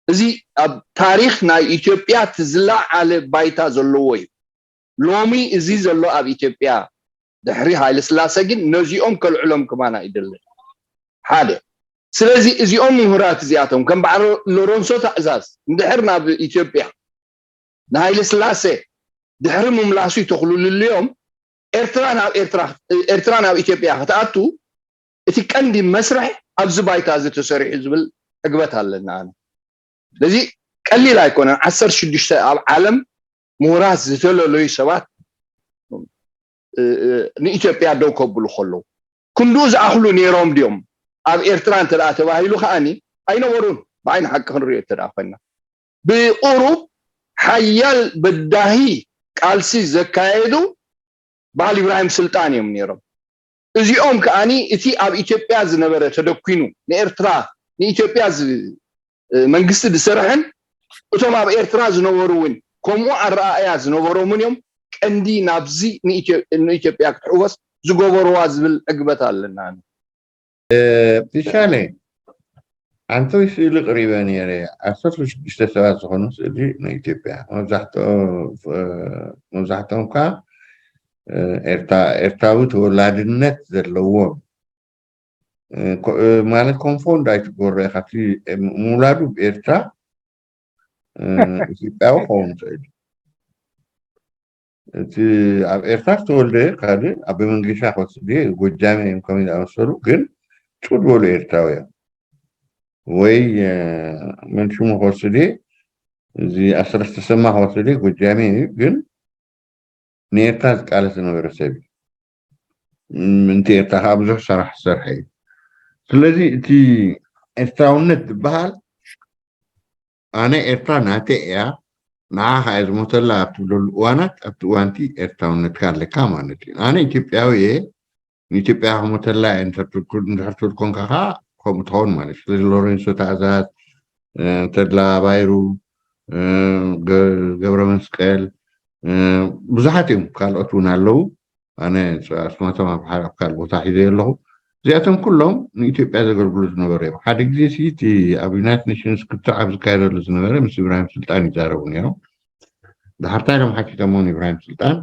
እዚ ኣብ ታሪክ ናይ ኢትዮጵያ እቲ ዝለዓለ ባይታ ዘለዎ እዩ። ሎሚ እዚ ዘሎ ኣብ ኢትዮጵያ ድሕሪ ሃይለ ስላሴ ግን ነዚኦም ከልዕሎም ክማና ይደልን ሓደ ስለዚ እዚኦም ምሁራት እዚኣቶም ከም በዓል ሎረንሶ ታእዛዝ እንድሕር ናብ ኢትዮጵያ ንሃይለ ስላሴ ድሕሪ ምምላሱ ይተኽሉልልዮም ኤርትራ ናብ ኤርትራ ኤርትራ ናብ ኢትዮጵያ ክትኣቱ እቲ ቀንዲ መስርሕ ኣብዚ ባይታ እዚ ተሰሪሑ ዝብል ዕግበት ኣለና ኣነ ስለዚ ቀሊል ኣይኮነን ዓሰርተ ሽዱሽተ ኣብ ዓለም ምሁራት ዝተለለዩ ሰባት ንኢትዮጵያ ደው ከብሉ ከለዉ ክንድኡ ዝኣኽሉ ነይሮም ድዮም ኣብ ኤርትራ እንተ ተባሂሉ ከዓኒ ኣይነበሩን ብዓይኒ ሓቂ ክንሪኦ እንተ ኮይና ብቁሩብ ሓያል በዳሂ ቃልሲ ዘካየዱ በዓል ኢብራሂም ስልጣን እዮም ነይሮም እዚኦም ከዓኒ እቲ ኣብ ኢትዮጵያ ዝነበረ ተደኪኑ ንኤርትራ ንኢትዮጵያ መንግስቲ ዝሰርሐን እቶም ኣብ ኤርትራ ዝነበሩ እውን ከምኡ ኣረኣእያ ዝነበሮምን እዮም ቀንዲ ናብዚ ንኢትዮጵያ ክትሕወስ ዝገበርዋ ዝብል ዕግበት ኣለና ፒሻለ ኣንቶይ ስእሊ ቅሪበ ነይረ ዓሰርተ ሽዱሽተ ሰባት ዝኾኑ ስእሊ ንኢትዮጵያ መብዛሕትኦም ከዓ ኤርትራዊ ተወላድነት ዘለዎም ማለት ኮንፎንድ ኣይትገሮ ኢኻ ምውላዱ ብኤርትራ ኢትዮጵያዊ ክኸውን ይኽእል እቲ ኣብ ኤርትራ ዝተወልደ ካልእ ኣብ መንገሻ ክወስድ ጎጃሜ እዮም ከመይ ዝኣመሰሉ ግን ጭው ዝበሉ ኤርትራዊ እዮም ወይ መንሽሙ ክወስድ እዚ ኣስረስተሰማ ክወስድ ጎጃሜ እዩ ግን ንኤርትራ ዝቃለስ ዝነበረ ሰብ እዩ ምንቲ ኤርትራ ከዓ ብዙሕ ሰራሕ ዝሰርሐ እዩ ስለዚ እቲ ኤርትራውነት ዝበሃል ኣነ ኤርትራ ናተ እያ ንዓ ከዓ ዝሞተላ ኣብ ትብለሉ እዋናት ኣብቲ እዋንቲ ኤርትራውነትካ ኣለካ ማለት እዩ ኣነ ኢትዮጵያዊ እየ ንኢትዮጵያ ክሞተላ እየ እንድሕር ትብል ኮንካ ከዓ ከምኡ ትኸውን ማለት እዩ። ስለዚ ሎሬንሶ ታእዛዝ፣ ተድላ ባይሩ፣ ገብረ መስቀል፣ ብዙሓት እዮም፣ ካልኦት እውን ኣለዉ። ኣነ ኣስማቶም ኣብ ካልእ ቦታ ሒዘ ኣለኹ። እዚኣቶም ኩሎም ንኢትዮጵያ ዘገልግሉ ዝነበሩ እዮም። ሓደ ግዜ እቲ ኣብ ዩናይትድ ኔሽንስ ክትዕ ኣብ ዝካየደሉ ዝነበረ ምስ ኢብራሂም ስልጣን ይዛረቡ ነይሮም። ድሓርታ ኢሎም ሓቲቶሞ ንኢብራሂም ስልጣን፣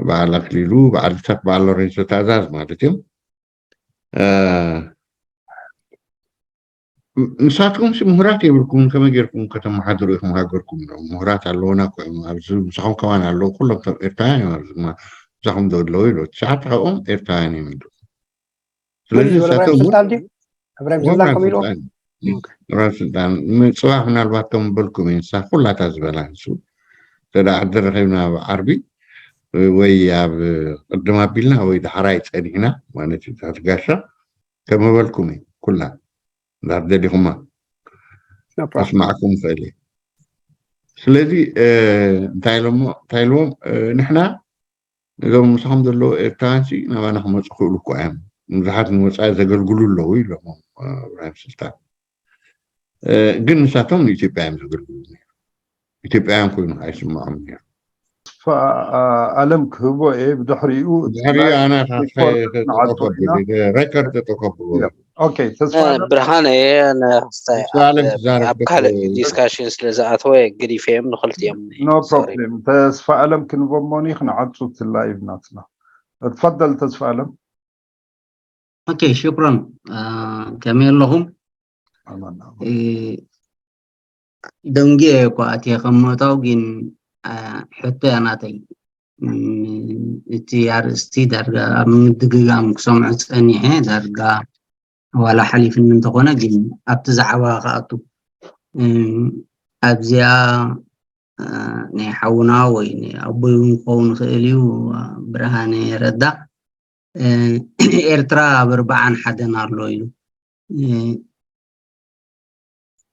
በዓል ኣክሊሉ፣ በዓል ሪቻርድ፣ በዓል ሎሬንሶ ታእዛዝ ማለት እዮም። ንሳትኩም ምሁራት የብልኩም፣ ከመይ ጌርኩም ከተመሓድሩ ኢኹም ሃገርኩም? ኢሎም። ምሁራት ኣለውና እኮ እዮም ኣብዚ፣ ምሳኹም ከማን ኣለዉ፣ ኩሎም ቶም ኤርትራውያን እዮም ኣብዚ፣ ምሳኹም ዘለዉ ኢሉ። ትሽዓተ ካብኦም ኤርትራውያን እዮም ኢሉ። ስለዚ ንሳቶም እውን እብራሂም ዞላ ከም ኢሉ እብራሂም ስልጣን፣ ጽባሕ ምናልባት ከም በልኩም እዩ፣ ንሳ ኩላታ ዝበላ ንሱ። ተዳ ዓዲ ረኺብና ኣብ ዓርቢ ወይ ኣብ ቅድም ኣቢልና ወይ ዳሕራይ ጸኒሕና ማለት እዩ። ታቲ ጋሻ ከመበልኩም እዩ ኩላ እንዳር ደሊኹማ ኣስማዕኩም ይኽእል እዩ። ስለዚ እንታይ ኢሎሞ እንታይ ኢልዎም፣ ንሕና እዞም ምሳኹም ዘለዉ ኤርትራውያን ሲ ናባና ክመፁ ክእሉ እኮ እዮም፣ ብዙሓት ንወፃኢ ዘገልግሉ ኣለዉ ኢሎሞ እብራሂም ስልጣን። ግን ንሳቶም ንኢትዮጵያ እዮም ዘገልግሉ፣ ኢትዮጵያውያን ኮይኑ ኣይስምዖም ነይሩ። ኣለም ክህቦ እየ ብድሕሪኡ ድሕሪኡ ኣና ሬከርድ ተጠቀብሉ። ኦኬ ተስፋ ብርሃን እየ ተስፋ ኣለም ትዛረብ ኣብ ካልእ ዲስካሽን ስለ ዝኣተወ ገዲፈ እዮም ንክልቲኦም no problem ተስፋ ኣለም ክንቦሞኒ ክንዓጹ ትላይቭ ናትና። ትፈደል ተስፋ ኣለም። ኦኬ ሽኩረን። ከመይ ኣለኹም? ደንጊ እየ እኳ ኣትየ ከም ምእታው ግን ሕቶ እያ ናተይ። እቲ ኣርእስቲ ዳርጋ ኣብ ምድግጋም ክሰምዖ ፀኒሐ ዳርጋ ዋላ ሓሊፍኒ እንተኾነ ግን ኣብቲ ዛዕባ ክኣቱ ኣብዚኣ ናይ ሓውና ወይ ኣቦይ እውን ክኸውን ይኽእል እዩ ብርሃነ ረዳ ኤርትራ ኣብ ኣርባዓን ሓደን ኣሎ ኢሉ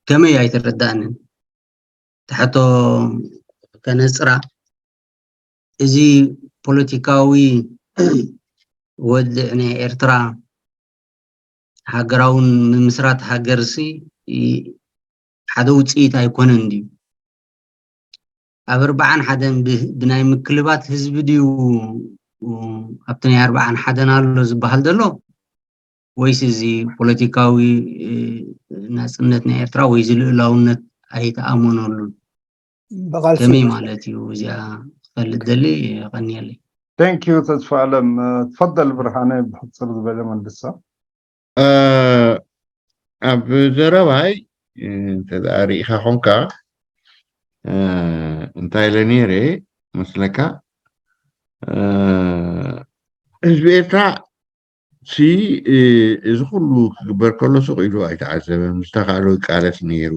ከመይ ኣይተረዳእንን? ትሕቶ ከነጽራ እዚ ፖለቲካዊ ወድዕ ናይ ኤርትራ ሃገራውን ምምስራት ሃገርሲ ሓደ ውፅኢት ኣይኮነን ድዩ? ኣብ ኣርባዓን ሓደን ብናይ ምክልባት ህዝቢ ድዩ ኣብቲ ናይ ኣርባዓን ሓደን ኣሎ ዝበሃል ዘሎ ወይስ እዚ ፖለቲካዊ ናፅነት ናይ ኤርትራ ወይ እዚ ልእላውነት ኣይተኣመነሉን ከመይ ማለት እዩ? እዚኣ ክፈልጥ ደሊ ቀኒየለይ። Thank you ተስፋ ኣለም። ትፈደል ብርሃነ ብሕፅር ዝበለ መልሳ። ኣብ ዘረባይ እንተ ርኢኻ ኮንካ እንታይ ኢለ ነይረ መስለካ፣ ህዝቢ ኤርትራ ሲ እዚ ኩሉ ክግበር ከሎ ስቕ ኢሉ ኣይተዓዘበን፣ ዝተኻእሎ ይቃለስ ነይሩ።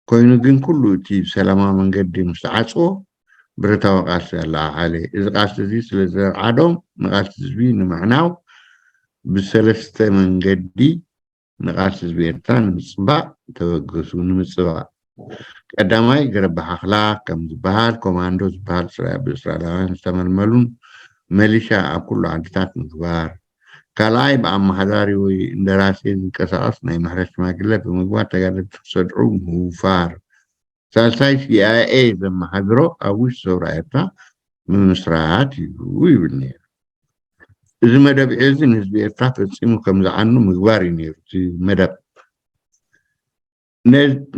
ኮይኑ ግን ኩሉ እቲ ብሰላማዊ መንገዲ ምስ ተዓጽዎ ብረታዊ ቃልሲ ኣለዓዓለ። እዚ ቃልሲ እዚ ስለ ዘርዓዶም ንቃልሲ ህዝቢ ንምዕናው ብሰለስተ መንገዲ ንቃልሲ ህዝቢ ኤርትራ ንምጽባእ ተበገሱ። ንምጽባእ ቀዳማይ ገረብ ሓኽላ ከም ዝበሃል ኮማንዶ ዝበሃል ብእስራኤላውያን ዝተመልመሉን መሊሻ ኣብ ኩሉ ዓድታት ምግባር፣ ካልኣይ ብኣመሓዳሪ ወይ እንደራሴ ዝንቀሳቐስ ናይ ምሕረት ሽማግለ ብምግባር ተጋደልቲ ክሰድዑ ምውፋር፣ ሳልሳይ ሲኣይኤ ዘመሓድሮ ኣብ ውሽጢ ሰውራ ኤርትራ ምምስራት እዩ ይብል ነይሩ። እዚ መደብ ዕዮ እዚ ንህዝቢ ኤርትራ ፈጺሙ ከም ዝዓኑ ምግባር እዩ ነይሩ እቲ መደብ።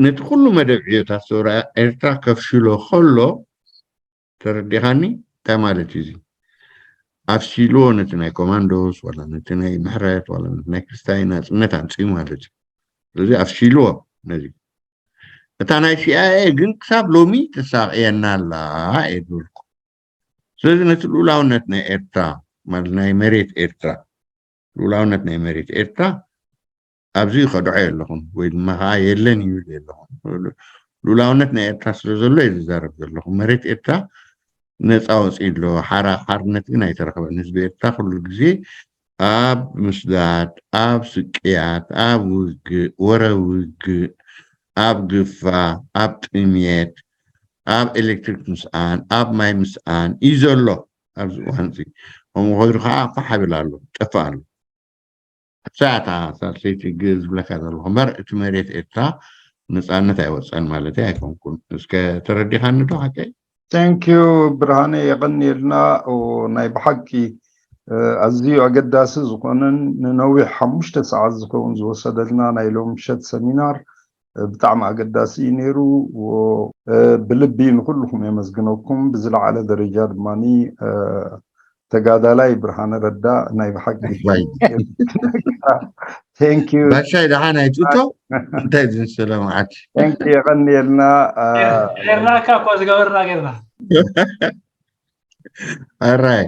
ነቲ ኩሉ መደብ ዕዮታት ሰውራ ኤርትራ ከፍሽሎ ከሎ ተረዲኻኒ እንታይ ማለት እዩ እዚ? ኣፍሲልዎ ነቲ ናይ ኮማንዶስ ዋላ ነቲ ናይ ምሕረት ዋላ ነቲ ናይ ክርስታይ ናፅነት ኣምፅኡ ማለት እዩ። ስለዚ ኣፍሲልዎ ነዚ። እታ ናይ ሲኣይኤ ግን ክሳብ ሎሚ ተሳቕየና ኣላ እየ ዝበልኩ። ስለዚ ነቲ ልኡላውነት ናይ ኤርትራ ማለት ናይ መሬት ኤርትራ ልኡላውነት ናይ መሬት ኤርትራ ኣብዚ ከድዖ የለኹን ወይ ድማ ከዓ የለን ይብል የለኹን። ልኡላውነት ናይ ኤርትራ ስለ ዘሎ እየ ዝዛረብ ዘለኹ። መሬት ኤርትራ ነፃ ወፂኡ ኣሎ። ሓራ ሓርነት ግን ኣይተረኸበን። ህዝቢ ኤርትራ ኩሉ ግዜ ኣብ ምስዳድ፣ ኣብ ስቅያት፣ ኣብ ውግእ፣ ወረ ውግእ፣ ኣብ ግፋ፣ ኣብ ጥምየት፣ ኣብ ኤሌክትሪክ ምስኣን፣ ኣብ ማይ ምስኣን እዩ ዘሎ። ኣብዚ እዋን እዚ ከምኡ ከይዱ ከዓ ፋሕ ይብል ኣሎ፣ ጠፍእ ኣሎ። እሳታ ሳልሰይቲ ግ ዝብለካ ዘለኹ እምበር እቲ መሬት ኤርትራ ነፃነት ኣይወፀን ማለት ኣይኮንኩን። እስከ ተረዲኻኒ ዶ ሓቀይ? Thank you ብርሃነ፣ የቐንየልና። ናይ ብሓቂ ኣዝዩ ኣገዳሲ ዝኾነን ንነዊሕ ሓሙሽተ ሰዓት ዝኸውን ዝወሰደልና ናይ ሎም ምሸት ሰሚናር ብጣዕሚ ኣገዳሲ እዩ ነይሩ። ብልቢ ንኩልኩም የመስግነኩም። ብዝለዓለ ደረጃ ድማ ተጋዳላይ ብርሃነ ረዳ ናይ ብሓቂ ባሻይ ደሓን ኣይትእቶ እንታይ ዝንስለ መዓት የቐንየልና። ጌርናካ እኮ ዝገበርና ጌርና ኣራይ